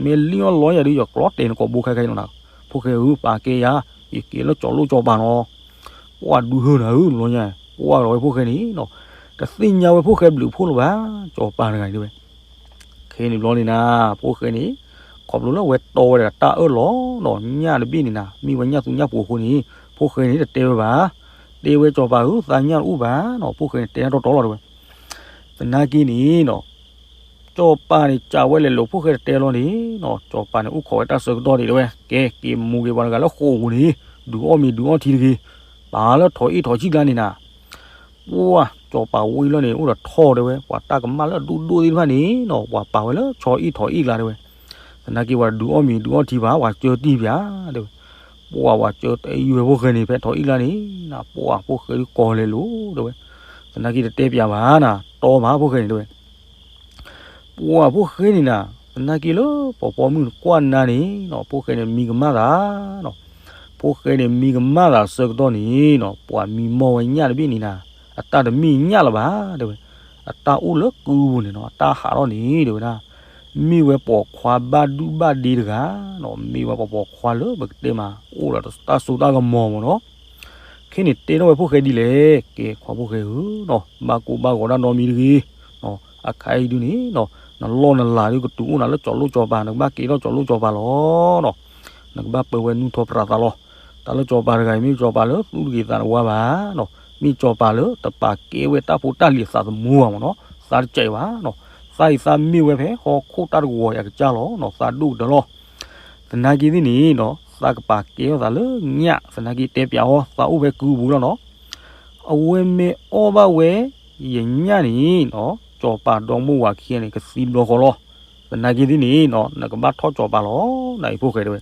မ့ၢ်လံၣ်အီၣ်လီယၤဒုး ယကျီတဲာ်နကိာ်ဘိခဲခဲအံၤလီၤနၤ, ဖိၣ်ဃဲဧၢ ပာ်ကဲယၤ, ယက့ၤလၢစီၤလိၣ်စီၤပၤနီၤ, ပှၤဒုးဟၢနၤဧၢ တဘျီညါ, ပှၤလီၤဝဲဖိၣ်ဃဲန့ၣ်နီၤ, တသ့ၣ်ညါဝဲဖိၣ်ဃဲဘျုးဖှိၣ်လၢၤဘၣ်, စီၤပၤတဂၤန့ၣ်တဲဝဲ ခဲန့ၣ်ဘျီန့ၣ်နၤ, ဖိၣ်ဃဲန့ၣ် ခီဖျိလၢအဝဲတီဝဲဒၣ်တၢ်အၢၣ်လီၤနီၤ, ညၣ်တဘ့ၣ်န့ၣ်နၤ မ့ၢ်ဝဲညၣ်သူညၣ်ပှိၤအဃိန့ၣ် ဖိၣ်ဃဲန့ၣ်တတဲဝဲဘၣ်, တဲဝဲစီၤပၤဧၢ သးညၣ်တအိၣ်ဘၣ်နီၤ, ဖိၣ်ဃဲန့ၣ်တဲတၢ်တီတီလီၤတဲဝဲ, သနာ်က့န့ၣ်နီၤ စီၤပၤန့ၣ်စံးဝဲလဲၤလိာ်ဖိၣ်ဃဲတတဲလီၤန့ၣ်နီၤ, စီၤပၤန့ၣ်အိၣ်ခိးဝဲတၢ်ဆၢကတီၢ်န့ၣ်တဲဝဲ, ကဲ က့ၤမူက့ၤပှၤတဂၤလၢဃိာ်ပူၤန့ၣ်, ဒုးအီၣ်မ့ၤဒုးအီထံတဂ့ၤ, ပာ်လၢထိးအ့ၣ်ထိးဆံၣ်ကျါန့ၣ်နၤ ပှၤစီၤပၤဝံလီၤန့ၣ် အိၣ်ဒီးထီၣ်တဲဝဲ, ပှၤတၢ်ကမၣ်လၢအဒိၣ်ဒိၣ်သ့ၣ်တဖၣ်န့ၣ်နီၤ ပှၤပာ်ဝဲလၢဆီအ့ၣ်ထိးအ့ၣ်ကျါတဲဝဲ, သနာ်က့ပှၤဒုးအီၣ်မ့ၤဒုးအီထံဘၣ် ပှၤကၢတံၢ်ပၠးတဲဝဲ, ပှၤပှၤကၢတံၢ်ဝဲဖိၣ်ဃဲန့ၣ် ဖဲထိးအ့ၣ်ကျါန့ၣ်နၤ, ပှၤဖိၣ်ဃဲဒုးကိးလဲၤလိာ်တဲဝဲ, သနာ်က့တတဲပၠးဘၣ်နၤ, တီမးဖိၣ်ဃဲန့ၣ်တဲဝဲ. ပှၤဖိၣ်ဃဲန့ၣ်နၤ, သနာ်က့လၢပှၤပိာ်မုၣ်ကွၢ်နၤန့ၣ်နီၤ, ဖိၣ်ဃဲန့ၣ်မံကမၣ်သးနီၤ. ဖိၣ်ဃဲန့ၣ်မံကမၣ်သးအဆၢကတီၢ်န့ၣ်နီၤ, ပှၤမံမီၢ်ဝဲညၣ်တဘ့ၣ်န့ၣ်နၤ, အတၢ်တမ့ၢ်ညၣ်လၢၤဘၣ်တဲဝဲ. အတၢ်အိၣ်လၢကုပူၤန့ၣ်နီၤ, အတၢ်ဟးထီၣ်န့ၣ်တဲဝဲဒၣ်, မ့ၢ်ဝဲပိာ်ခွါဘၣ်ဒူၣ်ဘၣ်ဒ့တဂၤနီၤ, မ့ၢ်ဝဲပှၤပိာ်ခွါလၢပကတဲမး အိၣ်ဒီးတၢ်စိတၢ်ကမီၤမ့ၢ်နီၤ. ခဲန့ၣ်တဲထီၣ်ဝဲဖိၣ်ဃဲဒ်လဲၣ်, ကဲခွါဖိၣ်ဃဲဧၢနီၤ, ဘၣ်ကိၢ်ဘၣ်ဂီၤတၢ်နီတမံၤတဂ့ၤ. အခါအံၤဒုန့ၣ်နီၤ, နလီၢ်နလၤဒုကတုၤအိၣ်နၤလၢကၠီၤလိၣ်ကၠီၤပၤ, နကဘၣ်ကဲထီၣ်ကၠီၤလိၣ်ကၠီၤပၤလီၤနီၤ. နကဘၣ်ပၢဝဲနူၢ်ထီၣ်ပြးသးလီၤ. တၢ်လၢကၠီၤပၤတဂၤအံၤ မ့ၢ်ကၠီၤပၤလၢသူၣ်တဂ့ၤသးတဝါဘၣ်နီၤ, မ့ၢ်ကၠီၤပၤလၢတပာ်ကဲဝဲတၢ်ဖိတၢ်လံၤအသးသမူဘၣ်မ့ၢ်နီၤ, သးတစဲးဘၣ်နီၤ. သးအံၤသးမ့ၢ်ဝဲဖဲဟီၣ်ခိၣ်တၢ်တဝီၤအံၤအကစၢ်လီၤနီၤ, သးဒိၣ်ကတၢၢ်လီၤ. သနာ်က့သ့ၣ်န့ၣ်နီၤ, သးကပာ်ကဲထီၣ်သးလၢညၣ်, သနာ်က့တဲပၠးအီၤ, သးအိၣ်ဖဲကုပူၤလီၤနီၤ. အဝဲမ့ၢ်အီၣ်ဘၣ်ဝဲယညၣ်န့ၣ်နီၤ, ကၠီၤပၤဒီမိၢ်ဝၤခံဂၤန့ၣ် ကသံဘျီဃီလီၤ. သနာ်က့သ့ၣ်န့ၣ်နီၤ, နကဘၣ်ထီၣ်ကၠီၤပၤလီၤ, နအံၤဖိၣ်ဃဲတဲဝဲ.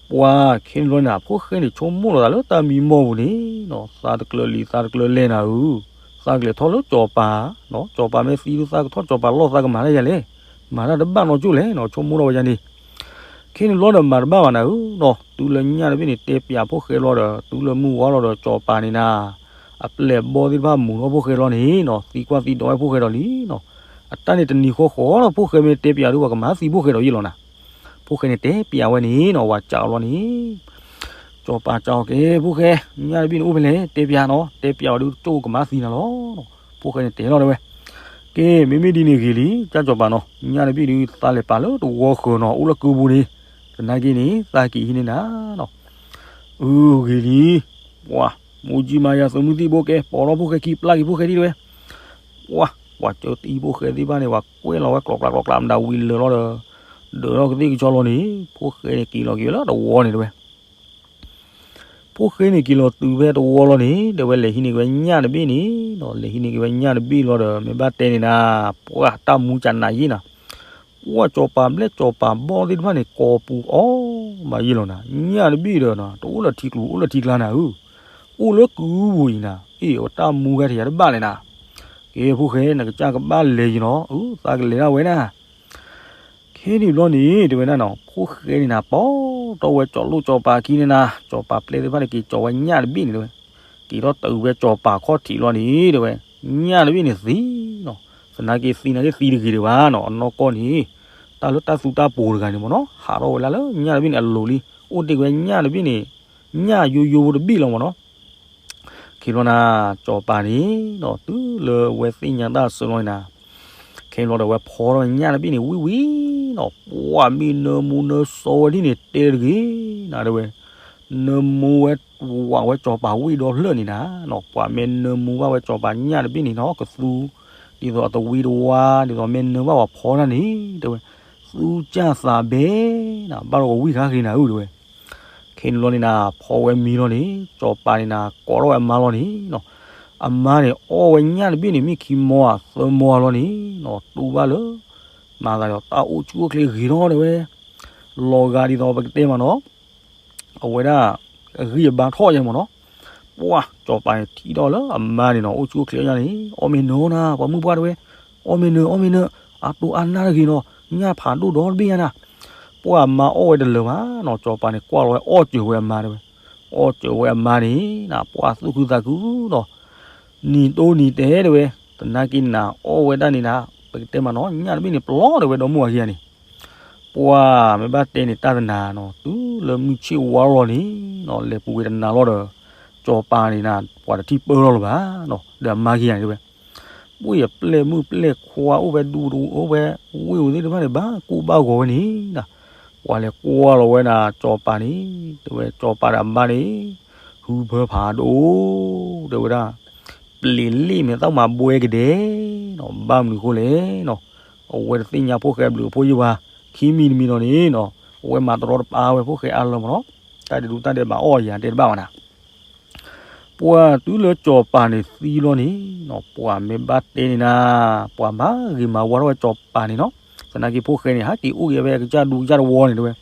ပှၤခဲန့ၣ်ဘျီန့ၣ် ဖိၣ်ဃဲန့ၣ် ဆိကမိၣ်လီၤသးလၢတၢ်မံမီၢ်ပူၤန့ၣ်နီၤ, သးတကျၢၤလံၤ သးတကျၢၤလဲၢ်နၤဧၢ, သးကလဲၤထီၣ်လၢကၠီၤပၤနီၤ, ကၠီၤပၤမ့ၢ်သံဒု သးကထီၣ်ကၠီၤပၤလီၢ် သးကမၤတၢ်ယၤလဲၣ်, မၤတၢ်တဘၣ်နီတကၠိၢ်လဲၣ်နီၤ, ဆိကမိၣ်ထီၣ်ဝဲဒ်န့ၣ်. ခဲန့ၣ်ဘျီဒီးမၤတဘၣ်ဘၣ်နၤဧၢနီၤ, တုၤလၢညၣ်တဘ့ၣ်န့ၣ် တဲပၠးဖိၣ်ဃဲလီၤဒီး တုၤလၢမုၢ်ဝါလီၤဒီး ကၠီၤပၤန့ၣ်နၤ, အပျဲၢ်ဘီသ့ၣ်တဖၣ်မူၤထီၣ်ဖိၣ်ဃဲလီၤန့ၣ်နီၤ, သံကွၢ်သံဒိးဝဲဖိၣ်ဃဲဒီးလံနီၤ. အတၢ်န့ၣ်တနံၤဃီဃီလီၤ, ဖိၣ်ဃဲမ့ၢ်တဲပၠးဒု ပှၤကမၤသံဖိၣ်ဃဲဒီးယ့ၢ်လီၤနၤ. ဖိၣ်ဃဲန့ၣ်တဲပၠးဝဲန့ၣ်နီၤ, ဝၤစးအီၤလီၤန့ၣ်, ကၠီၤပၤစးအီၤက့ၤ ဖိၣ်ဃဲ, ညၣ်တဘ့ၣ်န့ၣ်အိၣ်ဖဲလဲၣ် တဲပၠးနီၤ, တဲပၠးဝဲဒု ကၠိကမၤသံနၤလီၤ. ဖိၣ်ဃဲန့ၣ်တဲလီၤတဲဝဲ, ကဲ မ့မ့ၢ်ဒ်န့ၣ်ဂ့ၤလံ ကၠီၤပၤနီၤ, ညၣ်တဘ့ၣ်ဒု သးလဲၤပာ်လၢတဝီဃၢၤနီၤ, အိၣ်လၢကုပူၤန့ၣ်, သနာ်က့န့ၣ် သးက့ၤဟံးန့ၢ်နၤနီၤ. အဂ့ၤလံ, ပှၤ, မူကံမၤယၤသုးမုၢ်သံၣ်ဘိကဲ ပိာ်ထီၣ်ဖိၣ်ဃဲခံပျၢ်က့ၤဖိၣ်ဃဲဒ်တဲဝဲ. ပှၤ, ပှၤကၢတံဖိၣ်ဃဲသ့ၣ်တဖၣ်န့ၣ် ပှၤကွဲလီၤဝဲကျိးကျးကျိးကျး မတၤဝံၤလၢာ်လီၤဒီး, ဒၢးထီၣ်ကသ့ၣ်ကဆီလီၤန့ၣ်, ဖိၣ်ဃဲန့ၣ်က့ၤလီၤက့ၤဝဲလၢတဝီန့ၣ်တဲဝဲ. ဖိၣ်ဃဲန့ၣ်က့ၤလီၤတုၤဖဲတဝီလီၤန့ၣ်, တဲဝဲလဲၤဟံးန့ၢ်က့ၤဝဲညၣ်တဘ့ၣ်န့ၣ်နီၤ, လဲၤဟံးန့ၢ်က့ၤဝဲညၣ်တဘ့ၣ်လီၤဒီး မ့ၢ်ဘၣ်တဲန့ၣ်နၤ, ပှၤတၢ်မူကနးယ့ၢ်နၤ. ပှၤကၠီၤပၤဘျဲၣ်ကၠီၤပၤဘီသ့ၣ်တဖၣ်န့ၣ် ကိးပူၤအီၣ်မးယ့ၢ်လီၤနၤ, ညၣ်တဘ့ၣ်ဒီးနီၤ တအိၣ်လၢထံကျိၤအိၣ်လၢထံကျါနၤဧၢ, အိၣ်လၢကုပူၤအံၤနၤ, အ့ၣ် အတၢ်မူဂဲၤထယၤတဘၣ်လဲၣ်နၤ. ကဲဖိၣ်ဃဲ နကစၢ်ကဘၣ်လဲၤယံၤနီၤ, အု သးကလဲၤဒၣ်ဝဲနၤ. ခဲန့ၣ်ဘျီန့ၣ် တဲဝဲဒၣ်နီၤ, ဖိၣ်ဃဲန့ၣ်နၤ ပိာ်ထီၣ်ဝဲကၠီၤလိၣ်ကၠီၤပၤခံန့ၣ်နၤ, ကၠီၤပၤပျဲၢ်သ့ၣ်တဖၣ်န့ၣ် က့ၤကၠီၤဝဲညၣ်တဘ့ၣ်န့ၣ်တဲဝဲ, က့ၤထီၣ်တုၤဝဲကၠီၤပၤခီၣ်ထံးလီၤန့ၣ်တဲဝဲ, ညၣ်တဘ့ၣ်န့ၣ်သံနီၤ, သနာ်က့သံနာ်က့သံတဂ့ၤဒံးဘၣ်နီၤ, အနီၢ်ကီၢ်န့ၣ် တၢ်လၢတၢ်သူတၢ်ပိၤတဂၤန့ၣ်မ့ၢ်နီၤ, ဟးထီၣ်ဝဲလၢညၣ်တဘ့ၣ်န့ၣ်အလိၤလံ, အိၣ်တ့ၢ်ဝဲညၣ်တဘ့ၣ်န့ၣ်, ညၣ်ယိယိဖိတဘ့ၣ်လီၤမ့ၢ်နီၤ. ခဲဘျီနၤ ကၠီၤပၤန့ၣ်နီၤ တုၤလၢအဝဲသ့ၣ်ညါတၢ်အဆၢလီၤန့ၣ်နၤ, ခဲဘျီဒီးအဝဲဖီထီၣ်ညၣ်တဘ့ၣ်န့ၣ်ဝံၣ်ဝံၣ်နီၤ, ပှၤမ့ၢ်နၢမူနၢစီဝဲဒ်န့ၣ် တဲတဂ့ၤနၤတဲဝဲ, နၢမူဝဲဝးဝဲကၠီၤပၤဝံၣ်ဒီဖျၢၣ်န့ၣ်နၤနီၤ, ပှၤမ့ၢ်နၢမူဘၣ်ဝဲကၠီၤပၤညၣ်တဘ့ၣ်န့ၣ်နီၤ ကသူ ဒ်သိးအတဝံတဝါ ဒ်သိးမ့ၢ်နၢဘၣ်ပှၤဖီတၢ်န့ၣ် တဲဝဲ, သူကၢ်သးဘဲနၤ ဘၣ်ဒီးကဝံၣ်ဃါဃ့နၤဧၢ တဲဝဲ. ခဲန့ၣ်လီၤန့ၣ်နၤ ဖီဝဲမံလီၤန့ၣ် ကၠီၤပၤန့ၣ်နၤ ကိးထီၣ်ဝဲအမါလီၤန့ၣ်နီၤ, အမါန့ၣ် အီၣ်ဝဲညၣ်တဘ့ၣ်န့ၣ် မ့ၢ်ခံမီဧါသၢမီဧါလီၤန့ၣ်နီၤ တူၢ်ဘၣ်လၢ မၤသးဒီးတၢ်အိၣ်ဆူၣ်အိၣ်ချ့ဂ့ၤထီၣ်တဲဝဲ, လီၤဂာ်ဒ်သိးပကတဲမးနီၤ အဝဲဒၣ် အဂံၢ်အဘါထီၣ်ယဲမ့ၢ်နီၤ, ပှၤကၠီၤပၤန့ၣ်ထံၣ်ထီၣ်လၢအမါန့ၣ်နီၤ အိၣ်ဆူၣ်အိၣ်ချ့ညါန့ၣ် အီၣ်မ့ၤနၢၤနၤ ပှၤမုၣ်ပှၢ်တဲဝဲ, အီၣ်မ့ၤနၢၤ အီၣ်မ့ၤနၢၤ အတိၢ်အါနၢ်တဂ့ၤနီၤ ညၣ်ဖးဒိၣ်ဒီတဘ့ၣ်ညါနၤ, ပှၤအမါအီၣ်ဝဲတလၢာ်ဘၣ်နီၤ ကၠီၤပၤန့ၣ် ကွၢ်လီၤဝဲအီၣ်စၢၤဝဲအမါတဲဝဲ, အီၣ်စၢၤဝဲအမါန့ၣ် ပှၤသူၣ်ခုသးခုနီၤ, နံၤတိၢ်နံၤတဲတဲဝဲ, သနာ်က့နၤအီၣ်ဝဲဒၣ်န့ၣ်နၤ ပကတဲမးနီၤ ညၣ်တဘ့ၣ်န့ၣ် ပလီၢ်တဲဝဲဒီမုၢ်အဂ့ၢ်န့ၣ် ပှၤမ့ၢ်ဘၣ်တဲန့ၣ်တၢ်တနၤနီၤ တုၤလၢမုၢ်ဆ့ၣ်ဝါလီၤန့ၣ်နီၤ လဲၤပူၤဝဲတနၤလီၤဒီး ကၠီၤပၤန့ၣ်နၤ ပှၤတထံၣ်ပၢၢ်လီၤလၢၤဘၣ်နီၤ ဒီးအမါဂ့ၤယၤန့ၣ်တဲဝဲ, ပှၤယပျဲၢ်မုၣ်ပျဲၢ်ခွါအိၣ်ဝဲဒူ အိၣ်ဝဲဝ့ၢ်အိၣ်သ့ၣ်တဖၣ်န့ၣ် ဘၣ်ကိၢ်ဘၣ်ဂီၤဝဲန့ၣ်နၤ, ပှၤလဲၤကွၢ်လီၤဝဲနၤ ကၠီၤပၤန့ၣ် တဲဝဲ ကၠီၤပၤဒီးအမါန့ၣ် ဟုဖၢဖးဒိၣ် တဲဝဲဒၣ် ပျ့ၤလ့ၣ်မဲာ်သၣ်မၤဘှဲကဒဲနီၤ ဘၣ်မနုၤဃိလဲၣ်နီၤ, အဝဲတသ့ၣ်ညါဖိၣ်ဃဲဘျုးအဖိယုၢ်ဝါ ခံမံၤတမံၤနီၤန့ၣ်နီၤ အဝဲမၤတရီတပါဝဲဖိၣ်ဃဲအါလၢၤမ့ၢ်နီၤ, တၢ်ဒဲးဒူတၢ်ဒဲးဘးအီၣ်ယၤတဲတဘၣ်ဝဲနၤ ပှၤတုၤလၢကၠီၤပၤန့ၣ်သံလီၤန့ၣ်နီၤ ပှၤမ့ၢ်ဘၣ်တဲန့ၣ်နၤ ပှၤမၤဂ့ၤမၤဝါထီၣ်ဝဲကၠီၤပၤန့ၣ်နီၤ, သနာ်က့ဖိၣ်ဃဲန့ၣ် ဟးက့ၤအိၣ်က့ၤဖဲကစၢ်ဒူကစၢ်တဝီန့ၣ်တဲဝဲ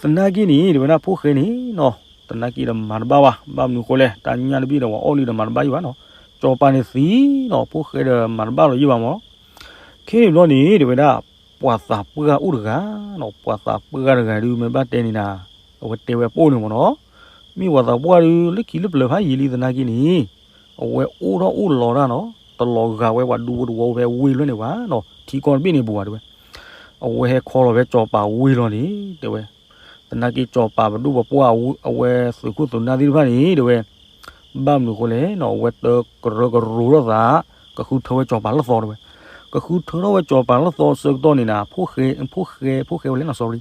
သနာ်က့န့ၣ် တဲဝဲဒၣ်ဖိၣ်ဃဲန့ၣ်နီၤ သနာ်က့ဒီးမၤတဘၣ်ဘၣ် ဘၣ်မနုၤဃိလဲၣ် တၢ်ညၣ်တဘ့ၣ်ဒီးပှၤအီၣ်လံဒီးမၤတဘၣ်ယံၤဘၣ်နီၤ, စီၤပၤန့ၣ်သံနီၤ, ဖိၣ်ဃဲဒီးမၤတဘၣ်လီၤယံာ်ဘၣ်မၢ်နီၤ. ခဲန့ၣ်ဘျီန့ၣ် တဲဝဲဒၣ် ပှၤသးပှၢ်အိၣ်တဂၤနီၤ, ပှၤသးပှၢ်တဂၤဒုး မ့ၢ်ဘၣ်တဲန့ၣ်နၤ, အဝဲတဲဝဲပိၢ်န့ၣ်မၢ်နီၤ. မ့ၢ်ပှၤသးပှၢ်ဒုး လၢခံလၢပျၢၤဖးယံာ်လံသနာ်က့န့ၣ်, အဝဲအိၣ်ထီၣ်အိၣ်လီၤတၢ်နီၤ, တလီၤဂာ်ဝဲပှၤဒူဖိတဝီဖဲဝ့ၢ်လွဲၢ်န့ၣ်ဘၣ်နီၤ, ထံကီၢ်တဘ့ၣ်န့ၣ်ပူၤဘၣ်တဲဝဲ. အဝဲဟဲခီလီၤဖဲစီၤပၤဝ့ၢ်လီၤန့ၣ် တဲဝဲ, သနာ်က့စီၤပၤပဒိၣ်ပပှၢ် အဝဲသုးခိၣ်သုးနၢ်သ့ၣ်တဖၣ်န့ၣ် တဲဝဲ, ဘၣ်မနုၤအဃိလဲၣ်နီၤ, အဝဲတကရၢကရိထီၣ်သး, ကဃုထၢဝဲစီၤပၤလၢသီတဲဝဲ. ကဃုထၢထီၣ်ဝဲစီၤပၤလၢသီအဆၢကတီၢ်န့၁ၤ်, ဖိၣ်ဃဲ, ဖိၣ်ဃဲ, ဖိၣ်ဃဲဝဲလဲၣ်နီၤ, sorry,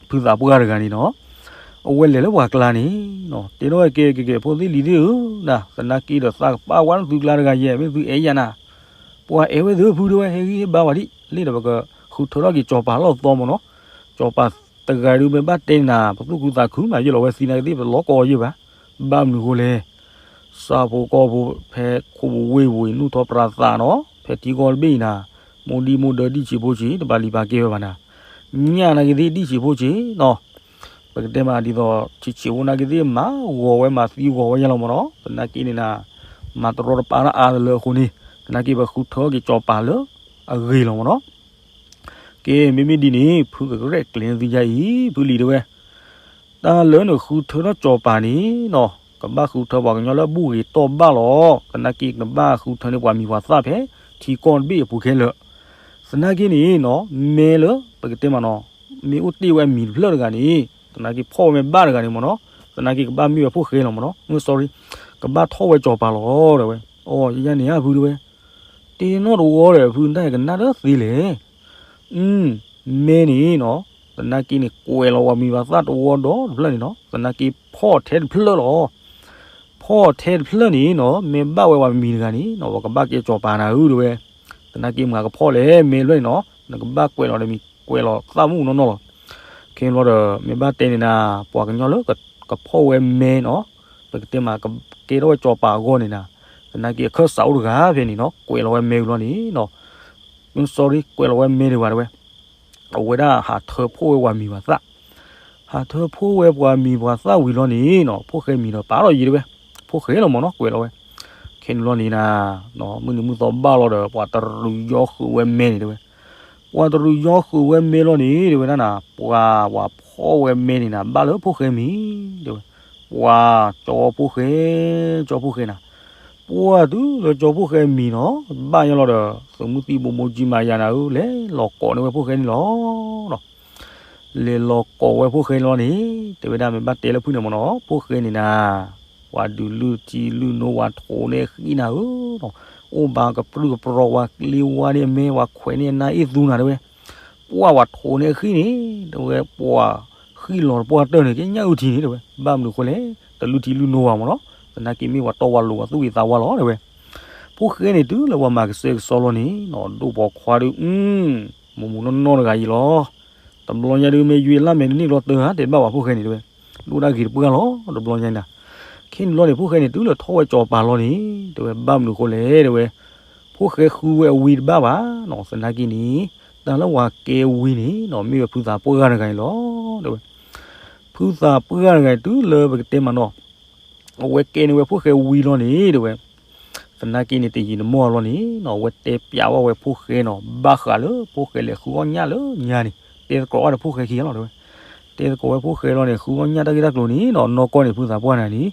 ဖုသးပှၢ်တဂၤန့ၣ်နီၤ, အဝဲလဲၤလၢပှၤကျါန့ၣ်နီၤ, တဲထီၣ်ဝဲကဲကဲကဲ ဖိသ့ၣ်လံၤသ့ၣ်ဧၢ, နၤသနာ်က့ဒီးသးကပာ်ဝဲနသုကျါတဂၤယဲၢ်, မ့ၢ်သုအဲၣ်ယၤနၤ, ပှၤအဲၣ်ဝဲသုဖုတဲဝဲ, ဟဲဂံၢ်ဟ့ၣ်ဘါဝဲဒံး, လၢဒီးပကဃုထၢထီၣ်က့ၤစီၤပၤလၢသီမၢ်နီၤ. စီၤပၤတဂၤဒုးမ့ၢ်ဘၣ်တဲန့ၣ်နၤ, ပသူၣ်ခုသးခုမး ယလီၤဝဲသံနာ်က့သ့ၣ် ပလီၤကီယဲၢ်ဘၣ်, ဘၣ်မနုၤအဃိလဲၣ် ဆၣ်ဖိကီၢ်ဖိဖဲခိၣ်ပူၤဝ့ၢ်ပူၤအံၤ နုာ်ထီၣ်ပြးသးနီၤ, ဖဲထံကီၢ်တဘ့ၣ်အံၤနၤ, မိၢ်ဒံၣ်မိၢ်ဒၢဒံၣ်ဆံးဖိဆံး တဘၣ်လံၤဘၣ်ကဲဝဲဘၣ်နၤ, ညၣ်နာ်က့သ့ၣ်ဒံၣ်ဆံးဖိဆံးနီၤ, ပကတဲမးဒ်သိး ဆံးဆံးဖိနာ်က့သ့ၣ် မၤဂီၤဝဲမၤသံဂီၤဝဲယဲၢ်လီၤမၢ်နီၤ, သနာ်က့န့ၣ်နၤ, မၤတရီတပါတၢ်အါတလၢအဃိန့ၣ်, သနာ်က့ပဃုထၢက့ၤစီၤပၤလၢအဂ့ၤလီၤမၢ်နီၤ. ကဲ မ့မ့ၢ်ဒ်န့ၣ် ဖုကကရဲၣ်ကျဲၤသုယါအံၤ ဖုလံၤတဲဝဲ, တၢ်လၢနဃုထၢထီၣ်စီၤပၤန့ၣ်နီၤ, ကဘၣ်ဃုထၢပှၤကညီလၢအဘူၣ်ဂ့ၤတီၢ်ဘၣ်လီၤ. သနာ်က့ကဘၣ်ဃုထၢန့ၢ်ပှၤမံၤပှၤသၣ်ဖဲထံကီၢ်တဘ့ၣ်အပူၤခဲလၢာ်. သနာ်က့န့ၣ်နီၤ, မဲလၢပကတဲမးနီၤ, မ့ၢ်အိၣ်တ့ၢ်ဝဲအမံၤတဖျၢၣ်တဂၤန့ၣ်, သနာ်က့ဖီၣ်ဝဲမ့ၢ်ဘၣ်တဂၤန့ၣ်မၢ်နီၤ, သနာ်က့ကဘၣ်မ့ၢ်ဝဲဖိၣ်ဃဲလီၤမၢ်နီၤ, မ့ၢ် sorry, ကဘၣ်ထီၣ်ဝဲစီၤပၤလီၤတဲဝဲ. အိ ယယါန့ၣ်ဧါဖုတဲဝဲ, တ့နီၣ်တဝီဒီး ဖုတၢ်ကနၣ်တသ့လဲၣ်. အ, မဲန့ၣ်နီၤ, သနာ်က့န့ၣ် ကွဲးလီၤပှၤမံၤပှၤသၣ်တဝီဒီးတဖျၢၣ်န့ၣ်နီၤ, သနာ်က့ဖီၣ်ထဲတဖျၢၣ်လီၤ. ဖီၣ်ထဲတဖျၢၣ်န့ၣ်နီၤ, မ့ၢ်ဘၣ်ဝဲပှၤမံၤတဂၤန့ၣ်နီၤ, ပကဘၣ်ကဲစီၤပၤနၤဧၢတဲဝဲ. သနာ်က့မၤကဖီၣ်လဲၣ် မဲလွဲၢ်န့ၣ်နီၤ, နကဘၣ်ကွဲးလီၤဒီးမံၤကွဲးလီၤသၣ်မုၣ်နီၢ်နီၢ်လီၤ. ခဲန့ၣ်ဘျီဒီး မ့ၢ်ဘၣ်တဲန့ၣ်နၤ, ပှၤကညီလၢကဖီၣ်ဝဲမဲနီၤ, ပကတဲမး ကကဲထီၣ်ဝဲစီၤပၤအဂီၢ်န့ၣ်နၤ, သနာ်က့အခၢၣ်စးအိၣ်တဂၤဖဲန့ၣ်နီၤ, ကွဲးလီၤဝဲမဲဝံၤလီၤန့ၣ်နီၤ, sorry, ကွဲးလီၤဝဲမဲဒံးဘၣ်တဲဝဲ. အဝဲဒၣ်ဟးထၢဖှိၣ်ဝဲပှၤမံၤပှၤသၣ်, ဟးထၢဖှိၣ်ဝဲပှၤမံၤပှၤသၣ်ဝံၤလီၤန့ၣ်နီၤ, ဖိၣ်ဃဲမံၤဒီးပာ်ထီၣ်ယံၤတဲဝဲ, ဖိၣ်ဃဲလီၤမၢ်နီၤ ကွဲးလီၤဝဲ. ခဲန့ၣ်လီၤန့ၣ်နၤ, မုၢ်နံၤမုၢ်သီဘၣ်လီၤဒီး ပှၤတရူးယီဃုာ်ဝဲမဲန့ၣ်တဲဝဲ. ပှၤတရူးယီဃုာ်ဝဲမဲလီၤန့ၣ် တဲဝဲဒၣ်နၤ, ပှၤ ပှၤဖီၣ်ဝဲမဲန့ၣ်နၤ ဘၣ်လၢဖိၣ်ဃဲမံၤ, တဲဝဲ, ပှၤ ကၠီဖိၣ်ဃဲ, ကၠီဖိၣ်ဃဲနၤ, ပှၤတုၤလၢကၠီဖိၣ်ဃဲမံၤနီၤ, ဘၣ်ယါလီၤဒီး သုးမုၢ်သံၣ်ဘိဘိကၠံမၤယၤနၤဧၢ, လဲၤလီၤကိးန့ၢ်ဝဲဖိၣ်ဃဲန့ၣ်လီၤ. လဲၤလီၤကိးဝဲဖိၣ်ဃဲန့ၣ်လီၤန့ၣ်, တဲဝဲဒၣ်မ့ၢ်ဘၣ်တဲလၢဖုန့ၣ်မၢ်နီၤ, ဖိၣ်ဃဲန့ၣ်နၤ, ပှၤဒုးလုၢ်ထံလုၢ်နိ ပှၤထိးန့ၢ်အဃံနၤဧၢ, အိၣ်ဘၣ်ကပြုၢ်ကပြီၤ ပှၤကျ့ဝါန့ၢ်အမဲ ပှၤခွဲးန့ၢ်အနါအ့ၣ်သူနၤတဲဝဲ, ပှၤ ပှၤထိးန့ၢ်အဃံန့ၣ်, တဲဝဲ ပှၤဃံလီၤတပှၢ်တၢၢ်န့ၣ် ကညၣ်အုၣ်ထံန့ၣ်တဲဝဲ, ဘၣ်မနုၤအဃိလဲၣ်, တလုၢ်ထံလုၢ်နိဘၣ်မၢ်နီၤ, သနာ်က့မ့ၢ်ပှၤတီပှၤလိၤပှၤသူၣ်ဂ့ၤသးဝါလီၤတဲဝဲ. ဖိၣ်ဃဲန့ၣ်တုၤလၢပှၤမၤကစဲကစီလီၤန့ၣ်နီၤ, ဒိၣ်ပိာ်ခွါဒုး, မိၢ်မိၢ်နီၢ်နီၢ်တဂၤအံၤလီၤ. တဘျီညါဒုးမ့ၢ်ယွၤလၢ်မဲာ်တန့ၢ်ဘျီတၢ်ဧါ, တဲဘၣ်ပှၤဖိၣ်ဃဲန့ၣ်တဲဝဲ, ဒိၣ်ဒၣ်ဂ့ၤတပှၢ်လီၤ တဘျီညါနၤ. ခဲန့ၣ်လီၤန့ၣ် ဖိၣ်ဃဲန့ၣ်တုၤလၢထီၣ်ဝဲစီၤပၤလီၤန့ၣ်, တဲဝဲဘၣ်မနုၤအဃိလဲၣ်တဲဝဲ, ဖိၣ်ဃဲဃုဝဲအဝံတဘၣ်ဘၣ်နီၤ, သနာ်က့န့ၣ်, တၢ်လၢပှၤကဲဝံန့ၣ်နီၤ, မ့ၢ်ဝဲဖုသးပှၢ်တဂၤန့ၣ်လီၤ တဲဝဲ. ဖုသးပှၢ်တဂၤအံၤတုၤလၢပကတဲမးနီၤ, အဝဲကဲန့ၢ်ဝဲဖိၣ်ဃဲဝံလီၤန့ၣ်တဲဝဲ, သနာ်က့န့ၣ် တယံာ်တမီၢ်အလီၢ်န့ၣ်နီၤ, အဝဲတဲပျးဝဲဖိၣ်ဃဲနီၤ, ဘၣ်ဃးလၢဖိၣ်ဃဲလဲၤဃုအီၣ်ညၣ်လၢညါန့ၣ်, တဲသကိးအီၤဒီးဖိၣ်ဃဲခံဂၤလီၤတဲဝဲ. တဲသကိးဝဲဖိၣ်ဃဲလီၤန့ၣ် ဃုအီၣ်ညၣ်တၢ်ဂ့ၢ်တၢ်ကျိၤန့ၣ်နီၤ, နီၢ်ကီၢ်န့ၣ် ဖုသးပှၢ်နၤန့ၣ်,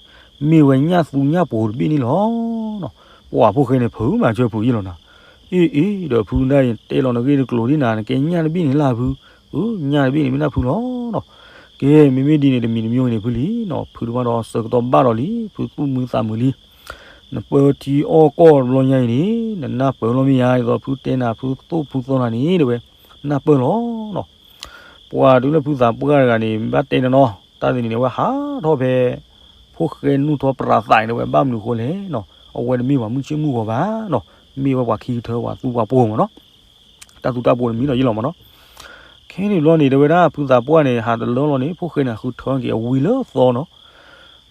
မ့ၢ်ဝဲညၣ်သူညၣ်ပိၤတဘ့ၣ်န့ၣ်လီၤ. ပှၤဖိၣ်ဃဲန့ၣ် ဖုမၤဆၢဖုယံာ်လီၤနၤ. အ့ အ့ ဒီးဖုဒၣ်အံၤ တဲလီၤနဂ့ၢ်တကျိၤဒ်နၤ, နကဲညၣ်တဘ့ၣ်န့ၣ်လၢဖု, အၢ ညၣ်တဘ့ၣ်န့ၣ်မ့ၢ်ဒၣ်ဖုလီၤနီၤ. ကဲ မ့မ့ၢ်ဒ်န့ၣ် တမံၤတမံၤန့ၣ် ဖုလံနီၤ, ဖုတဘၣ်ဒီးဆၢကတီၢ်ဘၣ်ဒီးလံ, ဖုသူၣ်မုာ်သးမုာ်လံ. နပၢထံအီၣ်ကီၢ်တဘျီညါအံၤန့ၣ်, နနၢ်ပၢၢ်လီၤမ့ၢ်ယါ, ဒ်သိးဖုတဲနၤ ဖုသိၣ်ဖုသီနၤန့ၣ်တဲဝဲ, နၢ်ပၢၢ်လီၤနီၤ. ပှၤတုၤလၢဖုသးပှၢ်တဂၤန့ၣ် ဘၣ်တဲန့ၣ်နီၤ, တၢ်သ့ၣ်န့ၣ် အဝဲဟးထီၣ်ဖဲ ဖိၣ်ဃဲနုာ်ထီၣ်ပြးသးန့ၣ်တဲဝဲ, ဘၣ်မနုၤအဃိလဲၣ်နီၤ, အဝဲတမ့ၢ်ပှၤမုၢ်ဆ့ၣ်မုၢ်ဂီၤဘၣ်နီၤ, မ့ၢ်ဝဲပှၤခံကထၢ ပှၤသူပှၤပိာ်မးနီၤ. တၢ်သူတၢ်ပိာ်န့ၣ်မံနီၤယံလီၤမးနီၤ. ခဲန့ၣ်ဘျီန့ၣ် တဲဝဲဒၣ် ဖုသးပှၢ်န့ၣ် ဟးတလၢလီၤန့ၣ် ဖိၣ်ဃဲန့ၣ်ဃုထၢက့ၤအဝံလၢသီနီၤ.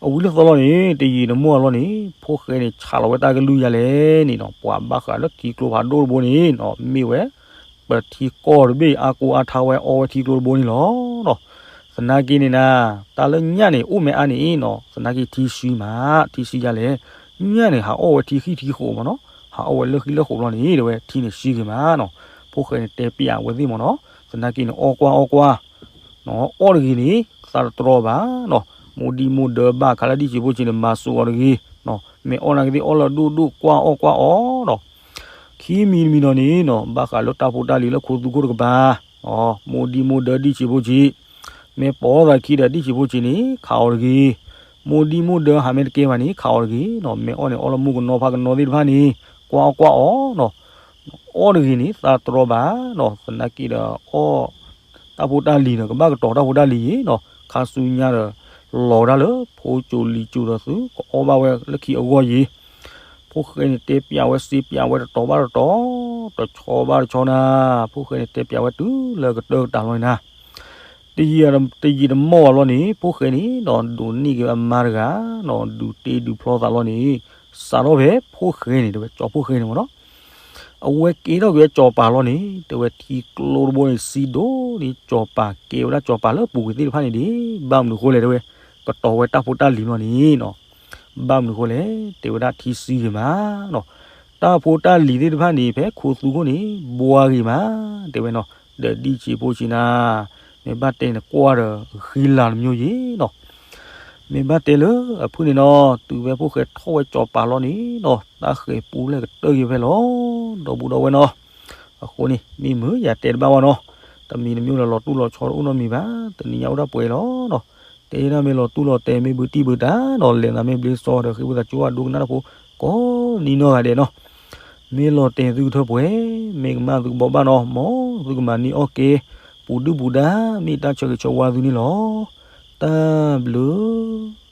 အဝံလၢသီလီၤန့ၣ် တယံာ်တမီၢ်အလီၢ်န့ၣ် ဖိၣ်ဃဲန့ၣ် ဆးလီၤဝဲတၢ်ကလုၢ်ယါလဲၣ်န့ၣ်နီၤ, ပှၤဘၣ်ဃးလၢထံကျိဖးဒိၣ်တဘိန့ၣ်နီၤ, မ့ၢ်ဝဲ ပထံကီၢ်တဘ့ၣ် အါကိးအါထါဝဲအီဝဲထံကျိတဘိန့ၣ်လီၤနီၤ. သနာ်က့န့ၣ်နၤ, တၢ်လၢညၣ်န့ၣ် အိၣ်မ့ၢ်အါန့ၣ်နီၤ, သနာ်က့ထံဆှံမး, ထံဆှံယါလဲၣ်, ညၣ်န့ၣ် ဟးအီၣ်ဝဲထံဃံထံဃိးမ့ၢ်နီၤ, ဟးအီၣ်ဝဲလၢဃံလၢဃိးဘျီန့ၣ် တဲဝဲထံန့ၣ်ဆှံဂ့ၤမးနီၤ. ဖိၣ်ဃဲန့ၣ်တဲပျးဝဲသ့ၣ်မ့ၢ်နီၤ, သနာ်က့န့ၣ် အီၣ်ကွၢ်အီၣ်ကွၢ် အီၣ်တဂ့ၤန့ၣ် သးတတြီဘၣ်နီၤ. မိၢ်ဒံၣ်မိၢ်ဒၢဘၣ်ခးလၢဒံၣ်ဆံးဖိဆံးန့ၣ် မၤစူးအီၤတဂ့ၤ, မ့ၢ်အီၣ်နာ်က့သ့ၣ်အီၣ်လၢအဒိၣ်ဒိၣ်ကွၢ်အီၣ်ကွၢ်အီၣ်နီၤ. ခံမံၤတမံၤနီၤန့ၣ်နီၤ ဘၣ်ဃးလၢတၢ်ဖိတၢ်လံၤလၢခိသူခိၣ်တကပၤ, မိၢ်ဒံၣ်မိၢ်ဒၢဒံၣ်ဆံးဖိဆံး, မ့ၢ်ပိာ်သးခံဒီးဒံၣ်ဆံးဖိဆံးန့ၣ် ခးအီၤတဂ့ၤ. မိၢ်ဒံၣ်မိၢ်ဒၢဟးမ့ၢ်တကဲဘၣ်န့ၣ် ခးအီၤတဂ့ၤနီၤ. မ့ၢ်အီၣ်န့ၣ် အီၣ်လၢမိၢ်ကနီၤဖါကနီၤသ့ၣ်တဖၣ်န့ၣ် ကွၢ်အီၣ်ကွၢ်အီၣ်နီၤ. အီၣ်တဂ့ၤန့ၣ် သးတြီဘၣ်နီၤ. သနာ်က့ဒီးအီၣ် တၢ်ဖိတၢ်လံၤနီၤ ကဘၣ်ကတီၤတၢ်ဖိတၢ်လံၤယံၤနီၤ. ခါဆူညါဒီး လီၤဒၣ်လၢဖိကၠိလံာ်ကၠိဒီးသု ကအီၣ်ဘၣ်ဝဲလၢခံအဂီၢ်ယံၤ. ဖိၣ်ဃဲန့ၣ်တဲပျးဝဲစံးပျးဝဲတတီၤဘၣ်တတီၤ, တဆီဘၣ်တဆီနၤ, ဖိၣ်ဃဲန့ၣ်တဲပျးဝဲတုၤလၢကတၢၢ်ကတၢၢ်လီၤနၤ. တယံာ်တမီၢ်ဘၣ်လီၤန့ၣ် ဖိၣ်ဃဲန့ၣ်နီၤ ဒိးန့ၢ်က့ၤအမါတဂၤနီၤ ဒုးတ့ဒုးဖျီသးလီၤန့ၣ် စးထီၣ်ဖဲဖိၣ်ဃဲန့ၣ် တဲဝဲကၠီဖိၣ်ဃဲန့ၣ်မ့ၢ်နီၤ အဝဲကဲထီၣ်က့ၤဝဲကၠီၤပၤလီၤန့ၣ် တဲဝဲထံကျိတဘိန့ၣ် စံဒိၣ်န့ၣ် ကၠီၤပၤကဲဝဲဒၣ်ကၠီၤပၤလၢပူၤကွံာ်သ့ၣ်တဖၣ်န့ၣ်ဒ် ဘၣ်မနုၤဃိလဲၣ်တဲဝဲ ကတီၤဝဲတၢ်ဖိတၢ်လံၤလီၤန့ၣ်နီၤ. ဘၣ်မနုၤဃိလဲၣ် တဲဝဲဒၣ်ထံစံဂ့ၤမးနီၤ. တၢ်ဖိတၢ်လံၤသ့ၣ်တဖၣ်န့ၣ် ဖဲခိသူခိၣ်န့ၣ် ဘှါဂ့ၤမး တဲဝဲနီၤ. ဒီးဒံၣ်ဆံးဖိဆံးနၤ မ့ၢ်ဘၣ်တဲန့ၣ် ကွၢ်ဒီးဃံလၤတမံၤယံၤနီၤ. မ့ၢ်ဘၣ်တဲလၢအဖုၣ်န့ၣ်နီၤ တုၤဖဲဖိၣ်ဃဲထီၣ်ဝဲကၠီၤပၤလီၤန့ၣ်နီၤ တၢ်ဃဲၤပူလဲၣ်ကတၢၢ်က့ၤဖဲလီၤ ဒီပုၢ်ဒီဝဲၢ်နီၤ. အဃိန့ၣ် မ့ၢ်မုာ်ယတဲတဘၣ်ဘၣ်နီၤ. တမံၤတမံၤလၢလီၤတူၢ်လီၤဆီတအိၣ်နီတမံၤဘၣ်. တနံၤညါအိၣ်ဒၣ်ပှဲၤလီၤနီၤ. တဲဒၣ်မ့ၢ်လီၤတူၢ်လီၤတဲာ် မ့ၢ်ဘုတံၢ်ဘုတၢ်နီၤ လဲၤသးမ့ၢ်ဘျ့စီဒီး ဃ့ဝံသးစူၤအဒိကနၣ်တၢ်ဖိ ကိးနံၤနီၢ်ဂၤဒဲးနီၤ. မ့ၢ်လီၤတဲာ်သုကထၢပှဲၤ မ့ၢ်ကမၣ်သုကဘိးဘၣ်နီၤ မ်သုကမၤန့ၢ်အီၣ်ကဲ ပူၤဒုၣ်ပူၤဒါ မ့ၢ်တၢ်ဆၢဂ့ၤဆၢဝါသုန့ၣ်လီၤ. တၢ်ဘျုး